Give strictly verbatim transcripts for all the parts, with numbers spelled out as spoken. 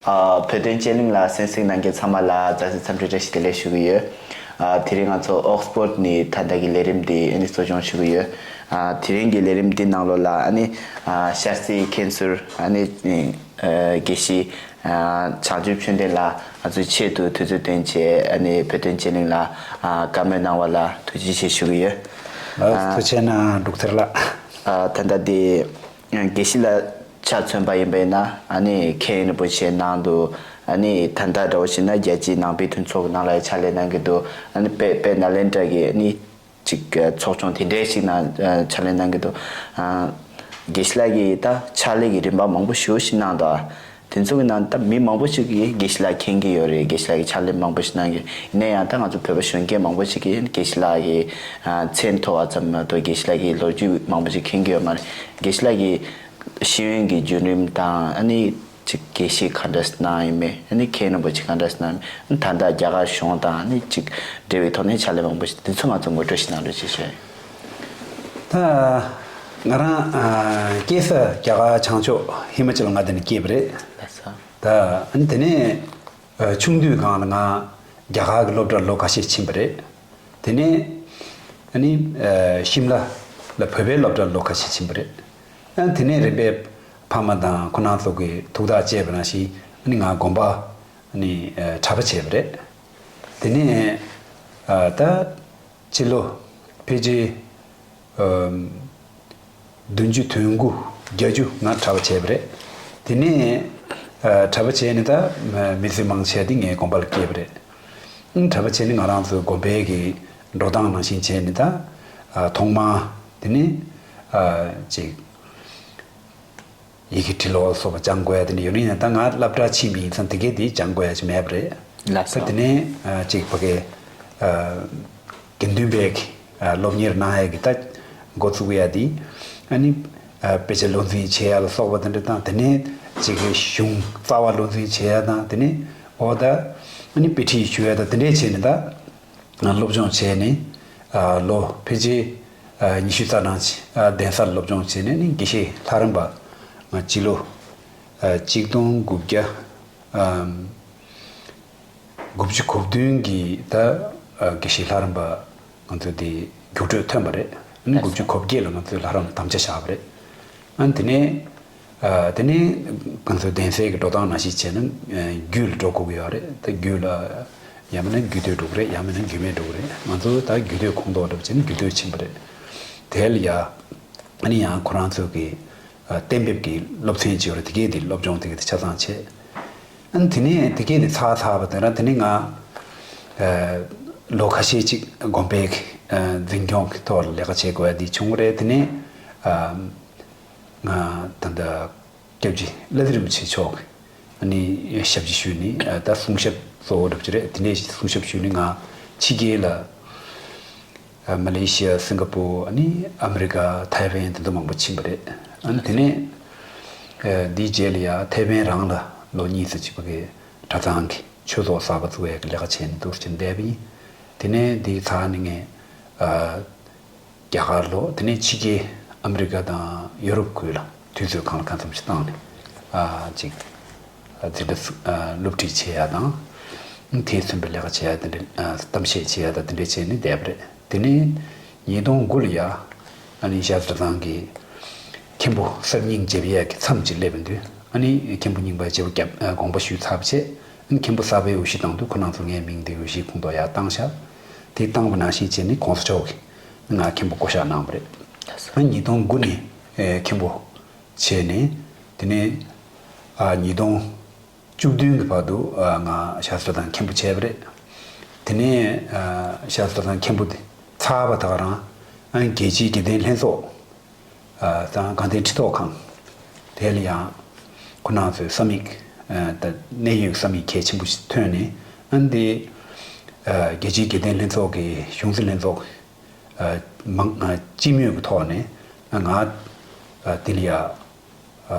ཨ། བོད་དོན་དཔྱད་གླེང་ལ་གསན་གཟིགས་གནང་མཁན་ཚང་མ་ལ་མཛའ་བརྩེ་འཚམས་འདྲི་བཀྲ་ཤིས་བདེ་ལེགས་ཞུ་གི་ཡོད། ཨ། དེ་རིང་ང་ཚོ་ཨོག་སི་ཕོར་ཌི་ནས་ད་ལྟ་གི་ལས་རིམ་འདི་ཨ་ནི་གཙོ་སྐྱོང་ཞུ་གི་ཡོད། ཨ། དེ་རིང་གི་ལས་རིམ་འདི་ནང་ལོགས་ལ་ཨ་ནི་ཨ་ཤར་སེའི་མཁན་ཟུར་ཨ་ནི་ཨ་དགེ་བཤེས་ཨ་བྱང་ཆུབ་ཆོས་ལྡན་ལགས་ང་ཚོའི་ཆེད་དུ་དུས་ཚོད་བཏོན་བྱས་ཨ་ནི་བོད་དོན་དཔྱད་གླེང་ལ་ཨ་བཀའ་མོལ་གནང་བ་ལ་ཐུགས་རྗེ་ཆེ་ཞུ་གི་ཡོད། ལགས་ཐུགས་རྗེ་གནང་འབྲུག་ཐར་ལགས། ཨ་ད་ལྟ་འདི་དགེ་བཤེས་ལགས་ཆ་མཚོན་པ་ཡིན་པ་ཡིན་ན་ཨ་ནི་མཁན་རིན་པོ་ཆེ་ནང་དུ་ཨ་ནི་ད་ལྟ་འདྲ་བོ་བྱས་ན་རྒྱལ་སྤྱིའི་ནང་པའི་མཐུན་ཚོགས་ནང་ལ་ཕྱག་ལས་གནང་གི་འདུག་ཨ་ནི་དཔེ་དཔེ་ནཱ་ལེནྡྲ་གི་ཨ་ནི་ཅིག་ཚོགས་ཆུང་དེ་འདྲའི་ཞིག་ནང་ཕྱག་ལས་གནང་གི་འདུག་ཨ་དགེ་བཤེས་ལགས་ཀྱིས་ད་ཕྱག་ལས་ཀྱི་རིམ་པ་མང་པོ་ཞེ་པོ་ཞིག་གནང་འདུག་དེ་ཚོ་གི་ནང་ད་མི་མང་པོ་ཞིག་གིས་དགེ་བཤེས་ལགས་མཁྱེན་གྱི་ཡོད་རེད། དགེ་བཤེས་ལགས་ཀྱིས་ཕྱག་ལས་མང་པོ་ཞིག་གནང་གི་ཡིན་ན་ཡང་ད་ང་ཚོ་བོད་པ་གཞོན་སྐྱེས་མང་པོ་ཞིག་གིས་དགེ་བཤེས་ལགས་ཀྱི་ཨ་མཚན་ཐོས་པ་ཙམ་མ་གཏོགས་དགེ་བཤེས་ལགས་ཀྱི་ལོ་རྒྱུས་མང་པོ་ཞིག་མཁྱེན་གྱི་ཡོད་མ་རེད། དགེ་བཤེས་ལགས་ཀྱི་ཤེས་ཡོན་གྱི་བརྒྱུད་རིམ་དང་ཨ་ནི་ཅིག་དགེ་བཤེས་ག་འདྲ་གནང་ཡིན་མེད་ཨ་ནི་མཁན་རིན་པོ་ཆེ་ག་འདྲ་གནང་ཡིན་མེད་ད་ལྟ་རྒྱ་གར་གཞུང་དང་ཨ་ནི་ཅིག་འབྲེལ་བའི་ཐོག་ནས་ཕྱག་ལས་མང་པོ་ཞིག་དེ་ཚོ་ང་ཚོ་ངོ་སྤྲོད་ཞིག་གནང་རོགས་ཞེས་ཞུ། ད་ང་རང་ཨ་སྐྱེས་ས་རྒྱ་གར་བྱང་ཕྱོགས་ཧི་མ་ཅལ་མངའ་སྡེ་ནས་སྐྱེས་པ་རེད། ལགས་སོ། ད་ཨ་ནི་དེ་ནས་ཨ་ཆུང་དུས་སྒང་ལ་ང་རྒྱ་གར་གྱི་སློབ་གྲྭར་ལོ་ཁ་ཤས་ཕྱིན་པ་རེད། དེ་ནས་ཨ་ནི་ཨ་ཤིམ་ལ་ལ་བོད་པའི་སློབ་གྲྭར་ལོ་ཁ་ཤས་ཕྱིན་པ་རེད། ཨ་དེ་ནས་རིམ་པས་ཕ་མ་དང་ཁོ་རང་ཚོ་གི་ཐུགས་ཐག་བཅད་པ་ནང་བཞིན་ཨ་ནི་ང་དགོན་པ་ཨ་ནི་ཨ་གྲྭ་པ་བྱས་པ་རེད། དེ་ནས་ཨ་ད་ཕྱི་ལོ་ཕལ་ཆེར་ཨ་བདུན་ཅུ་དོན་དགུ་བརྒྱད་ཅུ་ང་གྲྭ་པ་བྱས་པ་རེད། དེ་ནས་ཨ་གྲྭ་པ་བྱས་ནས་ད་མི་ཚེ་མང་ཆེ་དེ་ངའི་དགོན་པ་ལ་སྐྱེལ་བ་རེད། ཨང་གྲྭ་པ་བྱས་ནས་ང་རང་ཚོའི་དགོན་པའི་གི་འགྲོ་སྟངས་ནང་བཞིན་བྱས་ནས་ད་ཨ་ཐོག་མར་དེ་ནས་ཨ་ཅིག་ཡི་གེ་འབྲི་ཀློག་སོགས་པ་སྦྱང་དགོས་ཡ་དེ་འདྲ་ཡོད་ནི་ཡང་ད་ང་སློབ་གྲྭ་ཕྱིན་པ་ཡིན་ཙང་དེ་གས་དེ་སྦྱང་དགོས་ཡ་ཅིག་མེད་པ་རེད། ལགས་སོ། ད་དེ་ནས་ཨ་ཅིག་ཕ་གི་ཨ་དགེ་འདུན་པའི་གི་ཨ་སློབ་གཉེར་གནང་ཡ་གི་ད་འགོ་བཙུགས་ཡ་དེ་ཨ་ནི་ཨ་དཔེ་ཆ་བློ་འཛིན་བྱེད་ཡ་ལ་སོགས་པ་དེ་འདྲ་དང་དེ་ནས་ཅིག་གི་གཞུང་རྩ་བ་བློ་འཛིན་བྱེད་ཡ་དང་དེ་ནས་འོ་ད་ཨ་ནི་དཔེ་ཁྲིད་ཞུ་ཡ་དང་དེ་འདྲས་བྱས་ནས་ད། སློབ་སྦྱོང་བྱས་ནས་ལོ་ཕལ་ཆེར་ཉི་ཤུ་རྩ་གྲངས་ཅིག་གདན་སར་སློབ་སྦྱོང་བྱས་ནས་ནི་དགེ་བཤེས་ལྷ་རམས་པ་ང་སྤྱི་ལོ་གཅིག་སྟོང་དགུ་བརྒྱ་དགུ་བཅུ་གོ་བདུན་གྱི་ད་དགེ་བཤེས་ལྷ་རམས་པ་ང་ཚོ་དེ་རྒྱུགས་སྤྲོད་ཐོན་པ་རེད། ནི་དགུ་བཅུ་གོ་བརྒྱད་ལ་ང་ཚོས་ལྷ་རམས་དམ་བཅའ་བཞག་པ་རེད། ཨ་ནི་དེ་ནས་ཨ་དེ་ནས་ང་ཚོའི་གདན་སའི་གི་འགྲོ་སྟངས་ནང་བཞིན་བྱས་ན་ཨ་རྒྱུད་ལ་འགྲོ་དགོས་ཀྱི་ཡོད་རེད། ད་རྒྱུད་ལ་ཡང་མིན་ན་རྒྱུད་སྟོད་འགྲོ་གི་རེད། ཡང་མིན་ན་རྒྱུད་སྨད་འགྲོ་གི་རེད། ང་ཚོ་ད་རྒྱུད་སྟོད་ཁོངས་གཏོགས་འདྲ་པོ་བྱས་ན་རྒྱུད་སྟོད་ཕྱིན་པ་རེད། དེ་ལ་ཡ་ཨ་ནི་ཡང་ཁོ་རང་ཚོའི་གི་ཨ་གཏན་འབེབས་ཀྱི་སློབ་ཚན་ཅིག་ཡོད་རེད། དེ་གས་དེ་སློབ་སྦྱོང་དེ་གས་དེ་ཆ་ཚང་བྱས། ཨ་ནི་དེ་ནས་དེ་གས་དེ་ཚར་ཚར་བ་དེ་རང་དེ་ནས་ང་ཨ་ལོ་ཁ་ཤས་ཅིག་དགོན་པའི་ཨ་འཛིན་སྐྱོང་གི་ཐོག་ལ་ལས་ཀ་བྱེད་དགོས་ཡ་དེ་བྱུང་བ་རེད། དེ་ནས་ཨ་ང་ད་ལྟ་སྐྱབས་རྗེ་བླ་བསྟན་རིན་པོ་ཆེ་མཆོག་གི་ཨ་ནི་ཞབས་ཕྱི་ཞུས་ནས་ཨ་ད་གསུང་ཞབས་གཙོ་བོ་འདྲ་པོ་ཅིག་རེད། དེ་ནས་གསུང་ཞབས་ཞུས་ནས་ང་ཕྱི་རྒྱལ་ལ་ཨ་མ་ལེ་ཤི་ཡ། སིང་ག་པོར། ཨ་ནི་ཨ་མི་རི་ཀ། ཐའེ་ཝན་དེ་ཚོ་མང་པོ་ཕྱིན་པ་རེད། ཨ་ནི་དེ་ནས་ཨ་འདིའི་རྗེས་ལ་ཡ་ཐའེ་ཝན་རང་ལ་ལོ་གཉིས་ཙམ་ཅིག་ཕ་གི་གྲྭ་ཚང་གི་ཆོས་ཚོགས་གསར་པ་བཙུགས་ཡས་ཀྱི་ལས་ཀ་བྱས་ནས་འདུག་སེ་བསྡད་པ་ཡིན། དེ་ནས་འདི་ཚར་ནས་ངས་ཨ་རྒྱ་གར་ལོག་དེ་ནས་ཕྱི་རྒྱལ་ཨ་མི་རི་ཀ་དང་ཡོ་རོབ་ཁུལ་ལ་དུས་ཚོད་གང་ལ་གང་འཚམ་ཞིག་བཏང་ནས་ཨ་ཅིག་ཨ་འཛིན་གྲྭ་ཨ་སློབ་ཁྲིད་བྱེད་ཡ་དང་། དེས་མཚོན་པའི་ལས་ཀ་བྱེད་ཡ་དེ་འདྲ་ཨ་གཏམ་བཤད་བྱེད་ཡ་དང་དེ་འདྲ་བྱས་ནས་བསྡད་པ་རེད། དེ་ནས་ཉིས་སྟོང་དགུ་ལ་ཡ་ཨ་ནི་ཤར་གྲྭ་ཚང་གི་མཁན་པོ་གསར་རྙིང་བརྗེ་པའི་ཡག་གི་མཚམས་ཅིག་སླེབས་པ་འདུག་ཨ་ནི་མཁན་པོ་རྙིང་པ་བརྗེ་པོ་བརྒྱབ་ཨ་དགོངས་པ་ཞུས་ཚར་བ་བྱས། ཨ་ནི་མཁན་པོ་གསར་པའི་འོས་གཞི་བཏང་དུས་ཁོ་རང་ཚོ་ངའི་མིང་དེ་འོས་གཞིའི་ཁོངས་གཏོགས་ཡར་བཏང་ཤག་དེ་བཏང་བ་ནང་བཞིན་བྱས་ནས་གོང་ས་མཆོག་གིས་ང་མཁན་པོ་བསྐོ་གཞག་གནང་བ་རེད། ཨ་ནི་ཉིས་སྟོང་དགུ་ནས་ཨེ་མཁན་པོ་བྱས་ནས་དེ་ནས་ཨ་ཉིས་སྟོང་བཅུ་བདུན་གྱི་བར་དུ་ཨ་ང་ཤར་གྲྭ་ཚང་མཁན་པོ་བྱས་པ་རེད། དེ་ནས་ཨ་ཤར་གྲྭ་ཚང་མཁན་པོ་དེ་ཚར་བ་དེ་ག་རང་ཨ་རྒྱལ་སྤྱིའི་དགེ་ལྡན་ལྷན་ཚོགས་ཨ་དང་དགའ་ལྡན་ཁྲི་ཐོག་ཁང་དེ་ལ་ཡང་ཁོ་རང་ཚོའི་ས་མིག་ཨ་ད་གནད་ཡོད་ས་མིག་གལ་ཆེན་པོ་ཞིག་ཐོན་ནས་ཨ་འདི་ཨ་རྒྱལ་སྤྱིའི་དགེ་ལྡན་ལྷན་ཚོགས་ཀྱི་གཞུང་འཛིན་ལྷན་ཚོགས་ཨ་མང་ཨ་སྤྱི་མོས་ཀྱི་ཐོག་ནས་ཨ་ང་ཨ་དེ་ལ་ཡ་ཨ་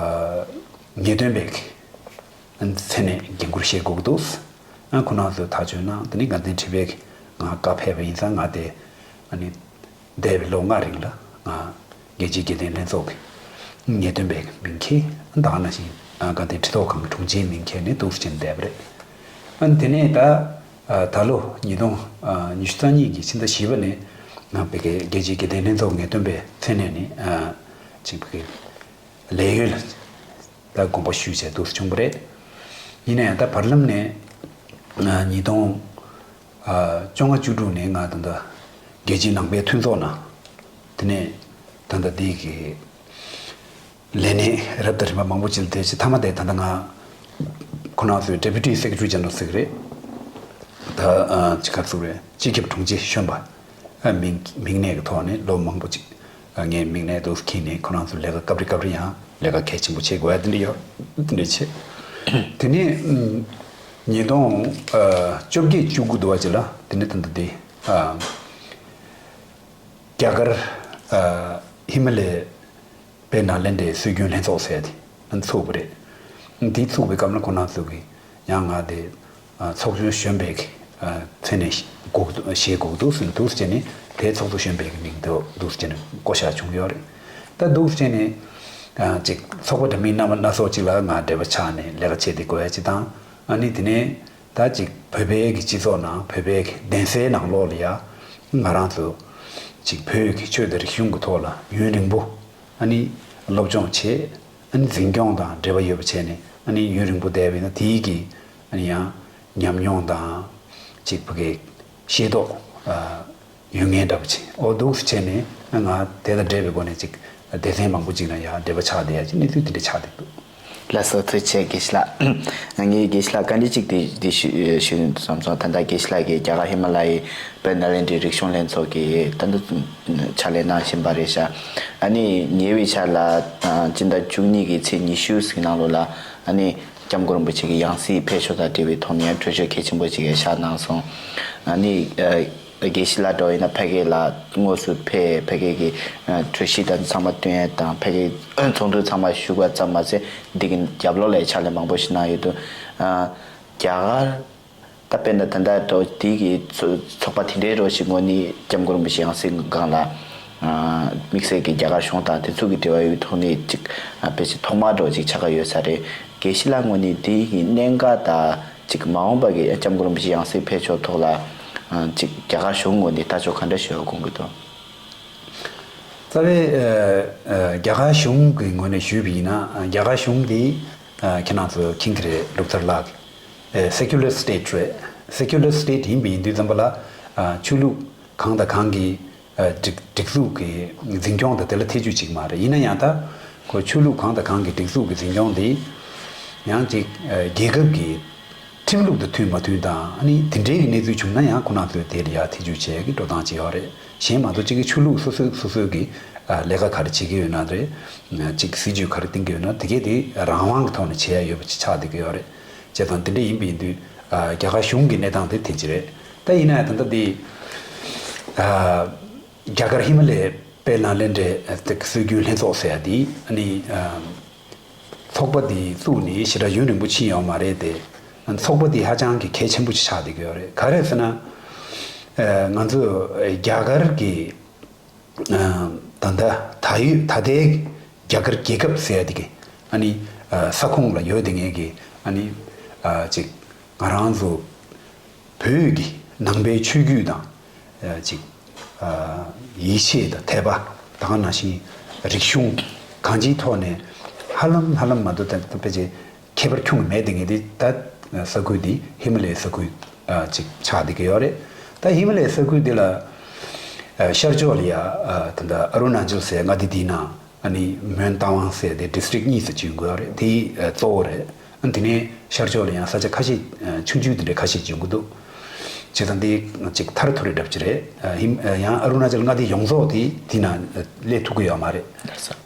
ངེས་སྟོན་པའི་མཚན་ནས་འགན་ཁུར་བཞེས་དགོས་ཀྱི་འདུག་ཨ་ཁོ་རང་ཚོས་ཐག་གཅོད་གནང་། དེ་ནས་དགའ་ལྡན་ཁྲི་པའི་ང་བཀའ་ཕེབས་པ་ཡིན་ཙང་ང་དེ་ཨ་ནི་འདས་པའི་ལོ་ལྔ་རིང་ལ་ང་རྒྱལ་སྤྱིའི་དགེ་ལྡན་ལྷན་ཚོགས་ཀྱི་ངེས་སྟོན་པའི་མིང་འཁྱེར། ད་ག་ནང་བཞིན་ ང་དགའ་ལྡན་ཁྲི་ཐོག་ཁང་གི་དྲུང་ཆེའི་མིང་འཁྱེར་ནས་འདུག་སེ་བྱས་ནས་བསྡད་པ་རེད། ཨ་ནི་དེ་ནས་ད་ད་ལོ་ཉིས་སྟོང་ཉི་ཤུ་རྩ་གཉིས་ཀྱི་ཕྱི་ཟླ་བཞི་པ་ནས་ང་བོད་ཀྱི་རྒྱལ་སྤྱིའི་དགེ་ལྡན་ལྷན་ཚོགས་ངེས་སྟོན་པའི་མཚན་གནས་ནས་ཅིག་བོད་ཀྱི་ལས་གཡོལ་ལ་ད་དགོངས་པ་ཞུས་བྱས་འདུག་སེ་བྱུང་བ་རེད། ཡིན་ན་ཡང་ད་བར་ལམ་ནས་ཉིས་སྟོང་བཅོ་ལྔ་བཅུ་དྲུག་ནས་ང་ད་ལྟ་རྒྱལ་སྤྱིའི་ནང་པའི་མཐུན་ཚོགས་ནང་དེ་ནས་ད་ལྟ་འདི་གི་ལས་གནས་རབ་དང་རིམ་པ་མང་པོ་ཅིག་ལ་བསྡད་ཅིག་མཐའ་མ་དེ་ད་ལྟ་ང་ཁོ་རང་ཚོའི་Deputy Secretary General ཟེར་གི་རེད། ད་ཅིག་ག་ཚོད་རེད། སྤྱི་ཁྱབ་དྲུང་ཆེ་གཞོན་པ་མིང་མིང་གནས་ཀྱི་ཐོག་ནས་ལོ་མང་པོ་ཅིག་ངས་མིང་གནས་འདུག་འཁྱེར་ནས་ཁོ་རང་ཚོ་ལས་ཀ་སྐབས་རེ་སྐབས་རེ་ཡང་ལས་ཀ་གལ་ཆེན་པོ་བྱེད་དགོས་ཡ་དེ་འདྲ་ཡོད། དེ་འདྲ་བྱེད། དེ་ནས་ཉིས་སྟོང་བཅོ་བརྒྱད་བཅུ་དགུ་དུ་བ་ཅིག་ལ་དེ་ནས་ད་ལྟ་དེ་རྒྱ་གར་ཧི་མ་ལའི་དཔལ་ནཱ་ལེནྡྲའི་སྲོལ་རྒྱུན་ལྷན་ཚོགས་ཟེར་ཡ་དེ་ཚུགས་པ་རེད། འདི་ཚུགས་པའི་སྐབས་ལ་ཁོ་རང་ཚོ་གིས་ཡང་ང་དེ་ཚོགས་གཙོ་གཞོན་པའི་གི་མཚན་གནས་དགོས་བཞེས་དགོས་འདུག་ཟེར་འདུག་ཟེར་ནས་དེ་ཚོགས་གཙོ་གཞོན་པའི་གི་མིང་དུ་འདུག་ཟེར་ནས་བསྐོ་བཞག་བྱུང་ཡོད་རེད། ད་འདུག་ཟེར་ནས་ཅིག་ཚོགས་པ་འདྲ་མིན་སྣ་མ་སྣ་ཚོགས་ཅིག་ལ་ང་འབྲེལ་བ་ཆགས་ནས་ལས་ཀ་བྱེད་དེ་དགོས་ཡ་ཅིག་དང་། ཨ་ནི་དེ་ནས་ད་ཅིག་བོད་པའི་གི་སྤྱི་ཚོགས་ནང་བོད་པའི་གི་གདན་སའི་ནང་ལོགས་ལ་ཡ་ང་རང་ཚོ་ཅིག་བོད་ཀྱི་ཆོས་དང་རིག་གཞུང་གི་ཐོག་ལ་ཡུན་རིང་པོ་ཨ་ནི་སློབ་སྦྱོང་བྱས། ཨ་ནི་འཛིན་སྐྱོང་དང་འབྲེལ་བ་ཡོད་པ་བྱས་ནས་ཨ་ནི་ཡུན་རིང་པོ་བསྡད་པ་ཡིན་ན་དེའི་གི་ཨ་ནི་ཡང་ཉམས་མྱོང་དང་ཅིག་བོད་ཀྱི་ཤེས་རྟོགས་ཡོད་མཁན་འདྲ་པོ་ཅིག་འོ་འདུག་སེ་བྱས་ནས་ང་དེ་དང་འབྲེལ་བའི་སྒོ་ནས་ཅིག་སྡེ་ཚན་མང་པོ་ཅིག་ལ་ཡང་འབྲེལ་བ་ཆགས་བསྡད་ཡ་ཅིག་གནས་ཚུལ་དེ་འདྲ་ཆགས་བསྡད་འདུག། ལགས་སོ། ཐུགས་རྗེ་ཆེ་དགེ་བཤེས་ལགས། ངས་དགེ་བཤེས་ལགས་བཀའ་འདྲི་གཅིག་དེ་དེ་ཞུ་ཞུ་ཡིན་བསམ་སོང་། ད་ལྟ་དགེ་བཤེས་ལགས་ཀྱིས་རྒྱ་གར་ཧི་མ་ལ་ཡའི་དཔལ་ནཱ་ལེནྡྲའི་རིག་གཞུང་ལྷན་ཚོགས་ཀྱི་ད་ལྟ་ཕྱག་ལས་གནང་བཞིན་པ་རེད་ཤག། ཨ་ནི་ཉེ་བའི་ཆར་ལ་སྤྱི་ཟླ་བཅུ་གཉིས་ཀྱི་ཚེས་ཉི་ཤུ་ཟིག་ནང་ལོགས་ལ་ཨ་ནི་སྐྱབས་མགོན་རིན་པོ་ཆེ་གི་ཡང་སྲིད་ཕེབས་ཕྱོགས་དང་འབྲེལ་བའི་ཐོག་ནས་གྲོས་ཆོད་གལ་ཆེན་པོ་ཅིག་བཞག་གནང་སོང་། ཨ་ནི་དགེ་བཤེས་ལགས་འདྲ་བོ་ཡིན་ན་ཕ་གི་ལ་དངོས་སུ་ཕེབས། ཕ་གི་གི་གྲོས་གཞི་དང་ཚང་མ་བཏོན་ཡ་དང་ཕ་གི་ཚོགས་འདུ་ཚང་མ་ཞུགས་པ་ཙམ་མ་ཟད་འདི་གི་རྒྱབ་ལོགས་ལ་ཕྱག་ལས་མང་པོ་ཞིག་གནང་ཡོད་འདུག། རྒྱ་གར་ད་དཔེར་ན་ད་ལྟ་འགྲོ་འདི་གི་ཚོ་ཚོགས་པ་དེ་འདྲའི་རོ་ཞིག་དངོས་གནས་སྐྱབས་མགོན་རིན་པོ་ཆེ་ཡང་སྲིད་སྒང་ལ་དམིགས་བསལ་གྱི་རྒྱ་གར་གཞུང་དང་དེ་ཚོ་གི་འབྲེལ་བ་ཡོད་ཐོག་ནས་ཅིག་ཕལ་ཆེར་ཐོག་མ་འགྲོ་ཅིག་ཆགས་ཀྱི་ཡོད་ས་རེད། དགེ་བཤེས་ལགས་ངོས་ནས་འདི་གི་གནད་འགག་དང་ཅིག་མ་འོངས་པ་གི་སྐྱབས་མགོན་རིན་པོ་ཆེ་ཡང་སྲིད་ཕེབས་ཕྱོགས་ཐོག་ལ་ཅིག་རྒྱ་གར་གཞུང་ངོས་ནས་ལྟ་ཕྱོགས་ག་འདྲ་ཞིག་ཡོད་དགོངས་ཀྱི་འདུག། རྩ་བའི་རྒྱ་གར་གཞུང་གི་ངོས་ནས་ཞུས་པ་ཡིན་ན་རྒྱ་གར་གཞུང་འདི་ཁྱེད་རང་ཚོ་མཁྱེན་གྱི་རེད། ལུག་ཐར་ལགས་ཀྱི་secular state རེད། Secular state ཡིན་པ་ཡིན་དུས་ཙམ་པ་ལ་ཆོས་ལུགས་གང་དང་གང་གི་སྒྲིག་སྒྲིག་འཛུགས་ཀྱི་འཛིན་སྐྱོང་དང་དེ་ལ་ཐེ་ཇུས་ཅིག་མ་རེད། ཡིན་ན་ཡང་ད་ཁོ་ཆོས་ལུགས་གང་དང་གང་གི་སྒྲིག་འཛུགས་ཀྱི་འཛིན་སྐྱོང་འདི་ཡང་ཅིག་རྒྱལ་ཁབ་ཀྱི་ཁྲིམས་ལུགས་དང་མཐུན་མ་མཐུན་དང་ཨ་ནི་དེ་འདྲའི་གི་གནས་ཚུལ་བྱུང་ན་ཡང་ཁོ་རང་ཚོས་དེ་ལ་ཡ་ཐེ་ཇུས་བྱེད་ཀྱི་འགྲོ་སྟངས་ཅིག་ཡོད་རེད། གཞན་མ་གཏོགས་ཅིག་གི་ཆོས་ལུགས་སོ་སོའི་སོ་སོའི་གི་ལས་ཀ་ག་རེ་བྱེད་ཀྱི་ཡོད་ན་རེད། ཅིག་སྲིད་ཇུས་ག་རེ་བཏིང་གི་ཡོད་ན་དེ་གས་དེ་རང་དབང་གི་ཐོག་ནས་བྱེད་ཡ་ཡོད་པ་ཅིག་ཆགས་བསྡད་ཀྱི་ཡོད་རེད། བྱས་ཙང་དེ་འདྲ་ཡིན་པ་ཡིན་དུས་རྒྱ་གར་གཞུང་གི་གནས་སྟངས་དེ་དེ་ཅི་རེད། ད་ཡིན་ན་ཡང་ད་ལྟ་དེ་རྒྱ་གར་ཧི་མ་ལའི་དཔལ་ནཱ་ལེནྡྲའི་སྲོལ་རྒྱུན་ལྷན་ཚོགས་ཟེར་ཡ་དེ་ཨ་ནི་ཚོགས་པ་དེ་བཙུགས་ནས་ཞེ་དྲག་ཡུན་རིང་པོ་ཕྱིན་ཡོད་མ་རེད་དེ། ཚོགས་པ་དེ་ཧ་ཅང་གི་གལ་ཆེན་པོ་ཅིག་ཆགས་བསྡད་ཀྱི་ཡོད་རེད། ག་རེ་ཟེར་ན་ང་ཚོ་རྒྱ་གར་གྱི་ད་ལྟ་ད་ཡོད་ད་ལྟའི་རྒྱ་གར་རྒྱལ་ཁབ་ཟེར་ཡ་དེ་གི་ཨ་ནི་ས་ཁོངས་ལ་ཡོད་དེ་ངེས་ཀྱི་ཨ་ནི་ཅིག་ང་རང་ཚོ་བོད་ཀྱི་ནང་པའི་ཆོས་བརྒྱུད་དང་ཅིག་ཡིད་ཆེས་དང་དད་པ་དང་ནང་བཞིན་རིག་གཞུང་གང་ཅིའི་ཐོག་ནས་ཧ་ལམ་ཧ་ལམ་མ་གཏོགས་ད་ཕལ་ཆེར་ཁྱད་པར་ཁྱོན་མེད་དེ་ངེས་དེ་ད་ས་ཁུལ་འདི་ཧི་མ་ལའི་ས་ཁུལ་ཅིག་ཆགས་བསྡད་ཀྱི་ཡོད་རེད། ད་ཧི་མ་ལའི་ས་ཁུལ་འདི་ལ་ཤར་ཕྱོགས་ལ་ཡ་ད་ལྟ་ཨ་རུ་ན་ཅལ་ཟེར་མངའ་སྡེ་འདིའི་ནང་ཨ་ནི་མོན་རྟ་དབང་ཟེར་དེ་district་གཉིས་སུ་བྱུང་དགོས་རེད། དེ་གཙོ་བོ་རེད། ཨ་དེ་ནས་ཤར་ཕྱོགས་ལ་ཡང་ས་ཆ་ཁ་ཤས་ཆུང་ཆུང་དེ་འདྲ་ཁ་ཤས་བྱུང་གི་འདུག། བྱས་ཙང་དེ་ཅིག་ཐར་ཐུབ་རེ་འདྲ་པོ་ཅིག་རེད། ཡང་ཨ་རུ་ན་ཅལ་མངའ་སྡེ་ཡོངས་རྫོགས་དེ་དེ་ན་སླེབས་ཐུབ་ཀྱི་ཡོད་མ་རེད།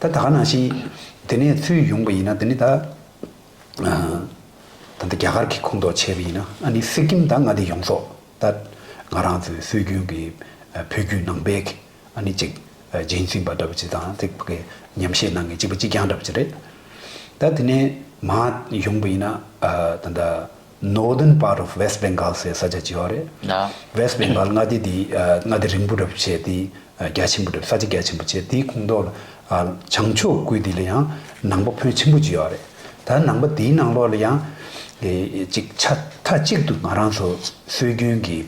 ད་ད་ག་ནང་བཞིན་དེ་ནས་ཚུར་ཡོང་པ་ཡིན་ན་དེ་ནི་ད་ད་ལྟ་རྒྱ་གར་གྱི་ཁོངས་གཏོགས་བྱས་པ་ཡིན་ན་ཨ་ནི་སི་ཀིམ་དང་མངའ་སྡེ་ཡོངས་རྫོགས་ད་ང་རང་ཚོའི་སྲོལ་རྒྱུན་གྱི་བོད་བརྒྱུད་ནང་པའི་གི་ཨ་ནི་ཅིག་རྗེས་འཛིན་པ་འདྲ་པོ་ཅིག་དང་ཅིག་གི་ཉམས་བཞེས་གནང་མཁན་གཅིག་པ་གཅིག་རྐྱང་འདྲ་པོ་ཅིག་རེད། ད་དེ་ནས་མར་ཡོང་པ་ཡིན་ན་ད་ལྟ་Northern part of West Bengal ཟེར་ས་ཆ་ཅིག་ཡོད་རེད། West Bengal མངའ་སྡེ་འདི་མངའ་སྡེ་རིང་པོ་འདྲ་པོ་བྱས་དེ་རྒྱ་ཆེན་པོ་འདྲ་པོ་ས་ཆ་རྒྱ་ཆེན་པོ་བྱས་དེའི་ཁོངས་གཏོགས་ལ་བྱང་ཕྱོགས་ཁུལ་འདི་ལ་ཡང་ནང་པ་ཕོན་ཆེན་པོ་ཅིག་ཡོད་རེད། ད་ནང་པ་དེའི་ནང་ལོགས་ལ་ཡང་ཨེ་ཅིག་ཆ་མཐའ་གཅིག་ཏུ་ང་རང་ཚོ་སྲོལ་རྒྱུན་གྱི་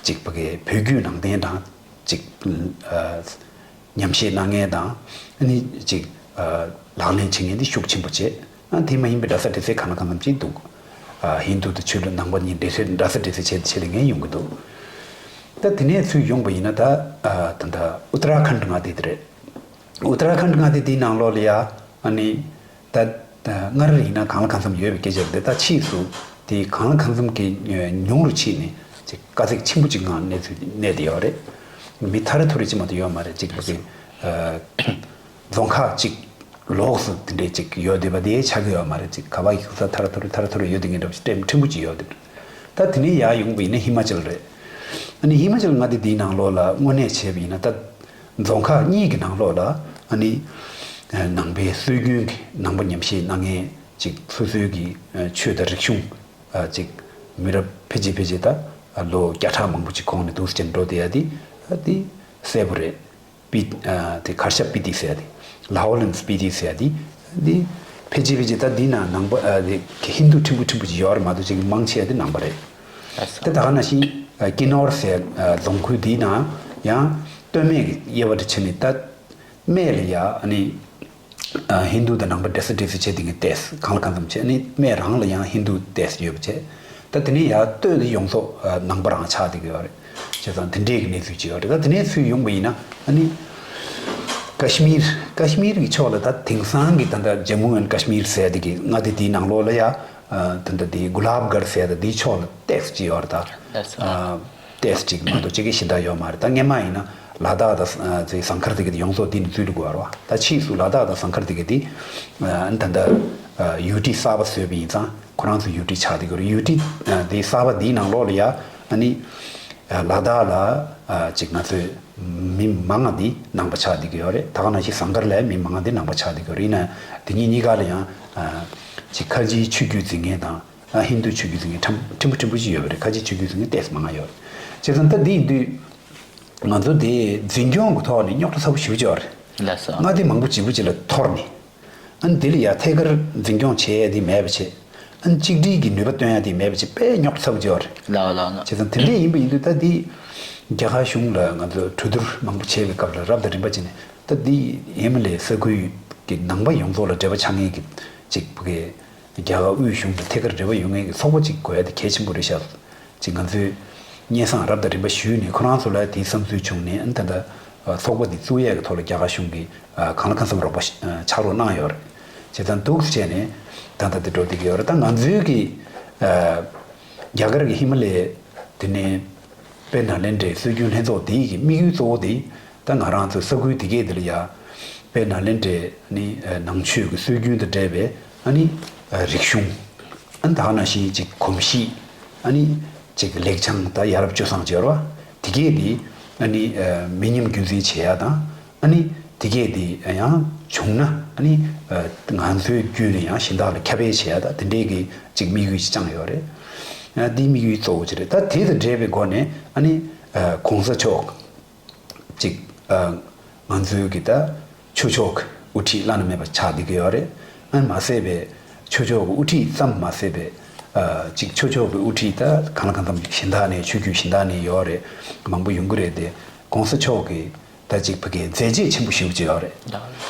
ཅིག་བོད་སྐད་བོད་བརྒྱུད་ནང་བསྟན་དང་ཅིག་ཨ་ཉམས་བཞེས་གནང་མཁན་དང་ཨ་ནི་ཅིག་ཨ་ལག་ལེན་བྱེད་མཁན་དེ་ཤུགས་ཆེན་པོ་བྱས། ཨ་དེ་མ་ཡིན་པའི་འདྲ་ས་འདྲ་སའི་གང་ལ་གང་འཚམ་ཅིག་འདུག་ཨ་ཧིན་དུ་དང་ཆོས་ལུགས་ནང་པ་གཉིས་འདྲ་ས་འདྲ་ས་འདྲ་ས་བྱས་ཏེ་ཆེད་ལས་ངན་ཡོང་གི་འདུག་ད་དེ་ནས་ཚུར་ཡོང་པ་ཡིན་ན་ད་ཨ་ད་ད་ཨུ་ཏ་ར་ཁན་མངའ་སྡེ་དེ་རེད། ཨུ་ཏ་ར་ཁན་མངའ་སྡེ་དེའི་ནང་ལོགས་ལ་ཡ་ཨ་ནི་ད་ད་སྔར་ཡིན་ན་གང་ལ་གང་འཚམ་ཡོད་པའི་སྐད་ཆ་རེད། ད་ཕྱིས་སུ་དེ་གང་ལ་གང་འཚམ་གྱི་ཉུང་རུ་ཕྱིན་ནས་ཅིག་དཀའ་ཚེགས་ཆེན་པོ་ཅིག་ངང་གནས་ཚུལ་གནས་བསྡད་ཡོད་རེད། མི་ཐ་རེ་ཐོ་རེ་ཅིག་མ་གཏོགས་ཡོད་མ་རེད། ཅིག་ལ་གི་རྫོང་ཁག་ཅིག་ལོགས་སུ་དེ་འདྲས་ཅིག་ཡོད་བསྡད་པ་དེ་ཆགས་ཀྱི་ཡོད་མ་རེད། ཅིག་ག་བ་ཡི་ཁུག་ས་ཐ་ར་ཐོ་རེ་ཐ་ར་ཐོ་རེ་ཡོད་བསྡད་མཁན་འདྲ་པོ་ཅིག་ཕྲན་ཕྲན་བུ་ཅིག་ཡོད་བསྡད་པ་རེད། ད་དེ་ནས་ཡར་ཡོང་པ་ཡིན་ན་ཧི་མ་ཅལ་རེད། ཨ་ནི་ཧི་མ་ཅལ་མངའ་སྡེ་འདིའི་ནང་ལོགས་ལ་དངོས་གནས་བྱས་པ་ཡིན་ན་ད་རྫོང་ཁག་གཉིས་ཀྱི་ནང་ལོགས་ལ་ཨ་ནི་ནང་པའི་སྲོལ་རྒྱུན་གྱི་ནང་པ་ཉམས་བཞེས་གནང་མཁན་ཅིག་སོ་སོའི་གི་ཆོས་དང་རིག་གཞུང་ཅིག་མི་རབས་ཕལ་ཆེར་ཕལ་ཆེར་ད་ལོ་བརྒྱ་ཕྲག་མང་པོ་ཅིག་གོང་ནས་འདུག་སེ་བྱས་འགྲོ་བསྡད་ཡ་དེ་དེ་གསལ་པོ་རེད། པི་ཨ་དེ་གར་ཞབས་སྤི་ཏི་ཟེར་ཡ་དེ། ལ་ཧོ་ལན་སྤི་ཏི་ཟེར་ཡ་དེ། དེ་ཕལ་ཆེར་ཕལ་ཆེར་ད་འདི་ན་ནང་པ་ཨ་དེ་ཧིན་དུ་ཕྲན་བུ་ཕྲན་བུ་ཅིག་ཡོད་རེད་མ་གཏོགས་ཅིག་མང་ཆེ་བ་དེ་ནང་པ་རེད། ད་ད་ག་ནང་བཞིན་ཨ་ཀི་ནོར་ཟེར་ཨ་རྫོང་ཁུལ་འདི་ན་ཡང་སྟོད་སྨད་ཀྱི་དབྱེ་བ་དེ་ཕྱེ་ནས་ད་སྨད་ལ་ཡ་ཨ་ནི་ཨ་ཧིན་དུ་དང་ནང་པ་འདྲེས་སེ་འདྲེས་སེ་བྱས་དེ་གི་ཏེས་གང་ལ་གང་འཚམ་བྱས་ནི་སྨད་རང་ལ་ཡང་ཧིན་དུ་ཏེས་ཡོད་པ་བྱས། ད་དེ་ནས་ཡར་སྟོད་དེ་ཡོངས་རྫོགས་ཨ་ནང་པ་རང་ཆགས་བསྡད་ཀྱི་ཡོད་རེད། བྱས་ཙང་དེ་འདྲས་ཀྱི་གནས་ཚུལ་ཅིག་ཡོད་རེད། ད་དེ་ནས་ཚུར་ཡོང་པ་ཡིན་ན་ཨ་ནི་ཀ་ཤི་མིར་ཀ་ཤི་མིར་གྱི་ཕྱོགས་ལ་ད་དེང་སང་གི་ད་ལྟ་ཇམ་མུ་ཨན་ཀ་ཤི་མིར་ཟེར་དེ་གི་མངའ་སྡེ་དེའི་ནང་ལོགས་ལ་ཡ་ཨ་ད་ལྟ་དེ་གུ་ལབ་གྷར་ཟེར་ད་དེའི་ཕྱོགས་ལ་ཏེས་ཅིག་ཡོད་རེད་ད། ལགས་སོ། ཨ་ཏེས་ཅིག་མ་གཏོགས་ཅིག་གི་གཞན་དག་ཡོད་མ་རེད། ད་སྔན་མ་ཡིན་ན་ལ་དྭགས་དང་ཨ་ཟེ་ཟངས་དཀར་དེ་གི་དེ་ཡོངས་རྫོགས་དེ་ནི་འཛུལ་འགྲོ་དགོས་རེད་བ། ད་ཕྱིས་སུ་ལ་དྭགས་དང་ཟངས་དཀར་དེ་གི་དེ་ཨ་ད་ལྟ་ཨ་ཡུ་ཊི་གསར་པ་བཟོས་པ་ཡིན་ཙང་ཁོ་རང་ཚོ་ཡུ་ཊི་ཆགས་བསྡད་ཀྱི་རེད། ཡུ་ཊི་ཨ་དེ་གསར་པ་དེའི་ནང་ལོགས་ལ་ཡ་ཨ་ནི་ཨ་ལ་དྭགས་ལ་ཨ་ཅིག་ང་ཚོས་མི་མང་ང་དེ་ནང་པ་ཆགས་བསྡད་ཀྱི་ཡོད་རེད། ད་ག་ནང་བཞིན་ཟངས་དཀར་ལ་མི་མང་ང་དེ་ནང་པ་ཆགས་བསྡད་ཀྱི་ཡོད་རེད། ཡིན་ན་དེ་གཉིས་གཉིས་ཀ་ལ་ཡང་ཨ་ཅིག་ཁ་ཆེའི་ཆོས་བརྒྱུད་འཛིན་མཁན་དང་ཨ་ཧིན་དུ་ཆོས་བརྒྱུད་འཛིན་མཁན་ཕྲན་ཕྲན་བུ་ཕྲན་བུ་ཅིག་ཡོད་པ་རེད། ཁ་ཆེའི་ཆོས་བརྒྱུད་འཛིན་མཁན་ཏེས་མང་ང་ཡོད་རེད། བྱས་ཙང་ད་དེ་ཡིན་དུས་ང་ཚོ་དེ་འཛིན་སྐྱོང་གི་ཐོག་ནས་རྙོག་དྲ་ཚ་པོ་ཞེ་པོ་ཅིག་ཡོད་རེད། ལགས་སོ། མངའ་སྡེ་མང་པོ་ཅིག་པོ་ཅིག་ལ་འཐོར་ནས། ཨ་ནི་དེ་ལ་ཡ་ཐད་ཀར་འཛིན་སྐྱོང་བྱེད་ཡ་དེ་མེད་པ་བྱས། ཨ་ནི་གཅིག་སྒྲིལ་གྱི་ནུས་པ་བཏོན་ཡ་དེ་མེད་པ་བྱས་དཔེ་རྙོག་དྲ་ཚ་པོ་ཅིག་ཡོད་རེད། ལགས་ལགས་ལགས། བྱས་ཙང་དེ་འདྲས་ཡིན་པ་ཡིན་དུས་ད་དེ་རྒྱ་གར་གཞུང་ལ་ང་ཚོས་གྲོས་བསྡུར་མང་པོ་བྱས་པའི་སྐབས་ལ་རབ་དང་རིམ་པ་བྱས་ནས་ད་དེ་ཧི་མ་ལའི་ས་ཁུལ་གྱི་ནང་པ་ཡོངས་རྫོགས་ལ་འབྲེལ་བ་ཆགས་མཁན་གྱི་ཅིག་བུ་གའི་རྒྱ་གར་དབུས་གཞུང་དང་ཐད་ཀར་འབྲེལ་བ་ཡོད་མཁན་གྱི་ཚོགས་པ་ཅིག་དགོས་ཡ་དེ་གལ་ཆེན་པོ་རེད་ཤག་ཅིག་ང་ཚོས་སྙན་སེང་རབ་དང་རིམ་པ་ཞུས་ནས་ཁོ་རང་ཚོ་ལ་དེའི་བསམ་ཚུལ་བྱུང་ནས་ཨ་ནི་ད་ལྟ་ཚོགས་པ་འདི་བཙུགས་ཡས་ཀྱི་ཐོག་ལ་རྒྱ་གར་གཞུང་གིས་གང་ལ་གང་འཚམ་རོགས་པ་ཕྱག་རོགས་གནང་ཡོད་རེད། བྱས་ཙང་འདུག་སེ་བྱས་ནས་ད་ལྟ་འདི་འགྲོ་བསྡད་ཀྱི་ཡོད་རེད། ད་ང་ཚོའི་གི་རྒྱ་གར་གྱི་ཧི་མ་ལའི་དེ་ནས་དཔལ་ནཱ་ལེནྡྲའི་སྲོལ་རྒྱུན་ལྷན་ཚོགས་འདི་གི་དམིགས་ཡུལ་གཙོ་བོ་དེ་ད་ང་རང་ཚོའི་ས་ཁུལ་འདི་གའི་འདི་ལ་ཡ་དཔལ་ནཱ་ལེནྡྲའི་ནི་ནང་ཆོས་ཀྱི་སྲོལ་རྒྱུན་དང་འབྲེལ་བའི་ཨ་ནི་རིག་གཞུང་། ཨ་ནི་ད་ག་ནང་བཞིན་ཅིག་གོམས་གཤིས། ཨ་ནི་ཅིག་ལེགས་བྱང་ད་ཡ་རབས་སྤྱོད་བཟང་ཅིག་ཡོད་རེད་བ། དེ་གས་དེ་ཨ་ནི་མི་ཉམས་རྒྱུན་འཛིན་བྱེད་ཡ་དང་ཨ་ནི་དེ་གས་དེ་ཡང་བྱུང་ན་ཨ་ནི་ང་ཚོའི་བརྒྱུད་ནས་ཡང་གཞན་དག་ལ་ཁྱབ་སྤེལ་བྱེད་ཡ་ད་དེ་འདྲས་ཀྱི་ཅིག་དམིགས་ཡུལ་ཅིག་བཅངས་ཡོད་རེད། ཨ་འདི་དམིགས་ཡུལ་གཙོ་བོ་ཅིག་རེད། ད་དེ་དང་འབྲེལ་བའི་སྒོ་ནས་ཨ་ནི་གོང་ས་མཆོག་ཅིག་ཨ་ང་ཚོའི་གི་ད་ཆོས་ཕྱོགས་ཀྱི་དབུ་ཁྲིད་བླ་ན་མེད་པ་ཆགས་བསྡད་ཀྱི་ཡོད་རེད། ཨ་མ་ཟད་པའི་ཆོས་ཕྱོགས་ཀྱི་དབུ་ཁྲིད་ཙམ་མ་ཟད་པའི་ཨ་ཅིག་ཆོས་ཕྱོགས་ཀྱི་དབུ་ཁྲིད་ད་གང་ལ་གང་འཚམ་གཞན་དག་ནས་ཆོས་བརྒྱུད་གཞན་དག་ནས་ཡོད་རེད། མང་པོ་ཡོང་གི་རེད་དེ། གོང་ས་མཆོག་གི་ད་ཅིག་ཕ་གིའི་མཛད་རྗེས་ཆེན་པོ་ཞེ་པོ་ཅིག་ཡོད་རེད།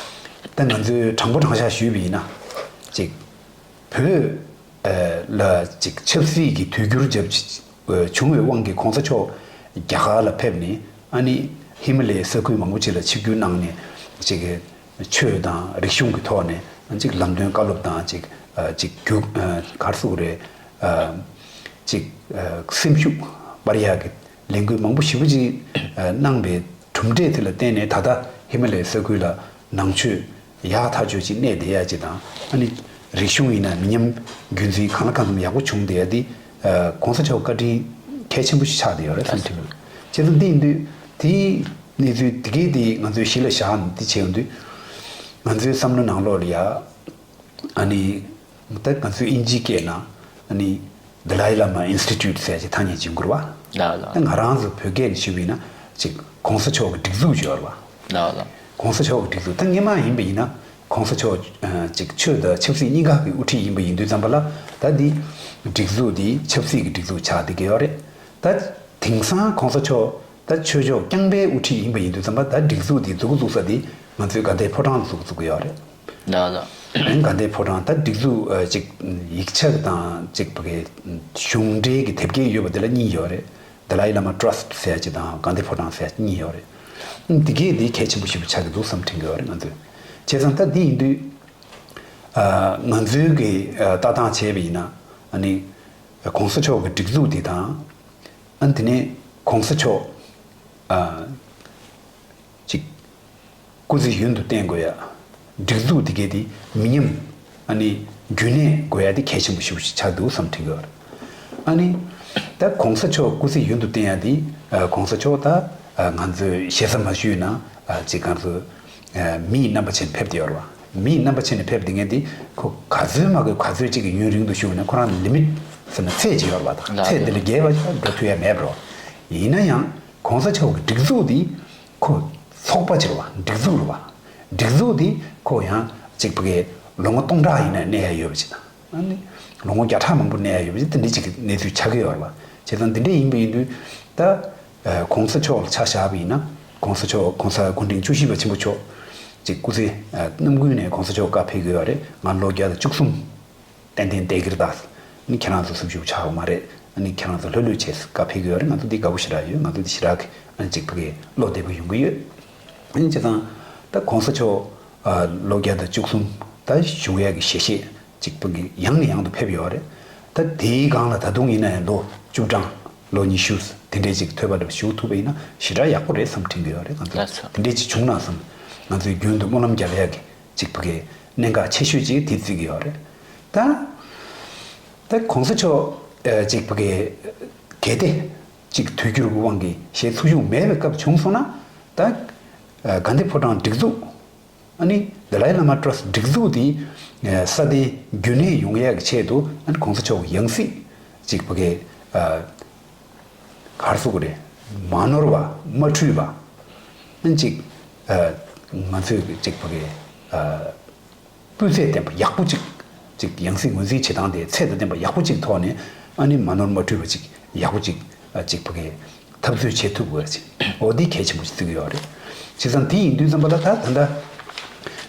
ད་ང་ཚོའི་དྲང་པོ་དྲང་བཞག་ཞུས་པ་ཡིན་ན་ཅིག་བོད་ལ་ཅིག་ཆབ་སྲིད་ཀྱི་དུས་འགྱུར་བརྒྱབ་བྱུང་བའི་དབང་གིས་གོང་ས་མཆོག་རྒྱ་གར་ལ་ཕེབས་ནས་ཨ་ནི་ཧི་མ་ལའི་ས་ཁུལ་མང་པོ་ཅིག་ལ་ཆིབས་བསྒྱུར་གནང་ནས་ཅིག་ཆོས་དང་རིག་གཞུང་གི་ཐོག་ནས་ཅིག་ལམ་སྟོན་བཀའ་སློབ་དང་ཅིག་ཅིག་རྒྱུགས་གར་སོགས་རེད། ཅིག་སེམས་ཤུགས་སྤར་ཡག་གི་ལས་འགུལ་མང་པོ་ཞེ་པོ་ཅིག་གནང་པའི་གྲུབ་འབྲས་དེ་ལ་བརྟེན་ནས་ད་ལྟ་ཧི་མ་ལའི་ས་ཁུལ་ལ་ནང་ཆོས་ཡག་ཐག་ཆོད་ཅིག་གནས་བསྡད་ཡ་ཅིག་དང་ཨ་ནི་རིག་གཞུང་ཡིན་ན་མི་ཉམས་རྒྱུན་འཛིན་གང་ལ་གང་འཚམ་ཡག་པོ་བྱུང་བསྡད་ཡ་དེ་གོང་ས་མཆོག་བཀའ་དྲིན་གལ་ཆེན་པོ་ཞིག་ཆགས་བསྡད་ཡོད་རེད་བསམ་གྱི་འདུག་བྱས་ཙང་འདི་ཡིན་དུས་དེའི་གནས་ཚུལ་དེ་གས་དེ་ང་ཚོས་གཞི་ལ་བཞག་ནས་འདི་བྱས་ཡོང་དུས་ང་ཚོའི་བསམ་བློ་ནང་ལོགས་ལ་ཡ། ཨ་ནི། ད་ང་ཚོའི་དབྱིན་ཇིའི་སྐད་ནང་ཨ་ནི། The Dalai Lama Institute ཟེར་ཅིག་ཐ་སྙད་ཅིག་ཡོང་གི་རེད་བ། ལགས་ལགས། ད་ང་རང་ཚོ་བོད་སྐད་ནས་ཞུས་པ་ཡིན་ན་ཅིག་གོང་ས་མཆོག་གི་སྒྲིག་འཛུགས་ཅིག་ཡོད་རེད་བ། ལགས་ལགས། གོང་ས་མཆོག་གི་སྒྲིག་འཛུགས་ད་སྔན་མ་ཡིན་པ་ཡིན་ན་ གོང་ས་མཆོག་ཅིག་ཆོས་དང་ཆབ་སྲིད་གཉིས་ཀ་གི་དབུ་ཁྲིད་ཡིན་པ་ཡིན་དུས་ཙམ་པ་ལ། ད་འདི་སྒྲིག་འཛུགས་འདི་ཆབ་སྲིད་ཀྱི་སྒྲིག་འཛུགས་ཆགས་བསྡད་ཀྱི་ཡོད་རེད། ད་དེང་སང་གོང་ས་མཆོག་ད་ཆོས་ཕྱོགས་རྐྱང་པའི་དབུ་ཁྲིད་ཡིན་པ་ཡིན་དུས་ཙམ་པ། ད་སྒྲིག་འཛུགས་འདི་འཛུགས་འཛུགས་ས་འདི་ང་ཚོའི་དགའ་ལྡན་ཕོ་བྲང་ལ་འཛུགས་འཛུགས་ཀྱི་ཡོད་རེད། ལགས་ལགས། ཨ་ནི་དགའ་ལྡན་ཕོ་བྲང་ད་སྒྲིག་འཛུགས་ཅིག་ཡིག་ཆ་དང་ཅིག་བ་གི་གཞུང་འབྲེལ་གྱི་དེབ་སྐྱེལ་ཡོད་པ་དེ་ལ་གཉིས་ཡོད་རེད། དཱ་ལའི་བླ་མ་ཊྲསྟ་ཟེར་ཡ་ཅིག་དང་དགའ་ལྡན་ཕོ་བྲང་ཟེར་ཡ་གཉིས་ཡོད་རེད། འདི་གས་འདི་གལ་ཆེན་པོ་ཞེ་པོ་ཆགས་ཀྱི་འདུག་བསམ་དྲན་གྱི་ཡོད་རེད་ང་ཚོས། བྱས་ཙང་ད་འདི་ཡིན་དུས་ང་ཚོའི་གི་ལྟ་སྟངས་བྱས་པ་ཡིན་ན། ཨ་ནི་གོང་ས་མཆོག་གི་སྒྲིག་འཛུགས་འདི་དང་། ཨ་ནི་དེ་ནས་གོང་ས་མཆོག་ཅིག་སྐུ་ཚེ་ཡུན་དུ་བརྟན་དགོས་ཡ། སྒྲིག་འཛུགས་དེ་གས་དེ་མི་ཉམས། ཨ་ནི་རྒྱུན་གནས་དགོས་ཡ་དེ་གལ་ཆེན་པོ་ཞེ་པོ་ཞིག་ཆགས་འདུག་བསམ་དྲན་གྱི་ཡོད་རེད། ཨ་ནི་ད་གོང་ས་མཆོག་སྐུ་ཚེ་ཡུན་དུ་བརྟན་ཡ་དེ་གོང་ས་མཆོག་ད་ང་ཚོས་ཞེ་ས་མ་ཞུས་ན་ཅིག་གང་ཚོ་མིའི་རྣམ་པ་ཅན་ཕེབས་བསྡད་ཡོད་རེད་བ། མིའི་རྣམ་པ་ཅན་ནས་ཕེབས་བསྡད་མཁན་དེ་ཁོ་ག་ཚོད་མ་གི་ག་ཚོད་ཅིག་གི་ཡུན་རིང་དུ་བཞུགས་ན་ཁོ་རང་ལི་མིཊ་ཟེར་ན་ཚད་ཅིག་ཡོད་རེད་བ། ད་ཚད་དེ་ལས་བརྒལ་བ་འགྲོ་ཐུབ་ཡ་མེད་རེད་བ། ཡིན་ན་ཡང་གོང་ས་མཆོག་གི་སྒྲིག་འཛུགས་འདི་ཁོ་ཚོགས་པ་ཅིག་རེད་བ། སྒྲིག་འཛུགས་རེད་བ། སྒྲིག་འཛུགས་འདི་ཁོ་ཡང་ཅིག་བ་གི་ལོ་ངོ་སྟོང་ཕྲག་ཡིན་ན་གནས་ཡ་ཡོད་པ་ཅིག་དང་། ཨ་ནི་ལོ་ངོ་བརྒྱ་ཕྲག་མང་པོ་གནས་ཡ་ཡོད་པ་ཅིག་དེ་འདྲའི་ཅིག་གི་གནས་ཚུལ་ཆགས་ཀྱི་ཡོད་རེད་བ། བྱས་ཙང་དེ་འདྲ་ཡིན་པ་ཡིན་དུས་ད་གོང་ས་མཆོག་ལ་ཆ་བཞག་པ་ཡིན་ན། གོང་ས་མཆོག་གོང་ས་སྐུ་ཕྲེང་བཅུ་བཞི་པ་ཆེན་པོ་མཆོག་ཅིག་སྐུ་ཚེ་རྣམ་ཀུན་ནས་གོང་ས་མཆོག་བཀའ་ཕེབས་ཀྱི་ཡོད་རེད། ང་ལོ་བརྒྱ་དང་བཅུ་གསུམ་ཏན་ཏན་བསྡད་ཀྱི་རེད་ད། ཨ་ནི་ཁྱེད་རང་ཚོ་སེམས་ཤུགས་ཆག་ཡོད་མ་རེད། ཨ་ནི་ཁྱེད་རང་ཚོ་ལྷོད་ལྷོད་བྱས་བཀའ་ཕེབས་ཀྱི་ཡོད་རེད། ང་ཚོ་འདི་དགའ་པོ་ཞེ་དྲག་ཡོད། ང་ཚོ་འདི་ཞེ་དྲག་གི་ཨ་ནི་ཅིག་བ་གི་བློ་བདེ་པོ་ཡོང་གི་ཡོད། ཨ་ནི་བྱས་ཙང་ད་གོང་ས་མཆོག་ལོ་བརྒྱ་དང་བཅུ་གསུམ་ད་བཞུགས་ཡག་གི་ཞལ་བཞེས་ཅིག་བ་གི་ཡང་ནས་ཡང་དུ་ཕེབས་ཡོད་རེད། ད་དེའི་སྒང་ལ་ད་དུང་ཡིན་ན་ཡང་ལོ་བཅུ་གྲངས་ལོ་ཉི་ཤུ་དེ་འདྲས་ཅིག་ཐོས་པ་འདྲ་བཞུགས་ཐུབ་པ་ཡིན་ན་ཞེ་དྲག་ཡག་པོ་རེད་བསམ་དྲན་གྱི་ཡོད་རེད། ང་ཚོ་ལགས་སོ། དེ་འདྲས་ཅིག་བྱུང་ན་བསམ། ང་ཚོའི་རྒྱུན་དུ་སྨོན་ལམ་རྒྱབ་ཡག་གི་ཅིག་བ་གི་གནད་འགག་ཆེ་ཤོས་ཅིག་དེ་བརྩི་གི་ཡོད་རེད། ད་ད་གོང་ས་མཆོག་ཨ་ཅིག་བ་གི་གལ་ཏེ་ཅིག་དུས་འགྱུར་གྱི་དབང་གིས་ཞལ་ཚུར་བཞུགས་མེད་པའི་སྐབས་བྱུང་སོང་ན། ད་ཨ་དགའ་ལྡན་ཕོ་བྲང་སྒྲིག་འཛུགས། ཨ་ནི་དཱ་ལའི་བླ་མ་ཊྲསྟ་སྒྲིག་འཛུགས་འདི་ཨ་སྲ་བརྟན་རྒྱུན་གནས་ཡོང་ཡག་གི་ཆེད་དུ། ཨ་ནི་གོང་ས་མཆོག་གི་ཡང་སྲིད་ཅིག་བ་གི་ཨ་ག་རེ་ཟེར་དགོས་རེད། མ་ནོར་བ་མ་འཁྲུལ་བ། ཨ་ནི་ཅིག་ཨ་ང་ཚོས་ཅིག་བ་གི་ཨ་སྤུས་ཚད་ལྡན་པ་ཡག་པོ་ཅིག་ཅིག་ཡང་སྲིད་ངོས་འཛིན་བྱེད་སྟངས་དེ་ཚད་དང་ལྡན་པ་ཡག་པོ་ཅིག་ཐོག་ནས། ཨ་ནི་མ་ནོར་མ་འཁྲུལ་བ་ཅིག་ཡག་པོ་ཅིག་ཨ་ཅིག་བ་གི་འཐབ་རྩོད་བྱེད་ཐུབ་དགོས་ཅིག་འོ་འདི་གལ་ཆེན་པོ་ཅིག་བརྩི་གི་ཡོད་རེད། བྱས་ཙང་དེ་ཡིན་དུས་ཙམ་པ་ལ་ད་ད་ལྟ་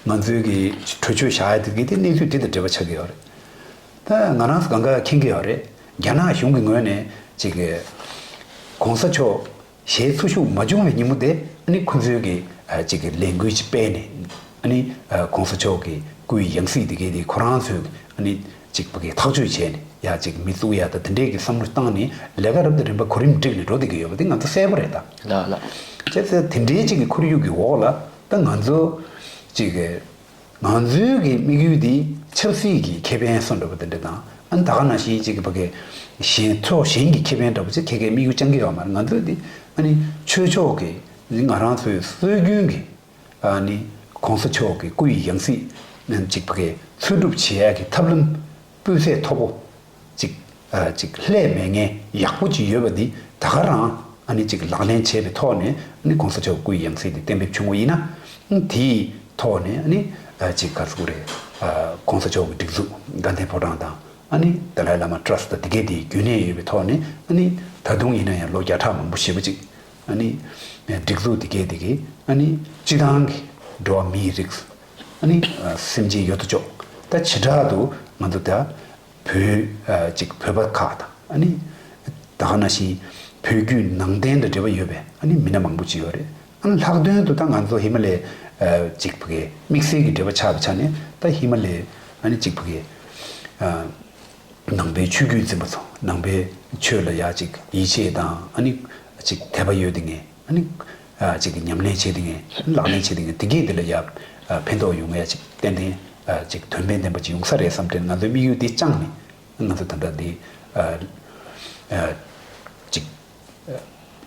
ང་ཚོའི་གི་གྲོས་ཆོད་བཞག་ཡ་དེ་གི་དེ་གནས་ཚུལ་དེ་དང་འབྲེལ་བ་ཆགས་ཀྱི་ཡོད་རེད། ད་ང་རང་ཚོ་གང་ག་མཁྱེན་གྱི་ཡོད་རེད། རྒྱ་ནག་གཞུང་གི་ངོས་ནས་ཅིག་གོང་ས་མཆོག་ཞལ་ཚུར་ཞུགས་མ་བྱུང་བའི་ཉིན་མོ་དེ། ཨ་ནི་ཁོ་ཚོའི་གི་ཨ་ཅིག་གི་ལས་འགུལ་ཅིག་སྤེལ་ནས། ཨ་ནི་ཨ་གོང་ས་མཆོག་གི་སྐུའི་ཡང་སྲིད་དེ་གའི་དེ་ཁོ་རང་ཚོས་ཨ་ནི་ཅིག་བ་གི་ཐག་གཅོད་བྱས་ནས་ཡ་ཅིག་མི་བཙུགས་ཡ་ད་དེ་འདྲས་ཀྱི་བསམ་བློ་བཏང་ནས་ལས་ཀ་རབ་དང་རིམ་པ་གོ་རིམ་བསྒྲིགས་ནས་འགྲོ་བསྡད་ཀྱི་ཡོད་པ་དེ་ང་ཚོ་གསལ་པོ་རེད་ད། ལགས་ལགས། བྱས་ཙང་དེ་འདྲའི་ཅིག་གི་ཁོར་ཡུག་གི་འོག་ལ་ད་ང་ཚོ་ཅིག་གི་ང་ཚོའི་གི་དམིགས་ཡུལ་འདི་ཆབ་སྲིད་ཀྱི་ཁེ་ཕན་སོགས་འདྲ་པོ་དེ་འདྲ་དང་། ཨ་ནི་ད་ག་ནང་བཞིན་ཅིག་གི་བ་གི་གཞན་ཕྱོགས་གཞན་གྱི་ཁེ་ཕན་འདྲ་པོ་ཅིག་ཁེ་ཁེ་དམིགས་ཡུལ་བཅངས་ཀྱི་ཡོད་མ་རེད། ང་ཚོའི་འདི་ཨ་ནི་ཆོས་ཕྱོགས་ཀྱི་ང་རང་ཚོའི་སྲོལ་རྒྱུན་གྱི་ཨ་ནི་གོང་ས་མཆོག་གི་སྐུ་ཡི་ཡང་སྲིད་ཅིག་བ་གི་འཚོལ་སྒྲུབ་བྱེད་ཡག་གི་ཐབས་ལམ་སྤུས་ཚད་མཐོ་པོ་ཅིག་ཨ་ཅིག་ལྷད་མེད་མཁན་ཡག་པོ་ཅིག་ཡོད་པ་འདི་ད་ག་རང་ཨ་ནི་ཅིག་ལག་ལེན་བྱས་པའི་ཐོག་ནས་ཨ་ནི་གོང་ས་མཆོག་སྐུའི་ཡང་སྲིད་འདི་གཏན་འབེབས་བྱུང་བ་ཡིན་ན། ཨ་དེའི་ཐོག་ནས་ཨ་ནི་ཨ་ཅིག་ག་ཚོད་རེད། ཨ་གོང་ས་མཆོག་གི་སྒྲིག་འཛུགས་དགའ་ལྡན་ཕོ་བྲང་དང་། ཨ་ནི་དཱ་ལའི་བླ་མ་ཊྲསྟ་འདི་གས་དེ་རྒྱུན་གནས་ཡོད་པའི་ཐོག་ནས། ཨ་ནི་ད་དུང་ཡིན་ན་ཡང་ལོ་བརྒྱ་ཕྲག་མང་པོ་ཞེ་པོ་ཅིག་ཨ་ནི་སྒྲིག་འཛུགས་འདི་གས་དེ་གས་ཨ་ནི་སྤྱི་བཏང་གི་འགྲོ་བ་མིའི་རིགས་ཨ་ནི་སེམས་ཅན་ཡོད་དོ་ཅོག་ད་བྱེ་བྲག་ཏུ་ང་ཚོ་ད་བོད་ཨ་ཅིག་བོད་པ་ཁག་དང་། ཨ་ནི་ད་ག་ནང་བཞིན་བོད་བརྒྱུད་ནང་བསྟན་དང་འབྲེལ་བ་ཡོད་པའི་ཨ་ནི་མི་སྣ་མང་པོ་ཅིག་ཡོད་རེད། ཨ་ནི་ལྷག་དོན་དུ་ད་ང་ཚོ་ཧི་མ་ལའི་ཨ་ཅིག་བ་གི་དམིགས་བསལ་གྱི་འབྲེལ་བ་ཆགས་པའི་ཆ་ནས། ད་ཧི་མ་ལའི་ཨ་ནི་ཅིག་བ་གི་ཨ་ནང་པའི་ཆོས་བརྒྱུད་འཛིན་པ་ཚོ་ནང་པའི་ཆོས་ལ་ཡ་ཅིག་ཡིད་ཆེས་དང་། ཨ་ནི་ཅིག་དད་པ་ཡོད་དེ་ངས། ཨ་ནི་ཨ་ཅིག་གི་ཉམས་ལེན་བྱེད་དེ་ངས། ལག་ལེན་བྱེད་དེ་ངས། དེ་གས་དེ་ལ་ཡ་ཨ་ཕན་ཐོགས་ཡོང་ངེས་ཅིག་ཏན་ཏན་ཨ་ཅིག་དོན་ཕན་ལྡན་པ་ཅིག་ཡོང་ས་རེད་བསམ་དྲན། ང་ཚོའི་དམིགས་ཡུལ་དེ་བཅངས་ནས་ང་ཚོ་ད་ལྟ་འདི་ཨ་ཨ་ཅིག་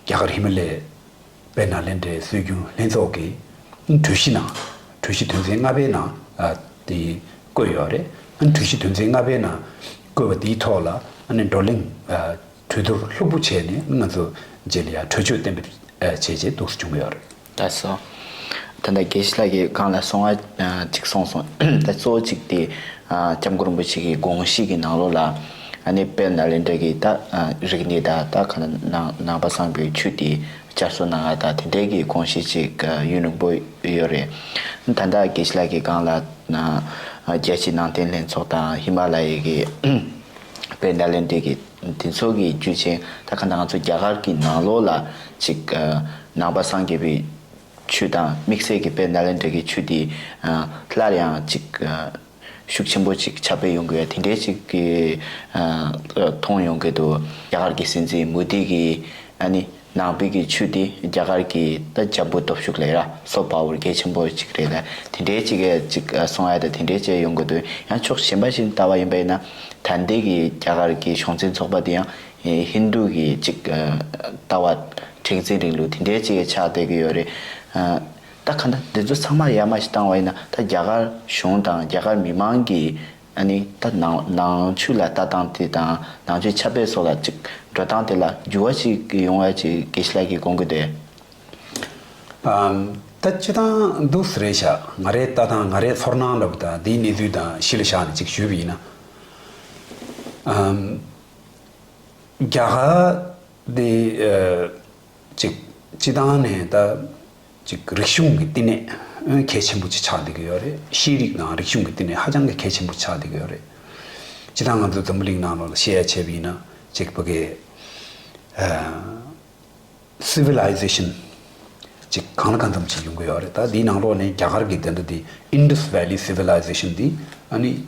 རྒྱ་གར་ཧི་མ་ལའི་དཔལ་ནཱ་ལེནྡྲའི་སྲོལ་རྒྱུན་ལྷན་ཚོགས་ཀྱི་གྲོས་གཞི་ནང་། གྲོས་གཞི་དོན་ཚན་ལྔ་པའི་ནང་ཨ་དེ་བཀོད་ཡོད་རེད། ཨ་ནི་གྲོས་གཞི་དོན་ཚན་ལྔ་པའི་ནང་བཀོད་པ་དེའི་ཐོག་ལ་ཨ་ནི་བགྲོ་གླེང་ཨ་གྲོས་བསྡུར་ལྷུག་པོ་བྱས་ནས་ང་ཚོ་རྗེས་ལ་ཡང་གྲོས་ཆོད་གཏན་འབེབས་ཨ་བྱས་རྗེས་འདུག་སེ་བྱུང་གི་ཡོད་རེད། ལགས་སོ། ད་ལྟ་དགེ་བཤེས་ལགས་ཀྱིས་གོང་ལ་གསུང་བ་ཅིག་གསུངས་སོང་། ད་གཙོ་བོ་གཅིག་དེ་སྐྱབས་མགོན་རིན་པོ་ཆེ་གི་དགོངས་གཞི་གི་ནང་ལོགས་ལ་ཨ་ནི་དཔལ་ནཱ་ལེནྡྲ་གི་ད་རིག་གནས་དང་ད་ག་ནང་ནང་པ་སངས་རྒྱས་པའི་ཆོས་དེ་བསྐྱར་གསོ་གནང་ཡ་ད་དེ་འདྲའི་གི་དགོངས་གཞི་ཅིག་ཡུན་རིང་པོ་ཡོད་རེད། ད་ལྟ་དགེ་བཤེས་ལགས་ཀྱིས་གོང་ལ་རྒྱལ་སྤྱིའི་ནང་བསྟན་ལྷན་ཚོགས་དང་ཧི་མ་ལ་ཡའི་གི་དཔལ་ནཱ་ལེནྡྲའི་གི་དེ་ཚོ་གི་རྒྱུ་ཆེན་ད་ག་ནང་ང་ཚོ་རྒྱ་གར་གྱི་ནང་ལོགས་ལ་ཅིག་ནང་པ་སངས་རྒྱས་པའི་ཆོས་དང་དམིགས་བསལ་གྱི་དཔལ་ནཱ་ལེནྡྲ་གི་ཆོས་དེ་སླར་ཡང་ཅིག་ཤུགས་ཆེན་པོ་ཅིག་ཁྱབ་སྤེལ་ཡོང་གི་ཡོད་དེ་འདྲའི་ཅིག་གི་མཐོང་ཡོང་གི་འདུག་རྒྱ་གར་གྱི་སྲིད་འཛིན་མོ་དི་གི་ཨ་ནི་ནང་པའི་གི་ཆོས་དེ་རྒྱ་གར་གྱི་ད་འཇམ་པོ་སྟོབས་ཤུགས་ལས་ར་སོ་པ་ཝར་གལ་ཆེན་པོ་ཅིག་རེད་ལ་དེ་འདྲའི་ཅིག་གི་ཅིག་གསུང་ཡ་ད་དེ་འདྲའི་ཅིག་ཡོང་གི་འདུག་ཡང་ཕྱོགས་གཞན་པ་ཞིག་ལྟ་བ་ཡིན་པ་ཡིན་ན་ད་ལྟའི་གི་རྒྱ་གར་གྱི་གཞུང་འཛིན་ཚོགས་པ་དེ་ཡང་ཧིན་རྡུ་གི་ཅིག་ལྟ་བ་མཁྲེགས་འཛིན་རིང་ལུགས་དེ་འདྲའི་ཅིག་ཆགས་བསྡད་ཀྱི་ཡོད་རེད། ད་ག་ན་འདི་ཚོ་ཚང་མ་ཡར་མར་ཞིག་བཏང་བ་ཡིན་ན་ད་རྒྱ་གར་གཞུང་དང་རྒྱ་གར་མི་མང་གིས་ཨ་ནི་ད་ནང་ནང་ཆོས་ལ་ལྟ་སྟངས་དེ་དང་ནང་ཆོས་ཁྱབ་སྤེལ་སོགས་ལ་ཅིག་འགྲོ་སྟངས་དེ་ལ་འགྱུར་བ་ཞིག་ཡོང་བ་ཅིག་དགེ་བཤེས་ལགས་ཀྱིས་དགོངས་ཀྱི་འདུག་ཨམ། ད་སྤྱི་བཏང་འདུག་སེ་རེད་ཤག་ང་རའི་ལྟ་སྟངས་ང་རའི་ཚོར་སྣང་འདྲ་པོ་དང་འདིའི་གནས་ཚུལ་དང་གཞི་ལ་བཞག་ནས་ཅིག་ཞུས་པ་ཡིན་ན། ཨམ། རྒྱ་གར་དེ་ཨ། ཅིག་སྤྱི་བཏང་ནས་ད་ཅིག་རིག་གཞུང་གི་བསྟི་གནས་གལ་ཆེན་པོ་ཅིག་ཆགས་བསྡད་ཀྱི་ཡོད་རེད། ཤེས་རིག་དང་རིག་གཞུང་གི་བསྟི་གནས་ཧ་ཅང་གི་གལ་ཆེན་པོ་ཆགས་བསྡད་ཀྱི་ཡོད་རེད། སྤྱི་བཏང་ང་ཚོ་འཛམ་བུ་གླིང་ནང་ལོགས་ལ་བཤད་ཡ་བྱས་པ་ཡིན་ན་ཅིག་ཕ་གི་ཨ། སི་ཝི་ལའི་ཟེ་ཤན་ཅིག་གང་ལ་གང་འཚམ་ཅིག་ཡོང་གི་ཡོད་རེད། ད་དེའི་ནང་ལོགས་ནས་རྒྱ་གར་གྱི་དེ་འདྲ་དེ་Indus Valley Civilization་དེ་ཨ་ནི་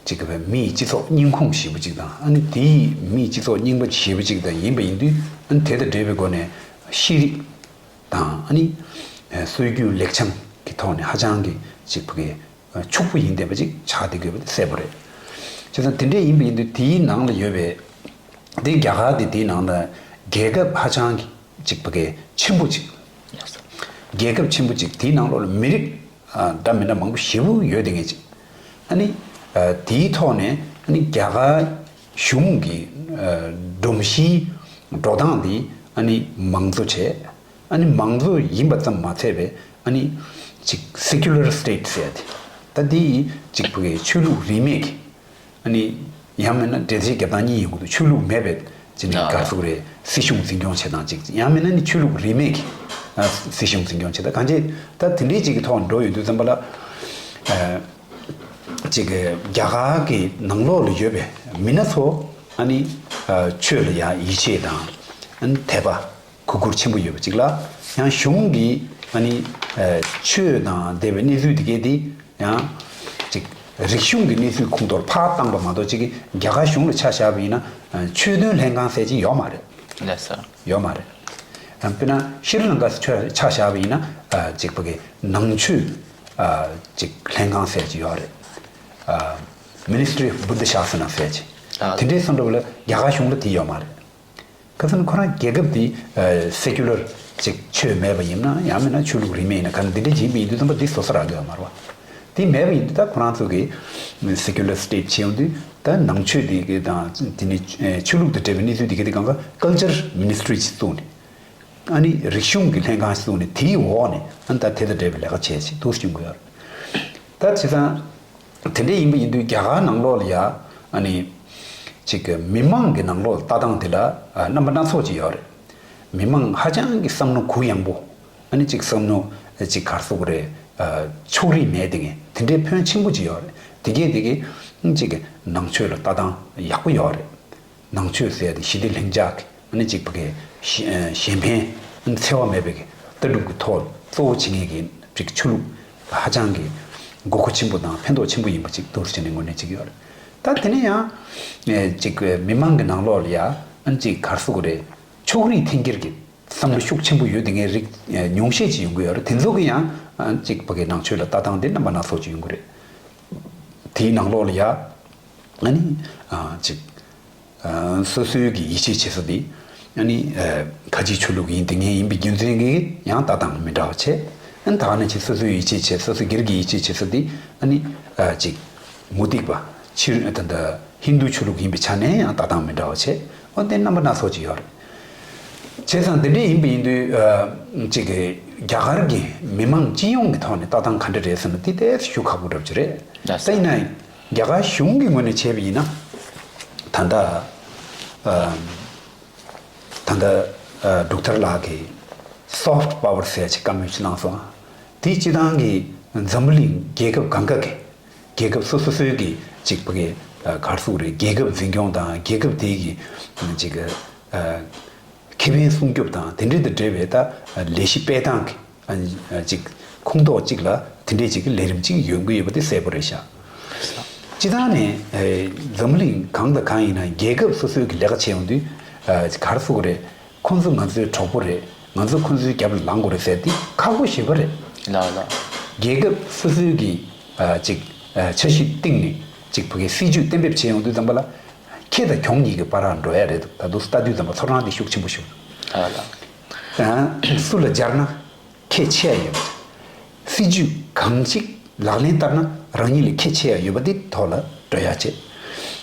ཅིག་གི་མིའི་སྤྱི་ཚོགས་རྙིང་ཁུངས་ཞེ་པོ་ཅིག་དང་ཨ་ནི་དེའི་མིའི་སྤྱི་ཚོགས་རྙིང་པ་ཞེ་པོ་ཅིག་དང་ཡིན་པ་ཡིན་དུས་ཨ་ནི་དེ་དང་འབྲེལ་བའི་སྒོ་ནས་ཤེས་རིག་དང་ཨ་ནི་སྲོལ་རྒྱུན་ལེགས་བྱང་གི་ཐོག་ནས་ཧ་ཅང་གི་ཅིག་ཕ་གི་ཕྱུག་པོ་ཡིན་བསྡད་པ་ཅིག་ཆགས་བསྡད་དགོས་པ་དེ་གསལ་པོ་རེད། བྱས་ཙང་དེ་འདྲས་ཡིན་པ་ཡིན་དུས་དེའི་ནང་ལ་ཡོད་པའི་དེ་རྒྱ་གར་དེ་དེའི་ནང་ལ་རྒྱལ་ཁབ་ཧ་ཅང་གི་ཅིག་ཕ་གི་ཆེན་པོ་ཅིག་རྒྱལ་ཁབ་ཆེན་པོ་ཅིག་དེའི་ནང་ལོགས་ལ་མི་རིགས་ཨ་འདྲ་མི་འདྲ་མང་པོ་ཞེ་པོ་ཡོད་དེ་ངེས་ཅིག་ཨ་ནི་ཨ་དེའི་ཐོག་ནས་ཨ་ནི་རྒྱ་གར་གཞུང་གི་ཨ་སྒྲོམ་གཞིའི་འགྲོ་སྟངས་དེ་ཨ་ནི་མང་གཙོ་བྱས། ཨ་ནི་མང་གཙོ་ཡིན་པ་ཙམ་མ་ཚད་པའི་ཨ་ནི་ཅིག་secular state་ཟེར་ཡ་དེ། ད་འདི་ཅིག་ཕ་གི་ཆོས་ལུགས་རིས་མེད་ཀྱི་ཨ་ནི་ཡང་མིན་ན་འགྲེལ་བཤད་རྒྱབ་སྟངས་གཉིས་ཡོང་གི་འདུག་ཆོས་ལུགས་མེད་པའི་ཅིག་ནི་ཨ་ག་རེ་ཟེར་དགོས་རེད། སྲིད་གཞུང་འཛིན་སྐྱོང་བྱེད་སྟངས་ཅིག་ཡང་མིན་ན་ནི་ཆོས་ལུགས་རིས་མེད་ཀྱི་ཨ་སྲིད་གཞུང་འཛིན་སྐྱོང་བྱེད་སྟངས་གང་ཅི་ད་དེ་འདྲའི་ཅིག་གི་ཐོག་འགྲོ་ཡོང་དུས་ཙམ་པ་ལ་ཨ་ཅིག་གི་རྒྱ་གར་གྱི་ནང་ལོགས་ལ་ཡོད་པའི་མི་སྣ་ཚོ་ཨ་ནི་ཨ་ཆོས་ལ་ཡང་ཡིད་ཆེས་དང་ཨ་ནི་དད་པ། གུས་བཀུར་ཆེན་པོ་ཡོད་པ་གཅིག་ལ། ཡང་གཞུང་གིས་ཨ་ནི་ཨ་ཆོས་དང་འདས་པའི་གནས་ཚུལ་དེ་གས་དེ་ཡང་ཅིག་རིག་གཞུང་གི་གནས་ཚུལ་ཁོངས་གཏོགས་ཕར་བཏང་པ་མ་གཏོགས་ཅིག་རྒྱ་གར་གཞུང་ལ་ཆ་བཞག་པ་ཡིན་ན་ཨ་ཆོས་དོན་ལྷན་ཁང་ཟེར་གྱི་ཡོད་མ་རེད། ལགས་སོ། ཡོད་མ་རེད། ཨ་དཔེར་ན་ཤྲི་ལང་ཀ་ཆ་ཆ་བཞག་པ་ཡིན་ན་ཨ་ཅིག་ཕ་གི་ནང་ཆོས་ཨ་ཅིག་ལྷན་ཁང་ཟེར་གྱི་ཡོད་རེད། ཨ་Ministry of Buddha Shasana་ཟེར་གྱི། ཨ་དེ་འདྲའི་བསམ་འགྲུབ་ལ་རྒྱ་གར་གཞུང་ལ་དེ་ཡོད་མ་རེད། ཁ་སང་ཁོ་རང་རྒྱལ་ཁབ་འདི་secular་ཅིག་ཆོས་མེད་པ་ཡིན་ན་ཡང་མིན་ན་ཆོས་ལུགས་རིས་མེད་ཡིན་ན་ག་རེ་འདི་འདྲ་ཅིག་ཡིན་པ་ཡིན་དུས་ཙམ་པ་འདི་བཟོ་ས་རག་གི་ཡོད་མ་རེད་བ། དེ་མེད་པ་ཡིན་དུས་ད་ཁོ་རང་ཚོ་གི་secular state་བྱས་ཡོང་དུས་ད་ནང་ཆོས་འདི་གི་དང་དེ་ནི་ཆོས་ལུགས་དང་འབྲེལ་བའི་གནས་ཚུལ་འདི་གི་དེ་གང་ག་Culture Ministry་ཅིག་བཙུགས་ནས་ཨ་ནི་རིག་གཞུང་གི་ལྷན་ཁང་ཞིག་བཙུགས་ནས་དེའི་འོག་ནས་ཨ་ནི་ད་དེ་དང་འབྲེལ་བའི་ལས་ཀ་བྱས་ཅིག་འདུག་སེ་བྱུང་གི་ཡོད་རེད། ད་བྱས་ཙང་དེ་འདྲ་ཡིན་པ་ཡིན་དུས་རྒྱ་གར་ནང་ལོགས་ལ་ཡ་ཨ་ནི་ཅིག་མི་མང་གི་ནང་ལོགས་ལྟ་སྟངས་དེ་ལ་རྣམ་པ་སྣ་ཚོགས་ཅིག་ཡོད་རེད། མི་མང་ཧ་ཅང་གི་བསམ་བློ་གུ་ཡངས་པོ་ཨ་ནི་ཅིག་བསམ་བློ་ཅིག་ག་རེ་ཟེར་དགོས་རེད། ཕྱོགས་རིས་མེད་དེ་ངས་དེ་འདྲའི་ཕོན་ཆེན་པོ་ཅིག་ཡོད་རེད། དེ་གས་དེ་གས་ཅིག་ནང་ཆོས་ལ་ལྟ་སྟངས་ཡག་པོ་ཡོད་རེད། ནང་ཆོས་ཟེར་ཡ་དེ་ཞི་བདེ་ལྷིང་འཇགས་ཀྱི་ཨ་ནི་གཅིག་པ་གི་གཞན་ཕན་འཚེ་བ་མེད་པའི་གི་ལྟ་གྲུབ་ཀྱི་ཐོག་གཙོ་བོ་བྱེད་མཁན་གྱི་གཅིག་ཆོས་ལུགས་ཧ་ཅང་གི་དགོས་མཁོ་ཆེན་པོ་དང་ཕན་ཐོགས་ཆེན་པོ་ཡིན་པ་གཅིག་འདུག་སེ་བྱས་ནས་ངོས་ལེན་བྱེད་ཀྱི་ཡོད་རེད། ད་དེ་ནས་ཡང་གཅིག་མི་མང་གི་ནང་ལོགས་ལ་ཡ་ཨ་ནི་གཅིག་ག་རེ་ཟེར་དགོས་རེད། ཕྱོགས་རིས་འཐེན་འཁྱེར་གྱི་བསམ་བློ་ཤུགས་ཆེན་པོ་ཡོད་དེ་ངའི་རིགས་ཉུང་ཤས་ཅིག་ཡོང་གི་ཡོད་རེད། དེ་ཚོ་གི་ཡང་གཅིག་པ་གི་ནང་ཆོས་ལ་ལྟ་སྟངས་དེ་རྣམ་པ་སྣ་ཚོགས་ཅིག་ཡོང་གི་རེད། དེའི་ནང་ལོགས་ལ་ཡ་ཨ་ནི་ཨ་གཅིག་ཨ་སོ་སོའི་གི་ཡིད་ཆེས་བྱེད་ས་དེ་ཨ་ནི་ཨ་ཁ་ཆེའི་ཆོས་ལུགས་ཡིན་དེ་ངེས་ཡིན་པའི་རྒྱུ་མཚན་གྱིས་ཡང་ལྟ་སྟངས་མི་འདྲ་བ་བྱས། ཨ་ནི་ད་ག་ནང་བཞིན་སོ་སོའི་ཡིད་ཆེས་བྱེད་སོ་སོ་སྒེར་གྱི་ཡིད་ཆེས་བྱེད་ས་དེ་ཨ་ནི་ཨ་གཅིག་མུ་སྟེགས་པ་ཕྱི་ད་ལྟ་ཧིན་རྡུ་ཆོས་ལུགས་ཡིན་པའི་ཆ་ནས་ཡང་ལྟ་སྟངས་མི་འདྲ་བ་བྱས། འོ་དེ་རྣམ་པ་སྣ་ཚོགས་ཅིག་ཡོད་རེད། བྱས་ཙང་དེ་འདྲ་ཡིན་པ་ཡིན་དུས་ཨ་གཅིག་གི་ རྒྱ་གར་གྱི་མི་མང་སྤྱི་ཡོངས་ཀྱི་ཐོག་ནས་ལྟ་སྟངས་ག་འདྲ་རེད་ཟེར་ན་དེ་ཏོག་ཙམ་ཞུ་ཁག་པོ་འདྲ་པོ་ཅིག་རེད། ལགས་སོ། ད་ཡིན་ན་རྒྱ་གར་གཞུང་གི་ངོས་ནས་བྱས་པ་ཡིན་ན་ད་ལྟ་ཨ་ད་ལྟ་ཨ་འབྲུག་ཐར་ལགས་ཀྱིས་soft power ཟེར་ཡ་ཅིག་བཀའ་མོལ་ཅིག་གནང་སོང་། དེ་སྤྱི་བཏང་གི་འཛམ་བུ་གླིང་རྒྱལ་ཁབ་གང་ག་གི་རྒྱལ་ཁབ་སོ་སོ་སོའི་གི་ཅིག་ཕ་གི་ཨ་ག་རེ་ཟེར་དགོས་རེད། རྒྱལ་ཁབ་འཛིན་སྐྱོང་དང་རྒྱལ་ཁབ་དེའི་གི་ཅིག་ཨ་ཁེ་ཕན་སྲུང་སྐྱོབ་དང་དེ་འདྲའི་དང་འབྲེལ་བའི་ད་ལས་གཞི་སྤེལ་སྟངས་ཀྱི་ཨ་ཅིག་ཁོངས་གཏོགས་གཅིག་ལ་དེ་འདྲའི་ཅིག་གི་ལས་རིམ་ཅིག་ཡོང་གི་ཡོད་པ་དེ་གསལ་པོ་རེད་ཤག་སྤྱི་བཏང་ནས་ཨེ་འཛམ་གླིང་གང་དང་གང་ཡིན་ན་རྒྱལ་ཁབ་སོ་སོའི་གི་ལས་ཀ་བྱེད་ཡོང་དུས་ཨ་ག་རེ་ཟེར་དགོས་རེད། ཁོང་ཚོ་ང་ཚོའི་གྲོགས་པོ་རེད། ང་ཚོ་ཁོང་ཚོའི་རྒྱབ་ལ་ལངས་དགོས་རེད་ཟེར་དེ་ཁག་པོ་ཞེ་པོ་རེད། ལགས་ལགས། རྒྱལ་ཁབ་སོ་སོའི་གི་ཨ་ཅིག་ཨ་འཆར་གཞི་བཏིང་ནས་ཅིག་ཕ་གི་སྲིད་ཇུས་གཏན་འབེབས་བྱེད་ཡོང་དུས་ཙམ་པ་ལ་ཁེ་དང་གྱོང་གཉིས་ཀྱི་བར་ལ་འགྲོ་ཡ་རེད་འདུག་ད་དུང་ལྟ་དུས་ཙམ་པ་ཚོར་སྣང་དེ་ཤུགས་ཆེན་པོ་ཞིག་ལགས་ལགས། ཨ་སུ་ལ་སྦྱར་ན། ཁེ་ཆེ་ཡ་ཡོད་པ། སྲིད་ཇུས་གང་ཞིག་ལག་ལེན་བསྟར་ན་རང་ཉིད་ལ་ཁེ་ཆེ་ཡ་ཡོད་པ་དེ་ཐོག་ལ་འགྲོ་ཡ་བྱེད།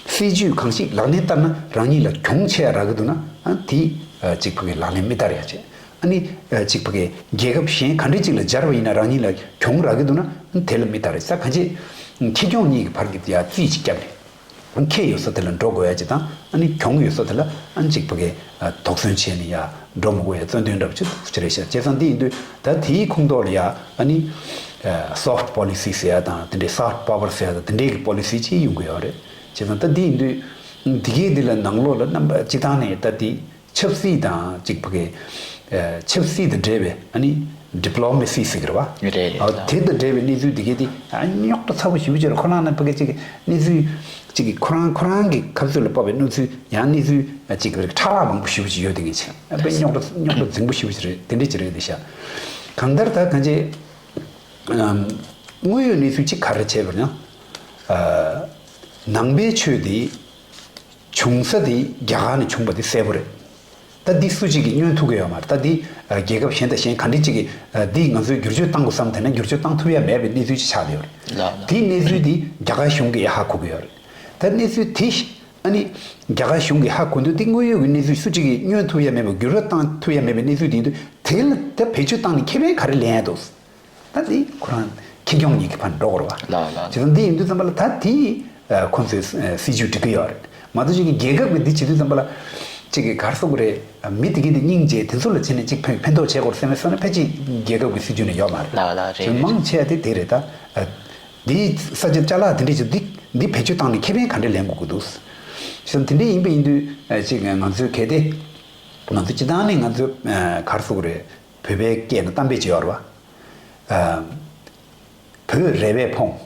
སྲིད་ཇུས་གང་ཞིག་ལག་ལེན་བསྟར་ན་རང་ཉིད་ལ་གྱོང་ཆེ་ཡ་རག་གི་འདུག་ན་ཨ་དེ་ཨ་གཅིག་ཕ་གི་ལག་ལེན་མི་བསྟར་ཡ་བྱེད། ཨ་ནི་ཨ་གཅིག་ཕ་གི་རྒྱལ་ཁབ་གཞན་ག་འདྲ་ཅིག་ལ་སྦྱར་བ་ཡིན་ན་རང་ཉིད་ལ་གྱོང་རག་གི་འདུག་ན་ཨ་དེ་ལ་མི་བསྟར་ཡ་ས་གང་ཅི། ཁེ་གྱོང་གཉིས་ཀྱི་བར་གྱི་ཡ་རྩིས་ཅིག་བརྒྱབ་ནས། ཁེ་ཡོད་ས་དེ་ལ་འགྲོ་དགོས་ཡ་ཅིག་དང་ཨ་ནི་གྱོང་ཡོད་ས་དེ་ལ་ཨ་ནི་ཅིག་ཕ་གི་དོགས་ཟོན་བྱས་ནས་ཡ་འགྲོ་མི་དགོས་ཡ་རྩ་དོན་འདྲ་པོ་ཅིག་ཅིག་རེད་ཤག་བྱས་ཙང་འདི་ཡིན་དུས་ད་དེའི་ཁོངས་གཏོགས་ལ་ཡ་ཨ་ནི་soft policy ཟེར་ཡ་དང་དེ་འདྲའི་soft power ཟེར་ཡ་དང་དེ་འདྲའི་གི་policy ཅིག་ཡོང་གི་ཡོད་རེད། བྱས་ཙང་ད་འདི་ཡིན་དུས་འདི་གའི་འདི་ལ་ནང་ལོགས་ལ་རྣམ་པ་སྤྱི་བཏང་ནས་ད་འདི། ཆབ་སྲིད་དང་གཅིག་པ་གི་ཨ་ཆབ་སྲིད་དང་འབྲེལ་བའི་ཨ་ནི་ཌི་པི་ལོ་མེ་སི་ཟེར་གི་རེད་བ། རེད་རེད། ཨ་དེ་དང་འབྲེལ་བའི་གནས་ཚུལ་དེ་གའི་དེ་ཨ་རྙོག་དྲ་ཚ་པོ་ཞེ་པོ་ཅིག་རེད། ཁོ་རང་ནི་ཕ་གི་གཅིག་གི་གནས་ཚུལ་གཅིག་གི་ཁོ་རང་ཁོ་རང་གི་ཁ་རྩོད་ལ་དཔག་པའི་གནས་ཚུལ་ཡང་གནས་ཚུལ་ཨ་གཅིག་པ་གི་ཕྲ་རགས་མང་པོ་ཞེ་པོ་ཅིག་ཡོད་དེ་ངས་བྱས་ཨ་དཔེ་རྙོག་དྲ་རྙོག་དྲ་འཛིང་པོ་ཞེ་པོ་ཅིག་རེད། དེ་འདྲ་ཅིག་རེད་དེ་ཤག་གང་ལྟར་ད་གང་ཅི་ཨམ་དངོས་ཡོད་གནས་ཚུལ་གཅིག་ག་རེ་བྱས་པར་ཡང་ཨ་ནང་པའི་ཆོས་དེ། བྱུང་ས་དེ་རྒྱ་གར་ནས་བྱུང་བ་དེ་གསལ་པོ་རེད། ད་འདི་སུ་གཅིག་གིས་བསྙོན་ཐུབ་ཀྱི་ཡོད་མ་རེད། ད་འདི་ཨ་རྒྱལ་ཁབ་གཞན་དང་གཞན་ག་འདྲ་གཅིག་གིས་ཨ་འདི་ང་ཚོས་བསྒྱུར་བཅོས་བཏང་དགོས་བསམ་བསྡད་ན་བསྒྱུར་བཅོས་བཏང་ཐུབ་ཡ་མེད་པའི་གནས་ཚུལ་ཅིག་ཆགས་བསྡད་ཡོད་རེད། ལགས་ལགས། དེའི་གནས་ཚུལ་དེ་རྒྱ་གར་གཞུང་གིས་ཧ་གོ་གི་ཡོད་རེད། ད་གནས་ཚུལ་དེ་ཨ་ནི་རྒྱ་གར་གཞུང་གིས་ཧ་གོ་དུས་དེ་དངོས་ཡོད་ཀྱི་གནས་ཚུལ་སུ་གཅིག་གིས་བསྙོན་ཐུབ་ཡ་མེད་པ་བསྒྱུར་བཅོས་བཏང་ཐུབ་ཡ་མེད་པའི་གནས་ཚུལ་དེ་ཡིན་དུས་དེ་ལ་ད་བེད་སྤྱོད་བཏང་ནས་ཁེ་ཕན་ག་རེ་ལེན་ཡ་འདུག་ད་དེ་ཁོ་རང་ཁེ་གྱོང་གཉིས་ཀྱི་ཕར་འགྲོ་དགོས་རེད་བ། ལགས་ལགས། བྱས་ཙང་འདི་ཡིན་དུས་ཙམ་པ་ལ་ད་དེ་ཨ་ཁོང་ཚོས་ཨ་སྲིད་ཇུས་སྒྲིག་གི་ཡོད་རེད། མ་གཏོགས་ཅིག་གི་རྒྱལ་ཁབ་ཀྱི་འདི་བྱེད་དུས་ཙམ་པ་ལ་ཅིག་གི་ག་རེ་ཟེར་དགོས་རེད། མི་དེ་གི་འདི་སྙིང་རྗེ་དེ་ཚོ་ལ་བྱས་ནས་ཅིག་ཕན་ཕན་ཐོགས་བྱེད་དགོས་རེད་བསམ་པའི་བསམ་ན་ཕལ་ཆེར་རྒྱལ་ཁབ་ཀྱི་སྲིད་ཇུས་ནས་ཡོད་མ་རེད། ལགས་ལགས་རེད། བྱས་མང་ཆེ་བ་དེ་དེ་རེད་ད། ཨ་འདི་ས་ཆ་ཅ་ལག་དེ་འདྲས་ཅིག་འདི་འདི་བེད་སྤྱོད་བཏང་ནས་ཁེ་ཕན་ག་འདྲས་ལེན་དགོས་ཀྱི་འདུག་བྱས་ཙང་དེ་འདྲས་ཡིན་པ་ཡིན་དུས་ཨ་ཅིག་ང་ཚོའི་གལ་ཏེ་ང་ཚོ་སྤྱི་བཏང་ནས་ང་ཚོ་ཨ་ག་རེ་ཟེར་དགོས་རེད། བོད་པའི་སྐད་ནང་གཏམ་དཔེ་ཅིག་ཡོད་རེད་བ། ཨ་བོད་རེ་བས་ཕོངས།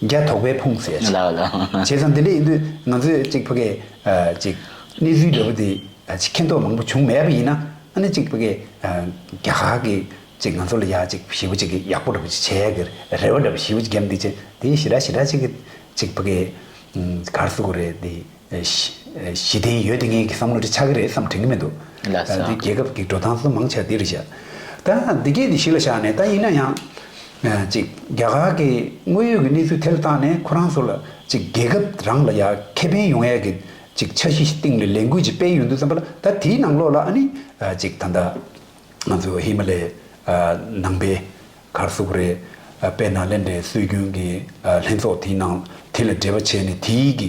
རྒྱ་དོགས་པས་ཕོངས་ཟེར་ཡ་ཅིག་ལགས་ལགས། བྱས་ཙང་དེ་འདྲ་ཡིན་དུས་ང་ཚོས་ཅིག་ཕ་གི་ཨ་ཅིག་གནས་ཚུལ་འདྲ་པོ་དེ་ཨ་ཅིག་མཁྱེན་རྟོགས་མང་པོ་བྱུང་མེད་པ་ཡིན་ན་ཨ་ནི་ཅིག་ཕ་གི་ཨ་རྒྱ་གར་གྱི་ཅིག་ང་ཚོ་ལ་ཡ་ཅིག་ཞེ་པོ་ཅིག་གི་ཡག་པོ་འདྲ་པོ་ཅིག་བྱེད་ཡ་གི་རེ་བ་འདྲ་པོ་ཞེ་པོ་ཅིག་བརྒྱབ་འདི་ཅིག་དེ་ཞེ་དྲག་ཞེ་དྲག་ཅིག་གི་ཅིག་ཕ་གི་ཨ་ག་རེ་ཟེར་དགོས་རེད་དེ། གཞི་གཞི་རྟེན་ཡོད་དེ་ངེད་ཀྱི་བསམ་བློ་དེ་ཆགས་ཀྱི་རེད་བསམ་དྲན་གྱི་མི་འདུག་ལགས་སོ། འདི་རྒྱལ་ཁབ་ཀྱི་འགྲོ་སྟངས་སུ་མང་ཆེ་བ་འདི་རེད་བཞག་ད་འདི་གས་འདི་གཞི་ལ་བཞག་ནས་ད་ཡིན་ན་ཡང་ཅིག་རྒྱ་གར་གྱི་དངོས་ཡོད་ཀྱི་གནས་ཚུལ་དེ་ལ་བལྟས་ནས་ཁོ་རང་ཚོ་ལ་ཅིག་རྒྱལ་ཁབ་རང་ལ་ཡ་ཁེ་ཕན་ཡོང་ཡས་ཀྱི་ཅིག་འཆར་གཞི་ཞིག་བཏིང་ནས་ལས་འགུལ་ཅིག་སྤེལ་ཡོང་དུས་ཙམ་པ་ལ་ད་དེའི་ནང་ལོགས་ལ་ཨ་ནི་ཅིག་ད་ལྟ། ང་ཚོ་ཧི་མ་ལའི་ནང་པའི་ག་རེ་ཟེར་དགོས་རེད། དཔེར་ན་ལྷན་སྡེ་སྲོལ་རྒྱུན་གྱི་ལྷན་ཚོགས་དེའི་ནང་དེ་ལ་འབྲེལ་བ་བྱས་ནས་དེའི་གི་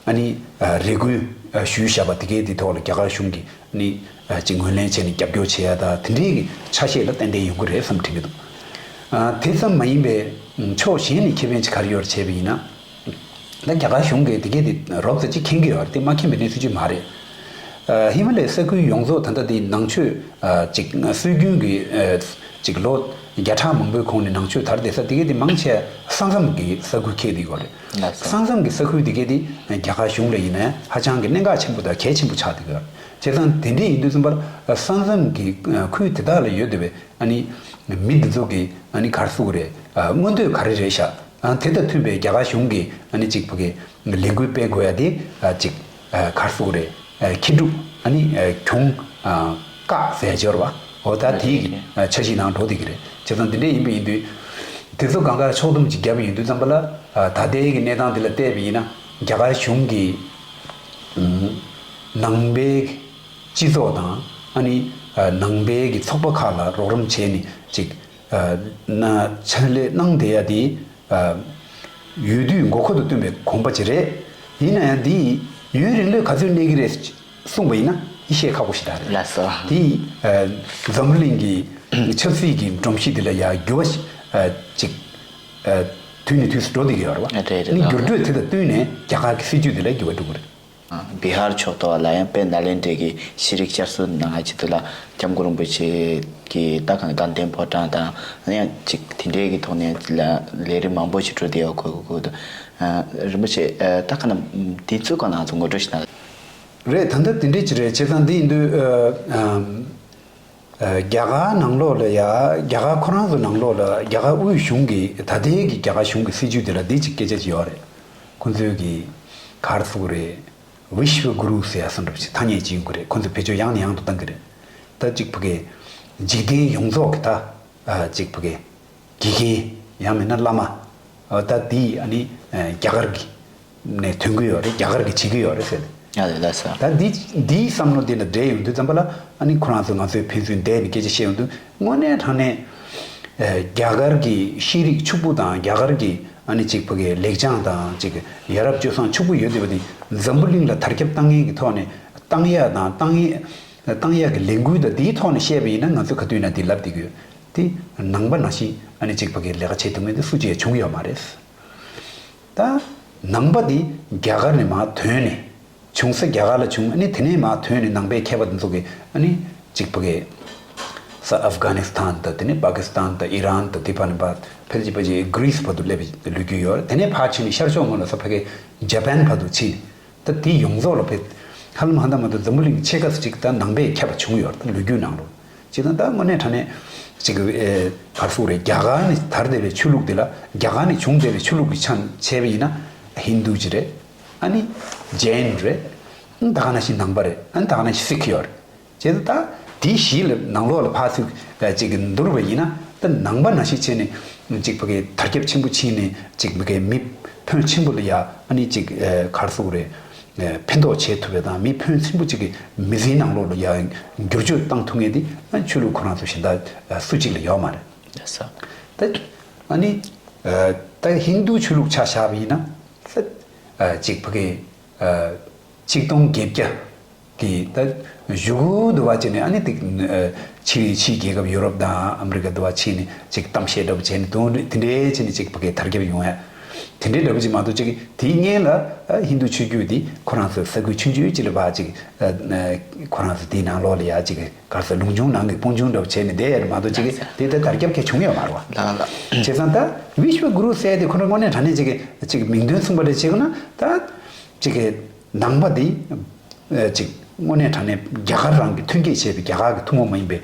ཨ་ནི་རེ་སྐུལ་ཞུས་བཞག་པ་དེ་གའི་དེ་ཐོག་ལ་རྒྱ་གར་གཞུང་གིས་ཨ་ནི་ཅིག་ངོས་ལེན་བྱས་ནས་རྒྱབ་སྐྱོར་བྱེད་ཡ་ད་དེ་འདྲའི་གི་ཆ་ཤས་ལ་ཏན་ཏན་ཡོང་གི་རེད་བསམ་དྲན་གྱི་འདུག་དེ་ཙམ་མ་ཡིན་པའི་ཕྱོགས་གཞན་ནས་ཁེ་ཕན་ཅིག་ག་རེ་ཡོད་རེད་བྱས་པ་ཡིན་ན། ད་རྒྱ་གར་གཞུང་གིས་དེ་གས་དེ་རོབ་ཙམ་ཅིག་མཁྱེན་གྱི་ཡོད་རེད་དེ་མ་མཁྱེན་པའི་གནས་ཚུལ་ཅིག་མ་རེད། ཨ་ཧི་མ་ལའི་ས་ཁུལ་ཡོངས་རྫོགས་ད་ལྟ་དེ་ནང་ཆོས་ཨ་ཅིག་སྲོལ་རྒྱུན་གྱི་ཨ་ཅིག་ལོ་བརྒྱ་ཕྲག་མང་པོའི་གོང་ནས་ནང་ཆོས་དར་བསྡད་ས་དེ་གས་དེ་མང་ཆེ་ས་མཚམས་ཀྱི་ས་ཁུལ་འཁེལ་བསྡད་ཡོད་རེད། ལགས་སོ། ས་མཚམས་ཀྱི་ས་ཁུལ་དེ་གས་དེ་རྒྱ་གར་གཞུང་ལ་ཡིན་ན་ཧ་ཅང་གི་གནད་འགག་ཆེན་པོ་དང་གལ་ཆེན་པོ་ཆགས་བསྡད་ཡོད་རེད། བྱས་ཙང་དེ་འདྲ་ཡིན་དུས་ཙམ་པར་ས་མཚམས་ཀྱི་ཁུལ་དེ་དག་ལ་ཡོད་བསྡད་པའི་ཨ་ནི་མི་འདི་ཚོ་གི་ཨ་ནི་ག་རེ་ཟེར་དགོས་རེད། མངོན་འདོད་ག་རེ་རེད་ཤག་ཨ་དེ་དང་མཐུན་པའི་རྒྱ་གར་གཞུང་གིས་ཨ་ནི་ཅིག་ཕ་གི་ལས་འགུལ་སྤེལ་དགོས་ཡ་དེ་ཨ་ཅིག་ཨ་ག་རེ་ཟེར་དགོས་རེད། ཨ་ཁེ་སྒྲུབ་ཨ་ནི་ཨ་གྱོང་ཨ་བཀག་ཟེར་ཡ་ཅིག་ཡོད་རེད་བ། འོ་ད་དེའི་ཨ་འཆར་གཞིའི་ནང་འགྲོ་བསྡད་ཀྱི་རེད། བྱས་ཙང་འདི་འདྲ་ཡིན་པ་ཡིན་དུས་དེ་ཚོ་གང་ག་ཕྱོགས་བསྡོམས་ཅིག་བརྒྱབ་པ་ཡིན་དུས་ཙམ་པ་ལ་ཨ་ད་ལྟའི་གི་གནས་སྟངས་འདི་ལ་བལྟས་པ་ཡིན་ན་རྒྱ་གར་གཞུང་གིས་ཨ་ནང་པའི་སྤྱི་ཚོགས་དང་ཨ་ནི་ ནང་པའི་གི་ཚོགས་པ་ཁག་ལ་རོགས་རམ་བྱས་ནས་ཅིག་ན་ཕྱག་ལས་གནང་བསྡད་ཡ་དེ་ཡུལ་དུས་མགོ་མཁོ་དང་བསྟུན་པའི་གོམ་པ་ཅིག་རེད། ཡིན་ན་ཡང་འདི་ཡུན་རིང་ལོས་ག་ཚོད་གནས་ཀྱི་རེད་གསུངས་པ་ཡིན་ན་ཡིད་ཆེས་ཁག་པོ་ཞེ་དྲག་རེད། ལགས་སོ། དེ་འཛམ་བུ་གླིང་གི་ཆབ་སྲིད་ཀྱི་སྒྲོམ་གཞི་དེ་ལ་ཡ་འགྱུར་བ་ཅིག་དུས་ནས་དུས་སུ་འགྲོ་བསྡད་ཀྱི་ཡོད་རེད་བ། རེད་རེད། ཨ་ནི་ལགས། འགྱུར་འགྲོས་དེ་དང་བསྟུན་ནས་རྒྱ་གར་གྱི་སྲིད་ཇུས་དེ་ལ་འགྱུར་བ་འགྲོ་གི་རེད། བི་ཧར་ཕྱོགས་གཏོགས་ལ་ཡང་དཔེ་ནཱ་ལེནྡྲའི་གི་ཤེས་རིག་བསྐྱར་གསོ་གནང་ཡ་ཆེད་དུ་ལ་སྐྱབས་མགོན་རིན་པོ་ཆེ་གི་ད་ག་ནང་དགའ་ལྡན་ཕོ་བྲང་དང་ཡང་ཅིག་དེ་འདྲའི་གི་ཐོག་ནས་ལ་ལས་རིམ་མང་པོ་ཞིག་གྲུབ་བསྡད་ཡོད། ཁོ་ཁོ་ཁོ་རིན་པོ་ཆེ་ད་ག་ནང་དེ་ཚོའི་སྐོར་ནང་ཚོ་ངོ་སྤྲོད་ཞིག་གནང་། རེད། ད་ལྟ་དེ་འདྲའི་ཅིག་རེད། བྱས་ཙང་འདི་ཡིན་དུས་རྒྱ་གར་ནང་ལོགས་ལ་ཡ་རྒྱ་གར་ཁོ་རང་ཚོ་ནང་ལོགས་ལ་རྒྱ་གར་དབུས་གཞུང་གི་ད་ལྟའི་གི་རྒྱ་གར་གཞུང་གི་སྲིད་ཇུས་དེ་ལ་འདི་ཅིག་སྐད་ཆ་ཅིག་ཡོད་རེད། ཁོ་ཚོའི་གི་ག་རེ་ཟེར་དགོས་རེད། བིཤ་བ་གུ་རུ་ཟེར་ཡ་བཟོ་འདྲ་ཅིག་ཐ་སྙད་ཅིག་ཡོང་གི་རེད། ཁོ་ཚོས་བེད་སྤྱོད་ཡང་ནས་ཡང་དུ་བཏང་གི་རེད། ད་ཅིག་ཕ་གི་འཇིག་རྟེན་ཡོངས་རྫོགས་ཀྱི་ད་ཅིག་ཕ་གི་དགེ་རྒན་ཡང་མིན་ན་བླ་མ་ད་དེ་ཨ་ནི་རྒྱ་གར་གྱི་ནས་ཐོན་གི་ཡོད་རེད། རྒྱ་གར་གྱིས་བྱེད་ཀྱི་ཡོད་རེད་ཟེར། ཡ་ལ་ལ་ས། ད་འདི་འདིའི་བསམ་བློ་འདི་ལ་འདྲེས་ཡོང་དུས་ཙམ་པ་ལ་ཨ་ནི་ཁོ་རང་ཚོ་ང་ཚོའི་ཕན་ཚུན་བསྡད་ནས་སྐད་ཆ་བཤད་ཡོང་དུས་དངོས་གནས་དྲང་གནས་རྒྱ་གར་གྱི་ཤེས་རིག་ཕྱུག་པོ་དང་རྒྱ་གར་གྱི་ཨ་ནི་ཅིག་ཕ་གི་ལེགས་བྱང་དང་ཅིག་ཡ་རབས་སྤྱོད་བཟང་ཕྱུག་པོ་ཡོད་བསྡད་པ་འདི་འཛམ་བུ་གླིང་ལ་དར་ཁྱབ་བཏང་མཁན་གྱི་ཐོག་ནས་བཏང་ཡག་དང་བཏང་ཡས་བཏང་ཡག་གི་ལས་འགུལ་དང་དེའི་ཐོག་ནས་བཤད་པ་ཡིན་ན་ང་ཚོས་ག་དུས་ན་འདི་ལབ་བསྡད་ཀྱི་ཡོད། དེ་ནང་པ་ནང་བཞིན་ཨ་ནི་ཅིག་ཕ་གི་ལས་ཀ་བྱེད་ཐུབ་མཁན་དེ་སུ་གཅིག་ཡང་བྱུང་ཡོད་མ་རེད། ད་ནང་པ་དེ་རྒྱ་གར་ནས་མར་ཐོན་ནས་བྱུང་ས་རྒྱ་གར་ལ་བྱུང་། ཨ་ནི་དེ་ནས་མར་ཐོན་ནས་ནང་པའི་མཁས་པ་དེ་ཚོ་གིས་ཨ་ནི་ཅིག་ཕ་གི་ས་ཨབ་གྷ་ནི་སི་ཐན་དང་དེ་ནས་པ་ཀི་སི་ཐན་དང་ཨི་རན་དང་དེ་ཕར་ནས་ཕར་ཕལ་ཆེར་ཕལ་ཆེར་གྷི་རི་སི་བར་དུ་སླེབས་པའི་ལོ་རྒྱུས་ཡོད་རེད། དེ་ནས་ཕར་ཕྱིན་ནས་ཤར་ཕྱོགས་ངོས་ལ་ས་ཕ་གི་ཇ་པན་བར་དུ་ཕྱིན་ནས། ད་དེ་ཡོངས་རྫོགས་ལ་ཕེབས། ཧ་ལམ་ཧ་ད་མ་གཏོགས་འཛམ་བུ་གླིང་ཕྱེད་ཀ་ཙམ་ཅིག་ད་ནང་པའི་མཁས་པ་བྱུང་ཡོད་རེད། ད་ལོ་རྒྱུས་ནང་ལོགས་ཅིག་ད་ད་དངོས་གནས་དྲང་གནས་ཅིག་ཨེ་ག་རེ་ཟེར་དགོས་རེད། རྒྱ་གར་ནས་དར་བསྡད་པའི་ཆོས་ལུགས་དེ་ལ་རྒྱ་གར་ནས་བྱུང་བསྡད་པའི་ཆོས་ལུགས་ཀྱི་ཆ་ནས་བྱས་པ་ཡིན་ན་ཧིན་དུ་ཅིག་རེད། ཨ་ནི་ཇེན་རེད། ཨ་ནི་ད་ག་ནང་བཞིན་ནང་པ་རེད། ཨ་ནི་ད་ག་ནང་བཞིན་སིག་ཡོད་རེད། བྱས་ཙང་ད་དེ་བཞི་ལ་ནང་ལོགས་ལ་ཕར་ཚུར་ཅིག་འདུར་བ་ཡིན་ན་ད་ནང་པ་ནང་བཞིན་བྱས་ནས་ཅིག་ཕ་གི་དར་ཁྱབ་ཆེན་པོ་ཕྱིན་ནས་ཅིག་ཕ་གི་མི་ཕོན་ཆེན་པོ་ལ་ཡ་ཨ་ནི་ཅིག་ག་རེ་ཟེར་དགོས་རེད། ཕན་ཐོགས་བྱེད་ཐུབ་པ་དང་མི་ཕོན་ཆེན་པོ་ཅིག་གི་མི་ཚེའི་ནང་ལོགས་ལ་ཡ་འགྱུར་བཅོས་བཏང་ཐུབ་མཁན་དེ་ཆོས་ལུགས་ཁོ་རང་ཚོ་གཞན་དག་སུ་གཅིག་ལ་ཡོད་མ་རེད། ད་ཨ་ནི་ད་ཧིན་དུ་ཆོས་ལུགས་ཆ་བཞག་པ་ཡིན་ན་ཅིག་ཕ་གི་ཆིག་སྟོང་བརྒྱད་བརྒྱ་གི་ད་གཞུག་གུ་དུ་བ་བྱས་ནས་ཨ་ནི་དེ་ཕྱི་ཕྱིའི་རྒྱལ་ཁབ་ཡུ་རོབ་དང་ཨ་མི་རི་ཀ་དུ་བ་ཕྱིན་ནས་ཅིག་གཏམ་བཤད་འདྲ་པོ་བྱས་ནས་དོན་དེ་འདྲའི་བྱས་ནས་ཅིག་ཕ་གི་དར་ཁྱབ་ཡོང་ཡ་དེ་འདྲའི་འདྲ་པོ་ཅིག་མ་གཏོགས་ཅིག་དེའི་སྔོན་ལ་ཧིན་དུ་ཆོས་བརྒྱུད་དེ་ཁོ་རང་ཚོ་ས་ཁུལ་ཆུང་ཆུང་ཅིག་ལ་བ་ཅིག་ཁོ་རང་ཚོ་དེའི་ནང་ལོགས་ལ་ཡ་ཅིག་ག་རེ་ཟེར་ལུང་ཆུང་ནང་གི་སྤུན་ཆུང་འདྲ་པོ་བྱས་ནས་བསྡད་ཡ་མ་གཏོགས་ཅིག་དེ་ལྟར་དར་ཁྱབ་ཁྱེད་བྱུང་ཡོད་མ་རེད་བ། ལགས་ལགས། བྱས་ཙང་ད་བིཤ་བ་གུ་རུ་ཟེར་དེ་ཁོ་རང་དངོས་གནས་དྲང་གནས་ཅིག་གི་ཅིག་མིང་དོན་མཚུངས་པ་རེད་བྱས་ན་ད་ཅིག་གི་ནང་པ་དེ་ཅིག་དངོས་གནས་དྲང་གནས་རྒྱ་གར་རང་གི་ཐོན་སྐྱེད་བྱས་པའི་རྒྱ་གར་གྱི་ཐུན་མོང་མ་ཡིན་པའི་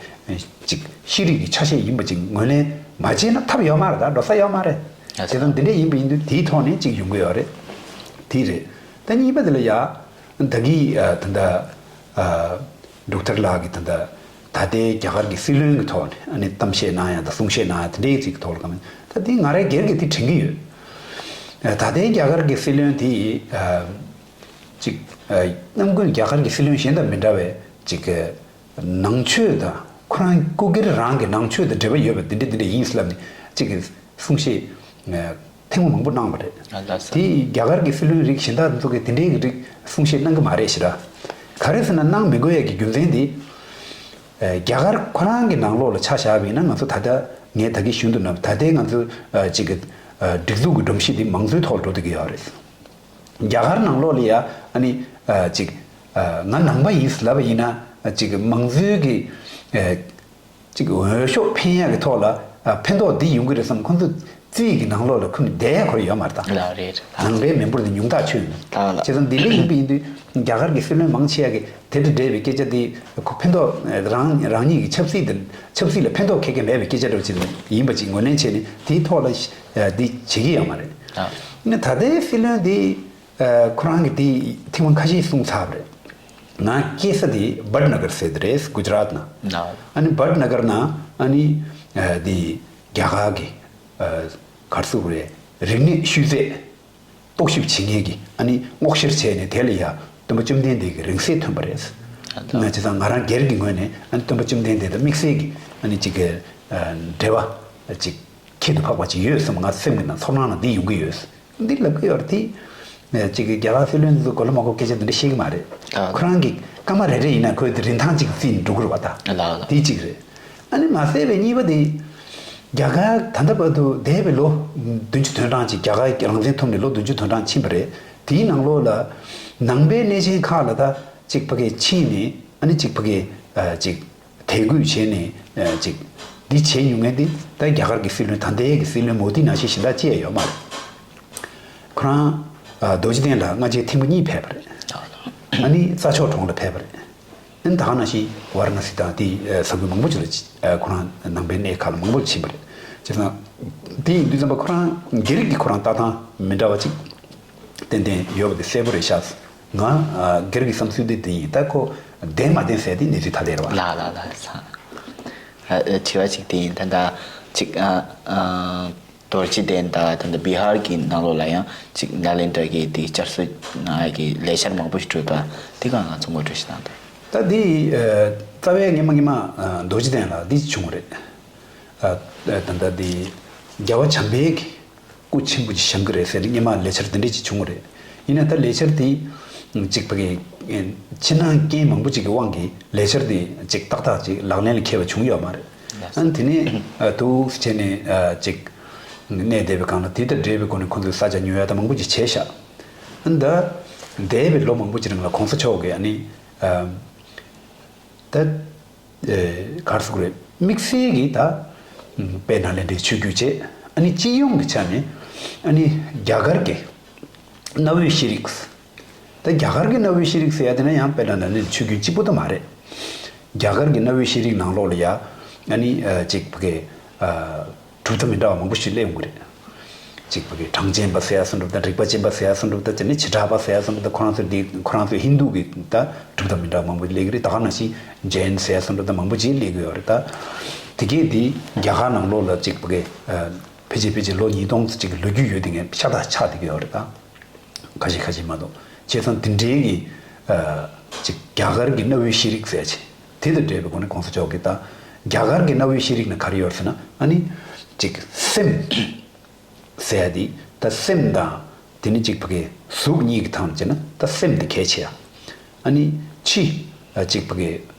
ཅིག་ཤེས་རིག་གི་ཆ་ཤས་ཡིན་པ་ཅིག་ངོས་ལེན་མ་བྱས་ན་ཐབས་ཡོད་མ་རེད། ད་འགྲོ་ས་ཡོད་མ་རེད། བྱས་ཙང་འདི་འདྲ་ཡིན་པ་ཡིན་དུས་དེའི་ཐོག་ནས་ཅིག་ཡོང་གི་ཡོད་རེད། དེ་རེད། ད་གཉིས་པ་དེ་ལ་ཡ། ད་གི་ད་ལྟ་ཌོག་ཊར་ལགས་ཀྱིས་ད་ལྟ་ད་ལྟའི་རྒྱ་གར་གྱི་སྲིད་བློན་གྱི་ཐོག་ནས་ཨ་ནི་གཏམ་བཤད་གནང་ཡ་དང་གསུང་བཤད་གནང་ཡ་དེ་འདྲའི་ཅིག་གི་ཐོག་ལ་གང་ད་དེ་ང་རང་སྒེར་གྱིས་དེ་དྲན་གྱི་ཡོད། ད་ལྟའི་རྒྱ་གར་གྱི་སྲིད་བློན་དེ་ཅིག་གནམ་དགུན་རྒྱ་གར་གྱི་སྲིད་བློན་གཞན་དང་མི་འདྲ་བའི་ཅིག་ནང་ཆོས་དང་ཁོ་རང་སྐུ་སྒེར་རང་གི་ནང་ཆོས་དང་འབྲེལ་བ་ཡོད་པ་འདི་འདྲ་འདི་འདྲ་ཡིན་ལབ་ནས་ཅིག་གི་གསུང་བཤད་ཐེངས་མང་པོ་གནང་བ་རེད། ཨ་ལགས་སོ། དེ་རྒྱ་གར་གྱི་སྲིད་བློན་རིགས་གཞན་དག་ཚོ་གིས་དེ་འདྲའི་གི་རིགས་གསུང་བཤད་གནང་གི་མ་རེད་ཤི་ར། ག་རེ་ཟེར་ན་གནང་མི་དགོས་ཡ་གི་རྒྱུ་མཚན་དེ། རྒྱ་གར་ཁོ་རང་གི་ནང་ལོགས་ལ་ཆ་བཞག་པ་ཡིན་ན་ང་ཚོ་ད་ལྟ་ངས་ད་གིན་ཞུ་འདུག་ན་ད་ལྟའི་ང་ཚོ་ཅིག་གི་སྒྲིག་འཛུགས་ཀྱི་སྒྲོམ་གཞི་དེ་མང་གཙོའི་ཐོག་ལ་འགྲོ་བསྡད་ཀྱི་ཡོད་རེད། རྒྱ་གར་ནང་ལོགས་ལ་ཡ་ཨ་ནི་ཅིག་ང་ནང་པ་ཡིན་ལབ་པ་ཡིན་ན་ཅིག་མང་གཙོའི་གི་ཅིག་འོས་ཤོག་འཕེན་ཡག་གི་ཐོག་ལ་ཕན་ཐོགས་འདི་ཡོང་གི་རེད་བསམ་ཁོང་ཚོ་རྩིས་ཀྱི་ནང་ལོགས་ལ་ཁོ་ནི་བསྡད་ཡག་ཁོ་ར་ཡོད་མ་རེད་ད། ལགས་རེད། ནང་པའི་མི་འབོར་དེ་ཉུང་ཐག་ཆོད་ཡོད། ལགས་ལགས། བྱས་ཙང་འདི་འདྲ་ཡིན་པ་ཡིན་དུས་རྒྱ་གར་གི་སྲིད་བློན་མང་ཆེ་བ་གི་དེ་དང་འབྲེལ་བའི་སྐད་ཆ་དེ་ཁོ་ཕན་ཐོགས་རང་རང་ཉིད་ཀྱི་ཆབ་སྲིད་དེ་ཆབ་སྲིད་ལ་ཕན་ཐོགས་ཁེལ་གི་མེད་པའི་སྐད་ཆ་འདྲ་བོ་ཅིག་ཡིན་པ་ཅིག་ངོས་ལེན་བྱས་ནས་དེའི་ཐོག་ལ་འདི་བྱེད་ཀྱི་ཡོད་མ་རེད། ལགས། ནི་ད་ལྟའི་སྲིད་བློན་དེ་ཁོ་རང་གི་དེ་ཐེངས་མ་ཁ་ཤས་གསུངས་ཚར་བ་རེད། ང་སྐྱེས་ས་དེ་བྷཊ་ན་གར་ཟེར་དེ་རེད། གུ་ཇ་རཱཏ་ན། ལགས། ཨ་ནི་བྷཊ་ན་གར་ན་ཨ་ནི་དེ་རྒྱ་གར་གི་ག་རེ་ཟེར་དགོས་རེད། རིག་གནས་ཤུལ་རྫས་རྟོག་ཞིབ་བྱེད་མཁན་གྱི་ཨ་ནི་སྔོག་བཤེར་བྱས་ནས་དེ་ལ་ཡ་སྟོན་པ་བཅོམ་ལྡན་འདས་ཀྱི་རིང་བསྲེལ་ཐོན་པ་རེད། ང་བྱས་ཙང་ང་རང་སྒེར་གྱི་ངོས་ནས་ཨ་ནི་སྟོན་པ་བཅོམ་ལྡན་འདས་དང་དམིགས་བསལ་གྱི་ཨ་ནི་ཅིག་གི་འབྲེལ་བ་ཅིག་ཁྱད་དུ་འཕགས་པ་ཅིག་ཡོད་བསམ། ང་སེམས་ཀྱི་ནང་ཚོར་སྣང་ལ་འདི་ཡོང་གི་ཡོད། འདི་ལབ་ཀྱི་ཡོད་རེད་དེ། ཅིག་གི་རྒྱ་གར་སྲིད་བློན་ཚོ་གོ་ལ་མ་གོ་སྐད་ཆ་འདི་འདྲ་བཤད་ཀྱི་མ་རེད། ཨ། ཁོ་རང་གི་སྐར་མ་རེ་རེ་ཡིན་ན་ཁོས་དེ་རིན་ཐང་ཅིག་བརྩིས་ནས་འགྲོ་གི་རེད་བ་ད། ལགས་ལགས། དེ་གཅིག་རེད། ཨ་ནི་མ་ཟད་པའི་གཉིས་པ་དེ། རྒྱ་གར་ད་ལྟ་བར་དུ་འདས་པའི་ལོ་བདུན་ཅུ་དོན་གྲངས་ཅིག་རྒྱ་གར་རང་བཙན་ཐོབ་ནས་ལོ་བདུན་ཅུ་དོན་གྲངས་ཕྱིན་པ་རེད། དེའི་ནང་ལོགས་ལ་ནང་པའི་གནས་ཆེན་ཁག་ལ་ད་ཅིག་ཕ་གིར་ཕྱིན་ནས་ཨ་ནི་ཅིག་ཕ་གིར་ཅིག་དད་གུས་བྱས་ནས་ཅིག་འདི་བྱས་མྱོང་མཁན་དེ་ད་རྒྱ་གར་གྱི་སྲིད་བློན་ད་ལྟའི་གི་སྲིད་བློན་མོ་དི་ནང་བཞིན་གཞན་དག་ཅི་ཡང་ཡོད་མ་རེད། ཁོ་རང་རྡོ་རྗེ་གདན་ལ་སྔ་རྗེས་ཐེངས་མ་གཉིས་ཕེབས་པ་རེད། ཨ་ནི་རྩྭ་མཆོག་གྲོང་ལ་ཕེབས་པ་རེད། ཨ་ནི་ད་ག་ནང་བཞིན་ཝཱ་ར་ཎ་སི་དང་དེའི་ས་ཁུལ་མང་པོ་ཅིག་ལ་ཁོ་རང་ནང་པའི་གནས་ཁག་ལ་མང་པོ་ཕྱིན་པ་རེད། བྱས་ཙང་དེ་ཡིན་དུས་ཙམ་པ་ཁོ་རང་སྒེར་གྱི་ཁོ་རང་ལྟ་སྟངས་མི་འདྲ་བ་ཅིག་ཏན་ཏན་ཡོད་པ་དེ་གསལ་པོ་རེད་ཤག་ང་སྒེར་གྱི་བསམ་ཚུལ་དེ་དེ་ཡིན། ད་ཁོ་བདེན་མ་བདེན་ཟེར་དེ་གནས་ཚུལ་ཐ་དད་རེད་བ། ལགས་ལགས་ལགས། དྲི་བ་གཅིག་དེ་ཡིན། ད་ལྟ་གཅིག་རྡོ་རྗེ་གདན་དང་ད་ལྟ་བི་ཧར་གྱི་ནང་ལོགས་ལ་ཡང་གཅིག་ནཱ་ལེནྡྲ་གི་དེ་བསྐྱར་གསོ་གནང་ཡ་གི་ལས་འཆར་མང་པོ་ཞིག་གྲུབ་པ་དེ་གང་ག་ཚོད་ངོ་སྤྲོད་ཞིག་གནང་དང་། ད་དེ་རྩ་བའི་སྔས་མ་སྔས་མ་རྡོ་རྗེ་གདན་ལ་འདི་བྱུང་བ་རེད། ད་ལྟ་དེ་རྒྱལ་བ་བྱམས་པའི་གི་སྐུ་ཆེན་པོ་ཅིག་བཞེངས་ཀྱི་རེད་ཟེར་ནས་སྔས་མ་ལས་འཆར་འདི་འདྲ་ཅིག་བྱུང་བ་རེད། ཡིན་ན་ད་ལས་འཆར་དེ་ཅིག་ཕ་གི་ཕྱི་ནང་རྐྱེན་མང་པོ་ཅིག་གི་དབང་གིས་ལས་འཆར་དེ་ཅིག་ཏག་ཏག་ཅིག་ལག་ལེན་ལ་འཁེལ་བ་བྱུང་ཡོད་མ་རེད། ཨ་ནི་དེ་ནས་ཨ་འདུག་བྱས་ནས་ཨ་ཅིག་གནས་བསྡད་པའི་སྒང་ལ་དེ་དང་འབྲེལ་བའི་སྒོ་ནས་ཁོང་ཚོས་ས་ཆ་ཉོ་ཡ་དང་མང་པོ་ཅིག་བྱས་ཤག་ཨ་ནི་ད་འདས་པའི་ལོ་མང་པོ་ཅིག་རིང་ལ་གོང་ས་མཆོག་གིས་ཨ་ནི་ཨ་ད། ཨེ་ག་རེ་ཟེར་དགོས་རེད། དམིགས་བསལ་གྱིས་ད་དཔལ་ནཱ་ལེནྡྲའི་ཆོས་བརྒྱུད་བྱས། ཨ་ནི་སྤྱི་ཡོངས་ཀྱི་ཆ་ནས་ཨ་ནི་རྒྱ་གར་གྱི་གནའ་བོའི་ཤེས་རིག་ད་རྒྱ་གར་གྱི་གནའ་བོའི་ཤེས་རིག་ཟེར་ཡ་དེ་ན་ཡང་དཔལ་ནཱ་ལེནྡྲའི་ཆོས་བརྒྱུད་གཅིག་པུ་ད་མ་རེད། རྒྱ་གར་གྱི་གནའ་བོའི་ཤེས་རིག་ནང་ལོགས་ལ་ཡ་ཨ་ནི་ཨ་ཅིག་ཕ་གི་ཨ་གྲུབ་མཐའ་མི་འདྲ་བ་མང་པོ་ཞིག་སླེབས་ཡོང་གི་རེད། གཅིག་ཕ་གི་གྲངས་ཅན་པ་ཟེར་ཡ་སོང་འགྲོ་ད། རིག་པ་ཅན་པ་ཟེར་ཡ་སོང་འགྲོ་ད། དེ་ནས་བྱེ་བྲག་པ་ཟེར་ཡ་སོང་འགྲོ་ད། ཁོ་རང་ཚོ་འདི་ཁོ་རང་ཚོ་ཧིན་དུ་གི་ད་གྲུབ་མཐའ་མི་འདྲ་བ་མང་པོ་སླེབས་ཀྱི་རེད། ད་ག་ནང་བཞིན་ཇེན་ཟེར་ཡ་སོང་འགྲོ་ད་མང་པོ་ཅིག་སླེབས་ཀྱི་ཡོད་རེད་ད། དེ་གས་འདི་རྒྱ་གར་ནང་ལོགས་ལ་གཅིག་ཕ་གི་ཕལ་ཆེར་ཕལ་ཆེར་ལོ་ཉིས་སྟོང་ཙམ་ཅིག་གི་ལོ་རྒྱུས་ཡོད་དེ་ངས་ཤ་སྟག་ཆགས་བསྡད་ཀྱི་ཡོད་རེད་ད། ཁ་ཤས་ཁ་ཤས་མ་གཏོགས། བྱས་ཙང་དེ་འདྲའི་གི་ཅིག་རྒྱ་གར་གི་གནའ་བོའི་ཤེས་རིག་ཟེར་ཡ་ཅིག་དེ་དང་འབྲེལ་བའི་སྒོ་ནས་གོང་ས་མཆོག་གིས་ད་རྒྱ་གར་གི་གནའ་བོའི་ཤེས་རིག་ནང་ག་རེ་ཡོད་ཟེར་ན་ཨ་ནི་ཅིག་སེམས། ཟེར་ཡ་དེ་ད་སེམས་དང་དེ་ནི་གཅིག་ཕ་གི་གཟུགས་གཉིས་ཀྱི་ཐང་ལ་བྱས་ན་ད་སེམས་དེ་གལ་ཆེ་ཡ། ཨ་ནི་ཕྱི་གཅིག་ཕ་གི་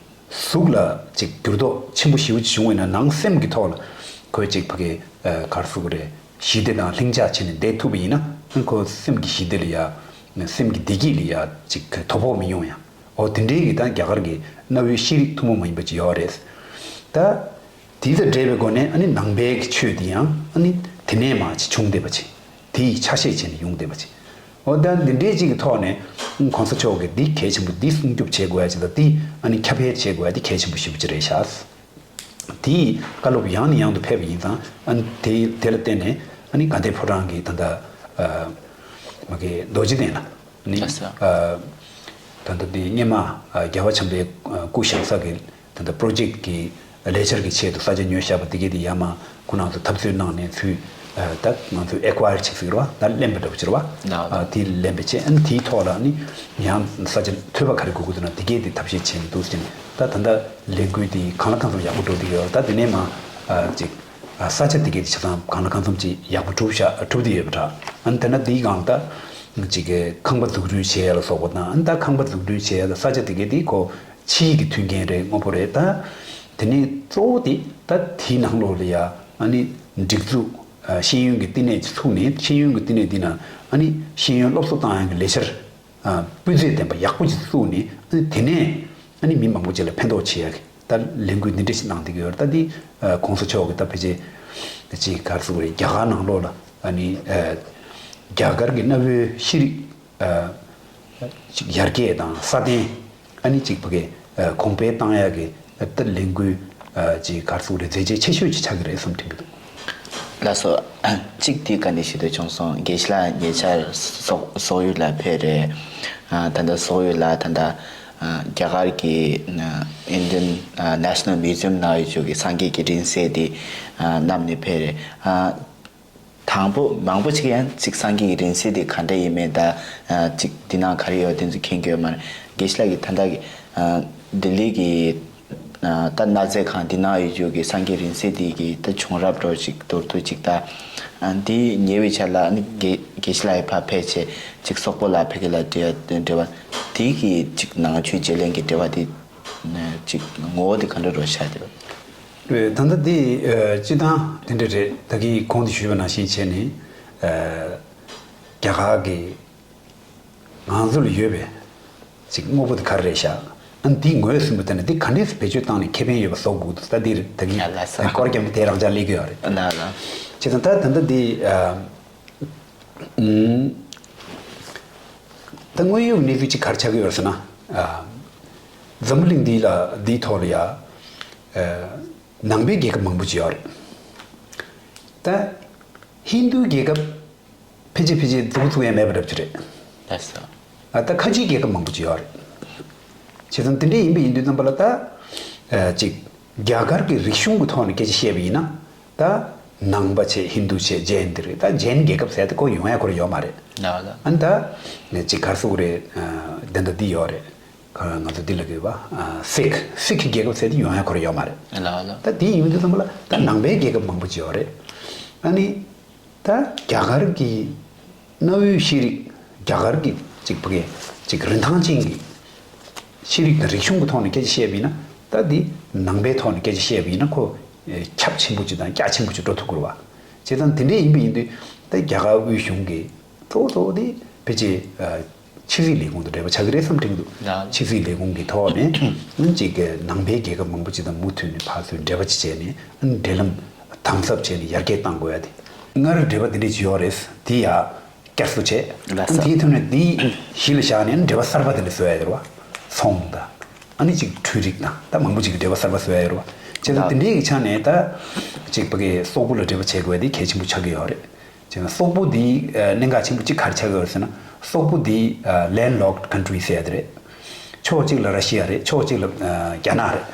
གཟུགས་ལ་གཅིག་འགྱུར་ལྡོག་ཆེན་པོ་ཞེ་པོ་ཅིག་བྱུང་བས་ན་ནང་སེམས་ཀྱི་ཐོག་ལ་ཁོས་གཅིག་ཕ་གི་ག་རེ་ཟེར་དགོས་རེད། ཞི་བདེ་དང་ལྷིང་འཇགས་བྱས་ནས་བསྡད་ཐུབ་པ་ཡིན་ན་ཁོ་སེམས་ཀྱི་ཞི་བདེ་ལ་ཡ་སེམས་ཀྱི་བདེ་སྐྱིད་ལ་ཡ་གཅིག་དོ་ཕོག་མི་ཡོང་ཡ། འོ་དེ་འདྲའི་གི་ད་རྒྱ་གར་གི་གནའ་བོའི་ཤེས་རིག་ཐུན་མོང་མ་ཡིན་པ་ཅིག་ཡོད་རེད། ད། དེ་དང་འབྲེལ་བའི་སྒོ་ནས་ཨ་ནི་ནང་པའི་གི་ཆོས་དེ་ཡང་ཨ་ནི་དེ་ནས་མར་ཅིག་བྱུང་བསྡད་པ་ཅིག་དེ་ཡི་ཆ་ཤས་བྱས་ནས་ཡོང་བསྡད་པ་ཅིག་འོ་ད་འདི་འདྲའི་ཅིག་གི་ཐོག་ནས་གོང་ས་མཆོག་གིས་འདི་གལ་ཆེན་པོ་འདི་སྲུང་སྐྱོབ་བྱེད་དགོས་ཡ་ཅིག་དང་འདི་ཨ་ནི་ཁྱབ་སྤེལ་བྱེད་དགོས་ཡ་འདི་གལ་ཆེན་པོ་ཞེ་པོ་ཅིག་རེད་ཤག་དེ་ཡི་བཀའ་སློབ་ཡང་ནས་ཡང་དུ་ཕེབས་པ་ཡིན་ཙང་ཨ་ནི་དེ་དེ་ལ་བརྟེན་ནས་ཨ་ནི་དགའ་ལྡན་ཕོ་བྲང་གི་ད་ལྟ་མ་གི་རྡོ་རྗེ་གདན་ལ། ནི། ལགས་སོ། ཨ། ད་ལྟ་འདི་སྔས་མ་ཨ་རྒྱལ་བ་བྱམས་པའི་ཨ་སྐུ་བཞེངས་ས་གི་ད་ལྟ་པྲོ་ཇེཀ་གི་ལས་འཆར་གི་ཆེད་དུ་ས་ཆ་ཉོས་བཞག་པ་དེ་གའི་དེ་ཡར་མར་ཁོ་རང་ཚོ་འཐབ་རྩོད་གནང་ནས་ཚུར་ཨ་ད་ང་ཚོས་ཨེ་ཀོ་ཡར་བྱེད་ཟེར་བ་ད་ལེན་པ་འདྲ་པོ་ཅིག་རེད་བ། ལགས། ཨ་དེ་ལེན་པ་བྱས། ཨ་ནི་དེའི་ཐོག་ལ་ཨ་ནི་ཡང་ས་ཆ་ཐོལ་པ་ག་རེ་དགོས་ཀྱི་འདུག་ན་དེ་གའི་དེ་ཐབས་ཤེས་བྱས་ནས་འདུག་ཟེར་ནས་ད་ད་ལྟ་ལས་འགུལ་དེ་གང་ལ་གང་འཚམ་ཡག་པོ་འགྲོ་བསྡད་ཡོད། ད་དེ་ནས་མར་ཨ་ཅིག་ས་ཆ་དེ་གའི་དེ་ཆ་ཚང་གང་ལ་གང་འཚམ་ཅིག་ཡག་པོ་གྲུབ་ཤག་གྲུབ་བསྡད་ཡོད་པ་འདྲ། ཨ་ནི་དེ་ན་དེའི་སྒང་ད་ཅིག་ཁང་པ་འཛུགས་སྐྲུན་བྱེད་ཡ་ལ་སོགས་པ་དང་། ཨ་ནི་ད་ཁང་པ་འཛུགས་སྐྲུན་བྱེད་ཡ་ལ་ས་ཆ་དེ་གའི་དེ་ཁོ་ཕྱིའི་གི་མཐུན་རྐྱེན་རེད། དངོས་པོ་རེད། ད་དེ་ནས་གཙོ་བོ་དེ་ད་དེའི་ནང་ལོགས་ལ་ཡ་ཨ་ནི་སྒྲིག་འཛུགས་ཤེས་ཡོན་གྱི་བསྟི་གནས་ཅིག་ཚུགས་ནས་ཤེས་ཡོན་གྱི་བསྟི་གནས་དེ་ན་ཨ་ནི་ཤེས་ཡོན་སློབ་གསོ་བཏང་ཡ་གི་ལས་འཆར་སྤུས་ཚད་ལྡན་པ་ཡག་པོ་ཅིག་བཙུགས་ནས། ཨ་ནི་དེ་ནས་ཨ་ནི་མི་མང་པོ་ཅིག་ལ་ཕན་ཐོགས་བྱེད་ཡ་གི་ད་ལས་འགུལ་འདི་འདྲ་ཞིག་གནང་བསྡད་ཀྱི་ཡོད་རེད། ད་འདི་གོང་ས་མཆོག་གི་ད་ཕལ་ཆེར་ཅིག་ག་རེ་ཟེར་དགོས་རེད། རྒྱ་གར་ནང་ལོགས་ལ་ཨ་ནི་རྒྱ་གར་གྱི་གནའ་བོའི་ཤེས་རིག་ཅིག་ཡར་རྒྱས་དང་སྲ་བརྟན། ཨ་ནི་ཅིག་ཕ་གི་གོང་འཕེལ་བཏང་ཡ་གི་ད་ལས་འགུལ་ཅིག་ག་རེ་ཟེར་དགོས་རེད། མཛད་རྗེས་ཆེ་ཤོས་ཅིག་ཆགས་ཀྱི་རེད་བསམ་དྲན་གྱི་འདུག་ལགས་སོ། གཅིག་དེ་ག་འདྲ་ཞིག་ཏུ་བྱུང་སོང་། དགེ་བཤེས་ལགས་ཉེ་ཆར་སོག་སོག་ཡུལ་ལ་ཕེབས་རེད། ད་ལྟ་སོག་ཡུལ་ལ་ད་ལྟ་རྒྱ་གར་གྱི་Indian National Museum ནང་ཡོད་ཅོག་གི་སངས་རྒྱས་ཀྱི་རིང་བསྲེལ་དེ་བསྣམས་ནས་ཕེབས་རེད། དང་པོ་མང་པོ་ཅིག་ཡང་ཅིག་སངས་རྒྱས་ཀྱི་རིང་བསྲེལ་དེ་ག་འདྲ་ཡིན་མིན་ད་ཅིག་འདི་ནང་ག་རེ་ཡོད་དེ་ཚོ་མཁྱེན་གྱི་ཡོད་མ་རེད། དགེ་བཤེས་ལགས་ཀྱིས་ད་ལྟ་གི་ ལྡི་ལི་གི་ད་གནའ་རྫས་ཁང་འདི་ནང་ཡོད་རྒྱུ་གི་སངས་རྒྱས་རིང་བསྲེལ་འདི་གི་ད་བྱུང་རབས་འདྲ་ཅིག་མདོར་བསྡུས་ཅིག་ད་འདི་ཉེ་བའི་ཆར་ལ་ཨ་ནི་དགེ་དགེ་བཤེས་ལགས་ཕར་ཕེབས་བྱས་ཅིག་སོག་པོ་ལ་ཕ་གི་ལ་འབྲེལ་འབྲེལ་བ་འདི་གི་ཅིག་ནང་ཆོས་བརྗེ་ལེན་གྱི་འབྲེལ་བ་འདི་ཅིག་ངོ་བོ་འདི་ག་འདྲ་རོ་ཤ་འདི་བ། ད་ལྟ་འདི་སྤྱི་བཏང་དེ་འདྲ་རེད། ད་གིན་གོང་དུ་ཞུས་པ་ནང་བཞིན་བྱས་ནས་རྒྱ་གར་གི་ང་ཚོ་ལ་ཡོད་པའི་ཅིག་དངོས་པོ་དེ་ག་རེ་རེད་ཤག་ཨ་ནི་དེའི་ངོས་ཟིན་པ་དེ་ནི་དེ་ག་འདྲས་སུ་བེད་སྤྱོད་བཏང་ནས་ཁེ་ཕན་ཡོད་པ་བཟོ་དགོས་འདུག་ད་འདིར་ད་གིན་ཡ་ལགས་སོ། སྐོར་རྒྱབ་ནས་དེ་རང་ཅག་སླེབས་ཀྱི་ཡོད་རེད། ལགས་ལགས། བྱས་ཙང་ད་ད་ལྟ་འདི་ཨ་ཨུམ། ད་དངོས་ཡོད་གནས་ཚུལ་ཅིག་ག་རེ་ཆགས་ཀྱི་ཡོད་རེད་ཟེར་ན། ཨ་འཛམ་བུ་གླིང་འདི་ལ་འདིའི་ཐོག་ལ་ཡ་ཨ་ནང་པའི་རྒྱལ་ཁབ་མང་པོ་ཅིག་ཡོད་རེད། ད་ཧིན་རྡུ་རྒྱལ་ཁབ་ཕལ་ཆེར་ཕལ་ཆེར་མཛུབ་གུ་བཙུགས་ཡ་མེད་པ་འདྲ་པོ་ཅིག་རེད། ལགས་སོ། ཨ་ད་ཁ་ཆེའི་རྒྱལ་ཁབ་མང་པོ་ཅིག་ཡོད་རེད། བྱས་ཙང་དེ་འདྲ་ཡིན་པ་ཡིན་དུས་ཙམ་པ་ལ་ད་ཨ་ཅིག་རྒྱ་གར་གྱི་རིག་གཞུང་གི་ཐོག་ནས་སྐད་ཆ་བཤད་པ་ཡིན་ན་ད་ནང་པ་བྱས་ཧིན་རྡུ་བྱས་ཇེན་འདི་རེད། ད་ཇེན་རྒྱལ་ཁབ་ཟེར་ཏེ་ཁོ་ཡོང་ཡ་ཁོ་ར་ཡོད་མ་རེད། ལགས་ལགས། ཨ་ནི་ད་ཅིག་ག་རེ་ཟེར་དགོས་རེད། ཨ་དེ་འདྲ་འདི་ཡོད་རེད། ཁ་ང་ཚོ་འདི་ལ་གི་བ་ཨ་སིག་སིག་རྒྱལ་ཁབ་ཟེར་ཏེ་ཡོང་ཡ་ཁོ་ར་ཡོད་མ་རེད། ལགས་ལགས། ད་དེ་ཡིན་དུས་ཙམ་པ་ལ་ད་ནང་པའི་རྒྱལ་ཁབ་མང་པོ་ཅིག་ཡོད་རེད། ཨ་ནི་ད་རྒྱ་གར་གྱི་གནའ་བོའི་ཤེས་རིག་རྒྱ་གར་གྱི་ཅིག་ཕ་གི་ཅིག་རིན་ཐང་ཅན་གྱི་ཤེས་རིག་དང་རིག་གཞུང་གི་ཐོག་ནས་སྐད་ཆ་བཤད་པ་ཡིན་ན་ད་འདི་ནང་པའི་ཐོག་ནས་སྐད་ཆ་བཤད་པ་ཡིན་ན་ཁོ་ཁྱབ་ཆེན་པོ་ཅིག་དང་རྒྱ་ཆེན་པོ་ཅིག་འགྲོ་ཐུབ་ཀྱི་རེད་བ། བྱས་ཙང་དེ་འདྲ་ཡིན་པ་ཡིན་དུས་ད་རྒྱ་གར་དབུས་གཞུང་གིས་གཙོ་བོ་གཙོ་བོ་དེ་ཕལ་ཆེར་ཕྱི་སྲིད་ལས་ཁུངས་དང་འབྲེལ་བ་ཆགས་ཀྱི་རེད་བསམ་དྲན་གྱི་འདུག་ལགས། ཕྱི་སྲིད་ལས་ཁུངས་ཀྱི་ཐོག་ནས་ཅིག་ནང་པའི་རྒྱལ་ཁབ་མང་པོ་ཅིག་དང་མུ་མཐུད་ནས་ཕར་ཚུར་འབྲེལ་བ་ཅིག་བྱས་ནས་འབྲེལ་ལམ་དམ་ཟབ་བྱས་ནས་ཡར་རྒྱས་གཏང་དགོས་ཡ་དེ། སྔར་འབྲེལ་བ་དེ་འདྲ་ཅིག་ཡོད་རེད། དེ་ཡ་བསྐྱར་གསོ་བྱས། ལགས་སོ། དེའི་ཐོག་ནས་དེ་གཞི་ལ་བཞག་ནས་འབྲེལ་བ་གསར་པ་དེ་འདྲ་བཟོ་ཡ་ཡོད་རེད་བ། ཚོང་དང་། ཨ་ནི་ཅིག་འཕྲུལ་རིག་དང་ད་མང་པོ་ཅིག་གི་འབྲེལ་བ་གསར་པ་བཟོ་ཡ་ཡོད་རེད་བ། བྱས་ཙང་དེ་འདྲའི་གི་ཆ་ནས་ད་ཅིག་ཕ་གི་སོག་པོ་ལ་འབྲེལ་བ་བྱེད་དགོས་ཡ་དེ་གལ་ཆེན་པོ་ཆགས་ཀྱི་ཡོད་རེད། བྱས་ན་སོག་པོ་འདི་གནད་འགག་ཆེན་པོ་གཅིག་ག་རེ་ཆགས་ཀྱི་ཡོད་རེད་ཟེར་ན། སོག་པོ་འདི་ལེན་ལོག་ཀན་ཊི་རི་ཟེར་ཡ་དེ་རེད། ཕྱོགས་གཅིག་ལ་ར་ཤི་ཡ་རེད། ཕྱོགས་གཅིག་ལ་རྒྱ་ནག་རེད།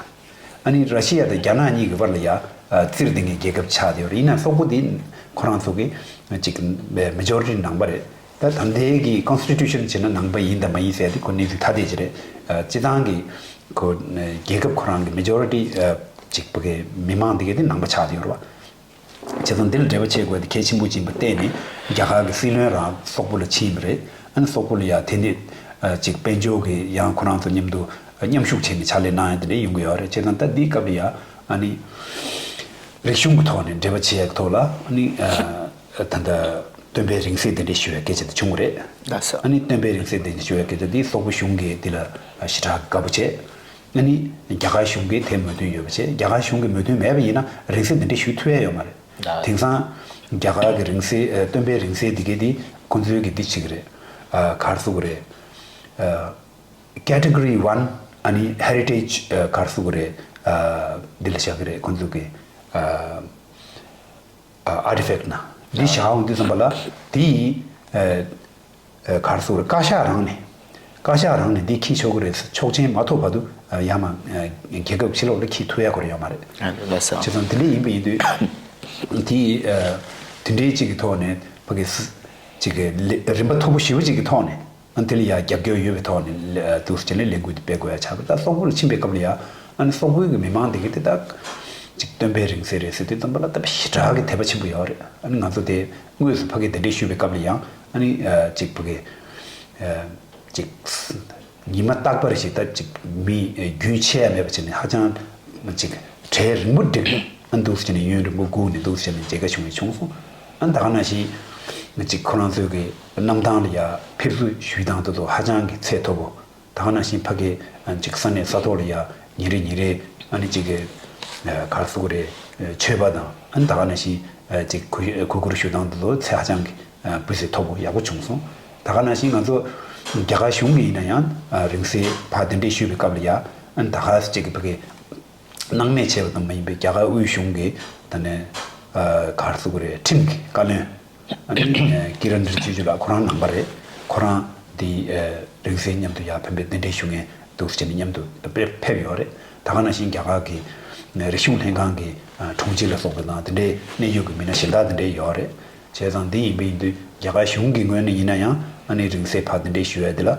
ཨ་ནི་ར་ཤི་ཡ་དང་རྒྱ་ནག་གཉིས་ཀྱི་བར་ལ་ཡ་རྩིར་ལྡན་གྱི་རྒྱལ་ཁབ་ཆགས་བསྡད་ཡོད་རེད། ཡིན་ན་སོག་པོ་འདི་ཁོ་རང་ཚོ་གི་ཅིག་མེ་ཇོ་རི་ཊི་ནང་པ་རེད། ད་ད་ལྟའི་གི་ཀོན་སི་ཊི་ཊུ་ཤན་བྱས་ན་ནང་པ་ཡིན་དང་མ་ཡིན་ཟེར་ཡ་དེ་ཁོ་གནས་ཚུལ་ཐ་དད་ཅིག་རེད། སྤྱི་བཏང་གི་ཁོ་རྒྱལ་ཁབ་ཁོ་རང་གི་མེ་ཇོ་རི་ཊི་ཅིག་པ་གི་མི་མང་འདི་ག་དེ་ནང་པ་ཆགས་བསྡད་ཡོད་རེད་བ། བྱས་ཙང་འདི་ལ་འབྲེལ་བ་བྱེད་དགོས་དེ་གལ་ཆེན་པོ་ཅིག་ཡིན་པ་བལྟས་ནས་རྒྱ་གར་གྱི་སྲིད་བློན་རང་སོག་པོ་ལ་ཕྱིན་པ་རེད། ཨ་ནི་སོག་པོ་ལ་ཡ་དེ་ནས་ཅིག་དཔལ་འབྱོར་གྱི་ཡང་ཁོ་རང་ཚོ་མཉམ་དུ་མཉམ་ཞུགས་བྱས་ནས་ཕྱག་ལས་གནང་ཡ་དེ་འདྲ་ཡོང་གི་ཡོད་རེད། བྱས་ཙང་ད་འདིའི་སྐབས་ལ་ཡ་ཨ་ནི་རིག་གཞུང་གི་ཐོག་ནས་འབྲེལ་བ་བྱེད་ཡ་གི་ཐོག་ལ་ཨ་ནི་ད་ལྟ་སྟོན་པའི་རིང་བསྲེལ་དེ་འདྲ་ཞུ་བའི་སྐད་ཆ་དེ་བྱུང་བ་རེད། ལགས་སོ། ཨ་ནི་སྟོན་པའི་རིང་བསྲེལ་དེ་འདྲ་ཞུ་བའི་སྐད་ཆ་འདི་སོག་པོ་གཞུང་གིས་འདི་ལ་ཞེ་དྲག་དགའ་པོ་བྱས། ཨ་ནི་རྒྱ་གར་གཞུང་གིས་དེ་མོས་མཐུན་ཡོད་པ་བྱས། རྒྱ་གར་གཞུང་གིས་མོས་མཐུན་མེད་པ་ཡིན་ན་རིང་བསྲེལ་འདི་འདྲ་ཞུ་ཐུབ་ཡ་ཡོད་མ་རེད། ལགས། དེང་སང་རྒྱ་གར་གྱི་རིང་བསྲེལ་ཨ་སྟོན་པའི་རིང་བསྲེལ་འདི་གའི་འདི་ཁོང་ཚོའི་གི་འདི་བྱེད་ཀྱི་རེད། ཨ་ག་རེ་ཟེར་དགོས་རེད། ཨ་ཀེ་ཊི་གོ་རི་ཝན་ཨ་ནི་ཧེ་རི་ཊེཇ་ཨ་ག་རེ་ཟེར་དགོས་རེད། ཨ་འདི་ལ་བཞག་གི་རེད་ཁོང་ཚོ་གི་ཨ་ཨ་ཊི་ཕེག་ཊི་ནང་འདི་བཞག་འོང་དུས་ཙམ་པ་ལ་འདི་ཨ་ཨ་ག་རེ་ཟེར་དགོས་རེད། བཀའ་ཤག་རང་ནས་བཀའ་ཤག་རང་ནས་འདི་འཁྱེར་ཆོག་གི་རེད། ཆོག་མཆན་མ་ཐོབ་བར་དུ་ཡར་མར་རྒྱལ་ཁབ་ཕྱི་ལོགས་ལ་འཁྱེར་ཐུབ་ཡ་ཁོ་རང་ཡོད་མ་རེད། ལགས་སོ། བྱས་ཙང་དེ་འདྲ་ཡིན་པ་ཡིན་དུས་དེ་དེ་འདྲའི་གཅིག་གི་ཐོག་ནས་ཕ་གི་གཅིག་གི་རིམ་པ་མཐོ་པོ་ཞེ་པོ་གཅིག་གི་ཐོག་ནས་ཨ་དེ་ལ་ཡ་རྒྱབ་སྐྱོར་ཡོད་པའི་ཐོག་ནས་འདུག་སེ་བྱས་ནས་ལས་འགུལ་དེ་སྤེལ་དགོས་ཡ་ཆགས་པ། ད་སོག་པོ་ལ་ཕྱིན་པའི་སྐབས་ལ་ཡ་ཨ་ནི་སོག་པོའི་གི་མི་མང་དེ་གི་དེ་ད་གཅིག་སྟོན་པའི་རིང་བསྲེལ་རེད་ཟེར་དུས་ཙམ་པ་ལ་ད་ཞེ་དྲག་གི་དད་པ་ཆེན་པོ་ཡོད་རེད། ཨ་ནི་ང་ཚོ་དེ་དངོས་སུ་ཕ་གི་དེ་འདྲས་ཞུས་པའི་སྐབས་ལ་ཡང་ཨ་ནི་གཅིག་ཕ་གི་གཅིག་ཉི་མ་རྟག་པར་ཞིག་ད་ཅིག་མི་རྒྱུན་ཆད་ཡ་མེད་པ་བྱས་ནས་ཧ་ཅང་ཅིག་གྲལ་རིང་པོ་བསྒྲིགས་ནས་ཨ་འདུག་སེ་བྱས་ནས་ཡུན་རིང་པོ་སྒུག་ནས་འདུག་སེ་བྱས་ནས་མཇལ་ཁ་བྱུང་བ་བྱུང་སོང་། ཨ་ད་ག་ནང་བཞིན་ཅིག་ཁོ་རང་ཚོའི་གི་གནམ་ཐང་ལ་ཡ་ཕེབས་བསུ་ཞུས་སྟངས་དེ་ཚོ་ཧ་ཅང་གི་ཚད་མཐོ་པོ། ད་ག་ནང་བཞིན་ཕ་གི་ཅིག་ས་གནས་ས་ཐོག་ལ་ཡ་ཉིན་རེ་ཉིན་རེ་ཨ་ནི་ཅིག་གི་ག་རེ་ཟེར་དགོས་རེད། མཆོད་པ་དང་ཨ་ནི་ད་ག་ནང་བཞིན་ཅིག་གུས་གུས་བཀུར་ཞུ་སྟངས་དེ་ཚོ་ཚད་ཧ་ཅང་གི་སྤུས་ཚད་མཐོ་པོ་ཡག་པོ་བྱུང་སོང་། ད་ག་ནང་བཞིན་ང་ཚོ་རྒྱ་གར་གཞུང་གི་ཡིན་ན་ཡང་རིང་བསྲེལ་ཕར་གདན་འདྲེན་ཞུས་པའི་སྐབས་ལ་ཡ་ཨ་ནི་ད་ག་ཅིག་གི་ཕ་གི་སྣང་མེད་བྱས་པ་ཙམ་མ་ཡིན་པའི་རྒྱ་གར་དབུས་གཞུང་གི་ད་ནས་ག་རེ་ཟེར་དགོས་རེད། ཁྲིམས་ཀྱི་བཀའ་བློན་ཨ་ནི་ཀི་རན་རི་ཇི་ཇུ་ལགས་ཁོ་རང་ནང་པ་རེད། ཁོ་རང་འདི་རིང་བསྲེལ་མཉམ་དུ་ཡར་ཕན་པའི་གདན་འདྲེན་ཞུ་མཁན་འདུག་སེ་བྱས་ནས་མཉམ་དུ་ཕེབས་ཕེབས་ཡོད་རེད། ད་ག་ནང་བཞིན་རྒྱ་གར་གྱི་རིག་གཞུང་ལྷན་ཁང་གི་དྲུང་ཆེ་ལ་སོགས་པ་དང་དེ་འདྲའི་གནད་ཡོད་ཀྱི་མི་སྣ་གཞན་དག་དེ་འདྲའི་ཡོད་རེད། བྱས་ཙང་འདི་ཡིན་པ་ཡིན་དུས་རྒྱ་གར་གཞུང་གི་ངོས་ནས་ཡིན་ན་ཡང་ཨ་ནི་རིང་བསྲེལ་ཕར་གདན་འདྲེན་ཞུ་ཡ་འདི་ལ་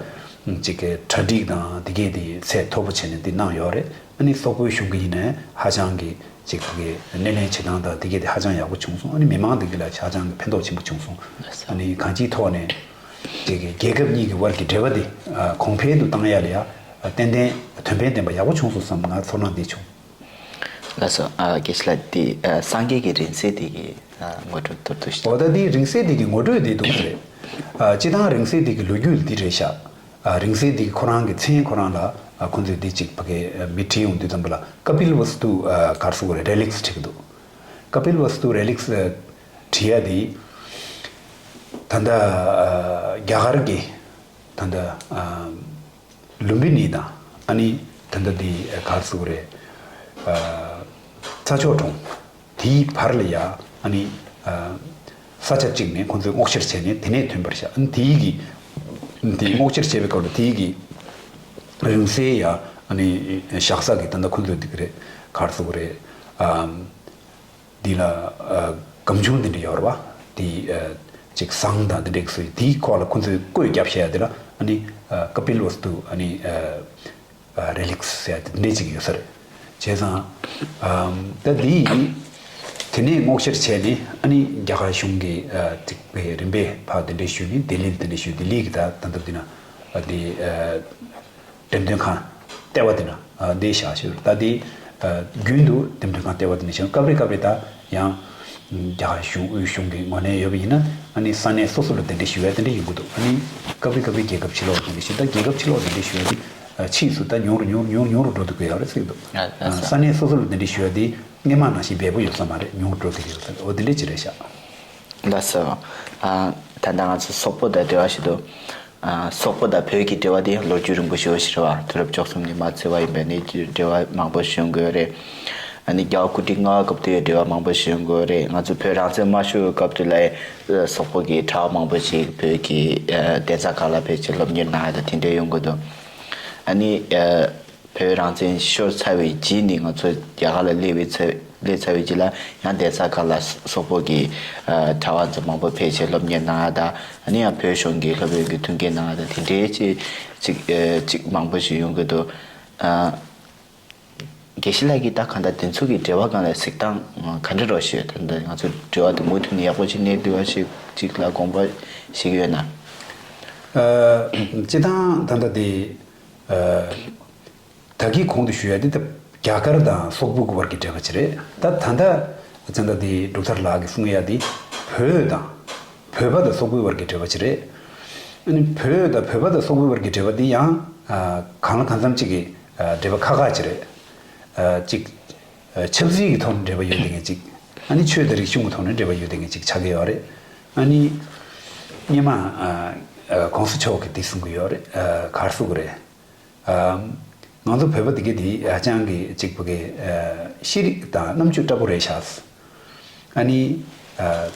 ཅིག་གི་གྲ་སྒྲིག་དང་དེ་གས་དེ་ཚད་མཐོ་པོ་བྱས་ནས་དེ་གནང་ཡོད་རེད། ཨ་ནི་སོག་པོའི་གཞུང་གི་ཡིན་ནའི་ཧ་ཅང་གི་ཅིག་གི་སྣེ་ལེན་བྱེད་སྟངས་དང་དེ་གས་དེ་ཧ་ཅང་ཡག་པོ་བྱུང་སོང་། ཨ་ནི་མི་མང་དེ་གས་ལ་ཧ་ཅང་གི་ཕན་ཐོགས་ཆེན་པོ་བྱུང་སོང་། ཨ་ནི་གང་ཅིའི་ཐོག་ནས་ཅིག་གི་རྒྱལ་ཁབ་གཉིས་ཀྱི་དབར་གྱི་འབྲེལ་བ་དེ་གོང་འཕེལ་དུ་བཏང་ཡ་ལ་ཡ་ཏན་ཏན་དོན་ཕན་ལྡན་པ་ཡག་པོ་བྱུང་སོང་བསམ། ང་ཚོར་སྣང་དེ་བྱུང་། ལགས་སོ། ཨ། དགེ་བཤེས་ལགས། དེ་ཨ་སངས་རྒྱས་ཀྱི་རིང་བསྲེལ་དེ་གི་ཨ་ངོ་སྤྲོད་མདོར་བསྡུས་ཤིག་འོ་ད་དེ་རིང་བསྲེལ་དེ་གི་ངོ་སྤྲོད་དེ་འདུག་སེ་རེད། ཨ། སྤྱི་བཏང་རིང་བསྲེལ་དེ་གི་ལོ་རྒྱུས་འདི་རེད་ཤག་ཨ། རིང་བསྲེལ་དེ་གི་ཁོ་རང་གི་མཚན་ཁོ་རང་ལ་ཨ་ཁོ་ཚོས་འདི་གཅིག་ཕ་གི་མི་བྲིས་ཡོང་དུས་ཙམ་པ་ལ་ཀ་པིལ་ཝསྟུ་ཨ་ག་རེ་ཟེར་དགོས་རེད། རེ་ལིགས་བྲིས་ཀྱི་འདུག་ཀ་པིལ་ཝསྟུ་རེ་ལིགས་བྲིས་ཡ་དེ་ད་ལྟ་ཨ་རྒྱ་གར་གྱི་ད་ལྟ་ཨ། ལུམ་བི་ནི་དང་ཨ་ནི་ད་ལྟ་འདི་ག་རེ་ཟེར་དགོས་རེད། ཨ། ཚ་ཆོག་གྲོང་དེའི་བར་ལ་ཡ་ཨ་ནི་ཨ། ས་ཆ་གཅིག་ནས་ཁོང་ཚོས་སྔོག་བཤེར་བྱས་ནས་དེ་ནས་ཐོན་པར་བཞག་ཨ་ནི་དེའི་གི་དེ་སྔོག་བཤེར་བྱས་པའི་སྐབས་ལ་དེའི་གི་རིང་བསྲེལ་ཡ་ཨ་ནི་བཞག་ས་གི་ད་ལྟ་ཁོང་ཚོས་འདི་གི་རེད། ག་རེ་ཟེར་དགོས་རེད། ཨ། འདི་ལ་ཨ། སྒམ་ཆུང་འདི་འདྲ་ཡོད་རེད་བ། འདི་ཨ། ཅིག་ཟངས་དང་འདི་འདྲའི་སོ་ཡི་དེའི་ཁོག་ལ་ཁོ་ཚོས་བརྐོས་བརྒྱབ་བྱས་ཡ་དེ་ལ་ཨ་ནི་ཨ། ཀ་པིལ་ཝསྟུ་ཨ་ནི་ཨ། རེ་ལིགས་ཟེར་ཡ་དེ་འདྲ་ཅིག་ཡོད་ས་རེད། བྱས་ཙང་ཨ། ད་འདི་དེ་ནས་སྔོག་བཤེར་བྱས་ནས་ཨ་ནི་རྒྱ་གར་གཞུང་གི་ཨ། ཅིག་རིམ་པས་ཕར་དེ་འདྲ་ཞུས་ནས་ལྡི་ལི་ལ་དེ་འདྲ་ཞུས། ལྡི་ལི་གི་ད་ད་ལྟ་འདི་ན་ཨ། འདི་ཨ། འགྲེམས་སྟོན་ཁང་ལྟེ་བ་དེ་ན་འདི་བཞག་ཞུ། ད་དེ་རྒྱུན་དུ་འགྲེམས་སྟོན་ཁང་ལྟེ་བ་དེ་ནས་བཞག་སྐབས་རེ་སྐབས་རེ་ད་ཡང་རྒྱ་གར་གཞུང་དབུས་གཞུང་གི་ངོས་ནས་ཡོད་པ་ཡིན་ན་ཨ་ནི་ས་གནས་སོ་སོ་ལ་དེ་འདྲ་ཞུ་ཡ་དེ་འདྲ་ཡོང་གི་འདུག་ཨ་ནི་སྐབས་རེ་སྐབས་རེ་རྒྱལ་ཁབ་ཕྱི་ལོགས་ལ་དེ་འདྲ་ཞུ། ད་རྒྱལ་ཁབ་ཕྱི་ལོགས་དེ་འདྲ་ཞུ་ཡ་དེ་ཕྱིས་སུ་ད་ཉུང་རུ་ཉུང་རུ་ཉུང་རུ་ཉུང་རུ་འགྲོ་འདུག་གི་ཡོད་རེད་ཟེར་གི་འདུག་ཨ་ཨ་ས་གནས་སོ་སོ་ལ་དེ་འདྲ་ཞུ་ཡ་དེ་སྔོན་མ་ནང་བཞིན་འབེལ་པོ་ཡོད་ས་མ་རེད། ཉུང་རུ་འགྲོ་འདུག་གི་ཡོད་ས་རེད། འོ་དེ་འདྲ་ཅིག་རེད་ཤག་ལགས་སོ། ཨ། ད་ལྟ་ང་ཚོ་སོག་པོ་དང་འབྲེལ་བ་ཞིག་འདུག་ཨ། སོག་པོ་དང་བོད་ཀྱི་འབྲེལ་བ་དེ་ལོ་རྒྱུས་རིང་པོ་ཞིག་ཡོད་ཞིག་རེད་བ། དུས་རབས་བཅུ་གསུམ་ནས་མར་འཚོ་བ་ཡིན་པའི་ནས་འབྲེལ་བ་མང་པོ་ཞིག་ཡོང་གི་ཡོད་རེད། ཨ་ནི་རྒྱལ་བ་སྐུ་ཕྲེང་ལྔ་པའི་སྐབས་དུ་ཡང་འབྲེལ་བ་མང་པོ་ཞིག་ཡོང་གི་ཡོད་རེད། ང་ཚོ་བོད་རང་བཙན་མ་ཤོར་བའི་སྐབས་དུ་ལ་ཡང་སོག་པོ་གི་གྲྭ་བ་མང་པོ་ཞིག་བོད་ཀྱི་ཨ། གདན་ས་ཁག་ལ་ཕེབས་བྱས་སློབ་གཉེར་གནང་ཡ་དང་དེ་འདྲ་ཡོང་གི་འདུག་ཨ་ནི་ཨ། བོད་རང་བཙན་ཤོར་ཚར་བའི་རྗེས་ནས་ང་ཚོ་རྒྱ་གར་ལ་སླེབས་པའི་ཚེ་སླེབས་ཚར་བའི་རྗེས་ལ་ཡང་གདན་ས་ཁག་ལ་སོག་པོ་གི་ཨ། གྲྭ་བ་ཚོ་མང་པོ་ཕེབས་བྱས་སློབ་གཉེར་གནང་ཡ་དང་ཨ་ནི་ཡང་བོད་གཞུང་གི་སློབ་ཡོན་གྱི་མཐུན་རྐྱེན་གནང་ཡ་དང་དེ་འདྲའི་ཅིག་ཅིག་ཨ། ཅིག་མང་པོ་ཞིག་ཡོང་གི་འདུག་ཨ། དགེ་བཤེས་ལགས་ཀྱིས་ད་གང་ལྟར་དེ་ཚོ་གི་འབྲེལ་བ་སྒང་ལ་གཟིགས་སྟངས་ག་འདྲ་རོ་ཞུས། ད་ལྟ་ང་ཚོ་འབྲེལ་བ་དེ་མུ་མཐུད་ནས་ཡག་པོ་ཅིག་གནས་ཐུབ་པ་ཞིག་ཅིག་ལ་དགོངས་པ་བཞེས་ཀྱི་ཡོད་ན། ཨ། སྤྱིར་བཏང་ད་ལྟ་དེ། ཨ། ད་གིན་གོང་དུ་ཞུ་ཡ་དེ་ད་རྒྱ་གར་དང་སོག་པོ་གི་བར་གྱི་འབྲེལ་བ་ཅིག་རེད། ད་ད་ལྟ་ཙན་ད་དེ་འབྲུག་ཐར་ལགས་ཀྱིས་གསུང་ཡ་དེ་བོད་དང་བོད་པ་དང་སོག་པོའི་བར་གྱི་འབྲེལ་བ་ཅིག་རེད། ཨ་ནི་བོད་དང་བོད་པ་དང་སོག་པོའི་བར་གྱི་འབྲེལ་བ་དེ་ཡང་ཨ། གང་ལ་གང་འཚམ་ཅིག་གི་ཨ། འབྲེལ་བ་ཁག་ཁག་ཅིག་རེད། ཨ། ཅིག་ཨ། ཆབ་སྲིད་ཀྱི་ཐོག་ནས་འབྲེལ་བ་ཡོད་བསྡད་མཁན་ཅིག་ཨ་ནི་ཆོས་དང་རིག་གཞུང་གི་ཐོག་ནས་འབྲེལ་བ་ཡོད་བསྡད་མཁན་ཅིག་ཆགས་ཀྱི་ཡོད་རེད། ཨ་ནི་སྔོན་མ་ཨ། ཨ། གོང་ས་མཆོག་གིས་འདི་གསུང་གི་ཡོད་རེད། ཨ། ག་རེ་གསུང་གི་རེད། ཨ། ང་ཚོ་བོད་པ་དེ་གས་དེ་ཧ་ཅང་གི་ཅིག་ཕ་གི་ཨ། ཤེས་རིག་དང་རྣམ་དཔྱོད་དྲག་པོ་རེད་ཤག་ཨ་ནི་ཨ།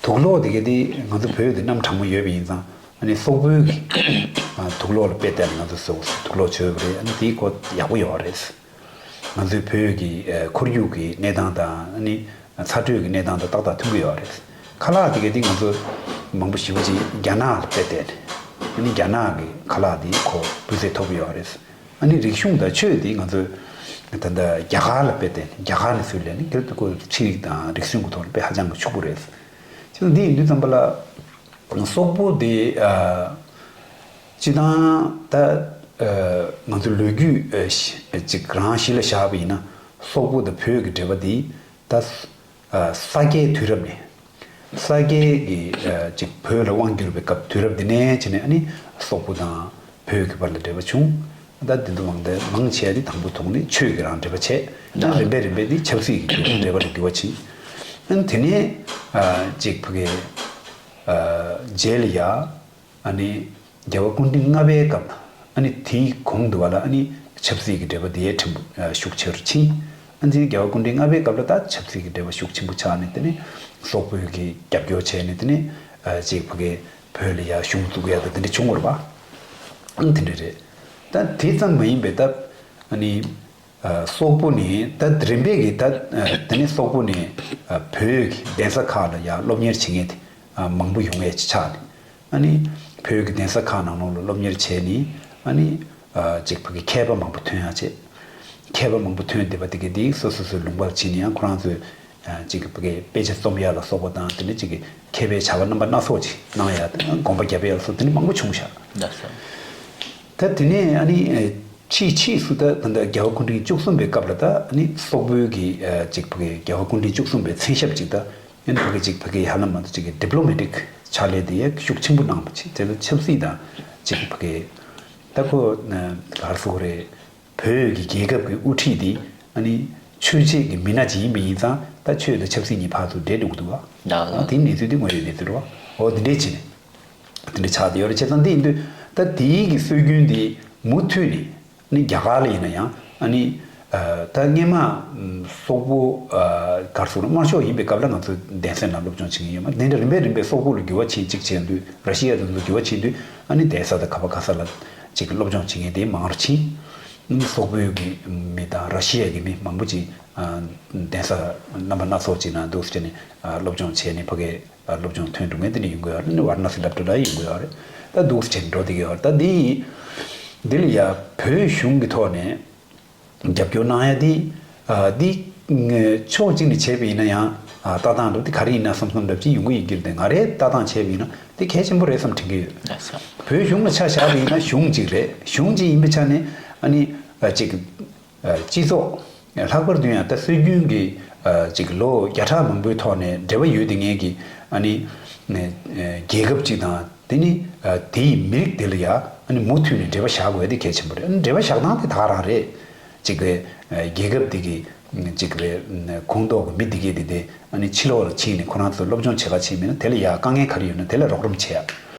དུག་ལོག་དེ་གས་དེ་ང་ཚོ་བོད་དེ་གནམ་གྲང་མོ་ཡོད་པ་ཡིན་ཙང་ཨ་ནི་སོག་པོའི་གི་ཨ། དུག་ལོག་ལ་དཔེ་བལྟས་ན་ང་ཚོ་སོག་དུག་ལོག་བྱོས་པ་རེད། ཨ་ནི་དེའི་སྐོར་ཡག་པོ་ཡོད་རེད། ང་ཚོའི་བོད་ཀྱི་ཨ། ཁོར་ཡུག་གི་གནས་སྟངས་དང་ཨ་ནི་ཚ་དྲོད་ཀྱི་གནས་སྟངས་དང་ཏག་ཏག་མཐུན་གྱི་ཡོད་རེད། ཁ་ལག་དེ་གས་དེ་ང་ཚོ་མང་པོ་ཞེ་པོ་ཅིག་རྒྱ་ནག་ལ་དཔེ་བལྟས་ནས་ཨ་ནི་རྒྱ་ནག་གི་ཁ་ལག་དེ་ཁོ་སྤུས་ཚད་མཐོ་པོ་ཡོད་རེད། ཨ་ནི་རིག་གཞུང་དང་ཆོས་དེ་ང་ཚོས་ད་ལྟ་རྒྱ་གར་ལ་དཔེ་བལྟས་ནས་རྒྱ་གར་ནས་ཚུར་ལེན་ནས་དེ་ལྟ་ཁོ་ཆོས་རིག་དང་རིག་གཞུང་གི་ཐོག་ནས་དཔེ་ཧ་ཅང་གི་ཕྱུག་པོ་རེད། བྱས་ཙང་འདི་ཡིན་དུས་ཙམ་པ་ལ་སོག་པོ་དེ་ཨ། སྤྱིར་བཏང་ད་ཨ། ང་ཚོ་ལོ་རྒྱུས་ཨ། ཅིག་རང་གཞི་ལ་བཞག་པ་ཡིན་ན་སོག་པོ་དང་བོད་ཀྱི་འབྲེལ་བ་འདི་ད། ཨ། ས་སྐྱའི་དུས་རབས་ནས། ས་སྐྱའི་གི་ཨ། ཅིག་བོད་ལ་དབང་བསྒྱུར་བའི་སྐབས་དུས་རབས་འདི་ནས་བྱས་ནས་ཨ་ནི་སོག་པོ་དང་བོད་ཀྱི་བར་ལ་འབྲེལ་བ་བྱུང་། ད་འདི་ཚོ་མང་དེ་མང་ཆེ་བ་འདི་དང་པོ་ཐོག་ནས་ཆོས་ཀྱི་རང་འབྲེལ་བ་བྱས། ད་རིམ་པས་རིམ་པས་འདི་ཆབ་སྲིད་ཀྱི་འབྲེལ་བ་ལ་འགྱུར་བ་ཕྱིན། ཨ་ནི་དེ་ནས་ཨ། ཅིག་ཕ་གི་ཨ། རྗེས་ལ་ཡ། ཨ་ནི་རྒྱལ་བ་སྐུ་ཕྲེང་ལྔ་པའི་སྐབས་ཨ་ནི་དེའི་གོང་དུ་བ་ལ་ཨ་ནི་ཆབ་སྲིད་ཀྱི་འབྲེལ་བ་དེ་ཕྲན་བུ་ཤུགས་ཆེ་རུ་ཕྱིན། ཨ་ནི་རྒྱལ་བ་སྐུ་ཕྲེང་ལྔ་པའི་སྐབས་ལ་ད་ཆབ་སྲིད་ཀྱི་འབྲེལ་བ་ཤུགས་ཆེན་པོ་ཆགས་ནས་དེ་ནས་སོག་པོའི་གི་རྒྱབ་སྐྱོར་བྱས་ནས་དེ་ནས་ཅིག་ཕ་གི་བོད་ལ་ཡ་གཞུང་བཙུགས་ཡ་ད་དེ་འདྲ་བྱུང་བ་རེད་པ། ཨ་ནི་དེ་འདྲ་རེད། ད་དེ་ཙམ་མ་ཡིན་པའི་ད་ཨ་ནི། ཨ། སོག་པོ་ནས་ད་རིམ་པས་ཀྱིས་ད་ཨ། དེ་ནས་སོག་པོ་ནས་ཨ། བོད་ཀྱི་གདན་ས་ཁག་ལ་ཡང་སློབ་གཉེར་བྱེད་མཁན་དེ་ཨ། མང་པོ་ཡོང་ཡས་ཆགས་ནས། ཨ་ནི་ བོད་ཀྱི་གདན་ས་ཁག་ནང་ལོགས་ལ་སློབ་གཉེར་བྱས་ནས་ཨ་ནི་ཅིག་ཕ་གི་མཁས་པ་མང་པོ་ཐོན་ཡག་བྱས། མཁས་པ་མང་པོ་ཐོན་བསྡད་པ་དེ་ག་དེ་སོ་སོ་སོའི་ལུང་པར་ཕྱིན་ནས་ཡང་ཁོ་རང་ཚོས་ཅིག་ཕ་གི་དཔེ་ཆ་རྩོམ་ཡག་ལ་སོགས་པ་དང་དེ་ནས་ཅིག་མཁས་པའི་བྱ་བ་རྣམ་པ་སྣ་ཚོགས་ཅིག་གནང་ཡག་དང་དགོངས་པ་རྒྱབ་ཡག་ལ་སོགས་དེ་ནས་མང་པོ་བྱུང་ཤག་ད་དེ་ནས་ཨ་ནི་ཕྱིས་ཕྱིས་སུ་ད་ད་ལྟ་རྒྱལ་བ་སྐུ་ཕྲེང་བཅུ་གསུམ་པའི་སྐབས་ལ་ད་ཨ་ནི་སོག་པོའི་གི་ཅིག་ཕ་གི་རྒྱལ་བ་སྐུ་ཕྲེང་བཅུ་གསུམ་པའི་མཚན་ཞབས་ཅིག་ད་ཨ་ནི་ཕ་གི་ཅིག་ཕ་གི་ཧ་ལམ་མ་གཏོགས་ཅིག་གི་ཌི་པི་ལོ་མེ་ཊིག་ཕྱག་ལས་དེ་ཡང་ཤུགས་ཆེན་པོ་གནང་བ་ཅིག་དེ་ལ་ཆབ་སྲིད་དང་ཅིག་ཕ་གི་ད་ཁོ་ག་རེ་ཟེར་དགོས་རེད། བོད་ཀྱི་རྒྱལ་ཁབ་ཀྱི་དབུ་ཁྲིད་འདི་ཨ་ནི་ཆོས་བྱེད་ཀྱི་མི་སྣ་ཅིག་ཡིན་པ་ཡིན་ཙང་ད་ཆོས་དང་ཆབ་སྲིད་གཉིས་ཕར་ཚུར་འདྲེས་འགྲོ་གི་འདུག་བ། ད་དེའི་གནས་ཚུལ་འདི་དངོས་ཡོད་གནས་ཚུལ་རེད་བ། འོ་འདི་འདྲས་བྱས་ནས་འོ་འདི་འདྲས་ཆགས་བསྡད་ཡོད་རེད། བྱས་ཙང་འདི་ཡིན་དུས་ད་དེའི་གི་སྲོལ་རྒྱུན་འདི་མུ་མཐུད་ནས་ཨ་ནི་རྒྱ་གར་ལ་ཡིན་ན་ཡང་ཨ་ནི་ད་སྔས་མ་སོག་པོ་ག་རེ་ཟེར་དམར་ཤོག་ཡིན་པའི་སྐབས་ལ་ང་ཚོ་གདན་སའི་ནང་སློབ་སྦྱོང་བྱེད་ཀྱི་ཡོད་མ་རེད། དེ་འདྲ་རིམ་པས་རིམ་པས་སོག་པོ་ལ་འགྱུར་བ་ཕྱིན་གཅིག་བྱས་དུས་ར་ཤི་ཡ་དེ་ཚོ་འགྱུར་བ་ཕྱིན་དུས་ཨ་ནི་གདན་ས་དང་ག་པ་ག་ས་ལ་ཅིག་སློབ་སྦྱོང་བྱེད་མཁན་དེ་མང་རུ་ཕྱིན། སོག་པོའི་གི་མི་དང་ར་ཤི་ཡ་གི་མི་མང་པོ་ཅིག་གདན་ས་རྣམ་པ་སྣ་ཚོགས་ཅིག་ནང་འདུག་སེ་བྱས་ནས་སློབ་སྦྱོང་བྱས་ནས་ཕ་གི་སློབ་སྦྱོང་ཐོན་འགྲོ་མཁན་དེ་འདྲ་ཡོང་གི་ཡོད་རེད། ནི་ཝཱ་ར་ཎ་སི་སློབ་གྲྭ་ལ་ཡོང་གི་ཡོད་རེད། ད་འདུག་སེ་བྱས་ནས་འགྲོ་བསྡད་ཀྱི་ཡོད་རེད། ད་འདི་ཡིན་འདི་ལ་ཡ་བོད་གཞུང་གི་ཐོག་ནས། རྒྱབ་སྐྱོར་གནང་ཡ་དེ། ཨ་འདི་ཕྱོགས་གཅིག་ནས་བྱས་པ་ཡིན་ན་ཡང་ཨ་ལྟ་སྟངས་འདྲ་དེ་ག་རེ་ཡིན་ན་བསམ་བསམ་འདྲ་ཅིག་ཡོང་གི་ཡིན་གྱི་རེད་དེ། ང་རའི་ལྟ་སྟངས་བྱས་པ་ཡིན་ན་དེ་གལ་ཆེན་པོ་རེད་བསམ་དྲན་གྱི་ཡོད། བོད་གཞུང་ལ་ཆ་བཞག་པ་ཡིན་ན་གཞུང་གཅིག་རེད། གཞུང་གཅིག་ཡིན་པའི་ཆ་ནས་ཨ་ནི་ཨ་ཅིག་ཨ་སྤྱི་ཚོགས་ལྷག་པར་དུ་ཡང་ད་སྲོལ་རྒྱུན་གྱི་ཨ་ཅིག་ལོ་བརྒྱ་ཕྲག་མང་པོའི་ཐོག་ནས་འབྲེལ་བ་ཡོད་དེ་ངེས་ཀྱི་ཨ་ནི་ཨ་རྒྱལ་ཁབ་ཅིག་དང་། དེ་ནི་ཨ་དེ་ཡི་མི་རིགས་དེ་ལ་ཡ་ཨ་ནི་མུ་མཐུད་ནས་འབྲེལ་བ་བཞག་དགོས་དེ་གལ་ཆེན་པོ་རེད། ཨ་ནི་འབྲེལ་བ་བཞག་སྟངས་དེ་ད་ག་རང་རེད། གཅིག་རེད། ཨ་རྒྱལ་ཁབ་དེ་གི་གཅིག་རེད། ཁོངས་གཏོགས་ཀྱི་མི་དེ་གས་དེ་དེ་ཨ་ནི་ཕྱི་ལོགས་ལ་ཕྱིན་ནས་ཁོ་རང་ཚོ་སློབ་སྦྱོང་བྱེད་ག་ཕྱིན་མིན་ན་དེ་ལ་ཡ་དཀའ་ངལ་ག་རེ་ཡོད་ན་དེ་ལ་རོགས་རམ་བྱེད་ཡ།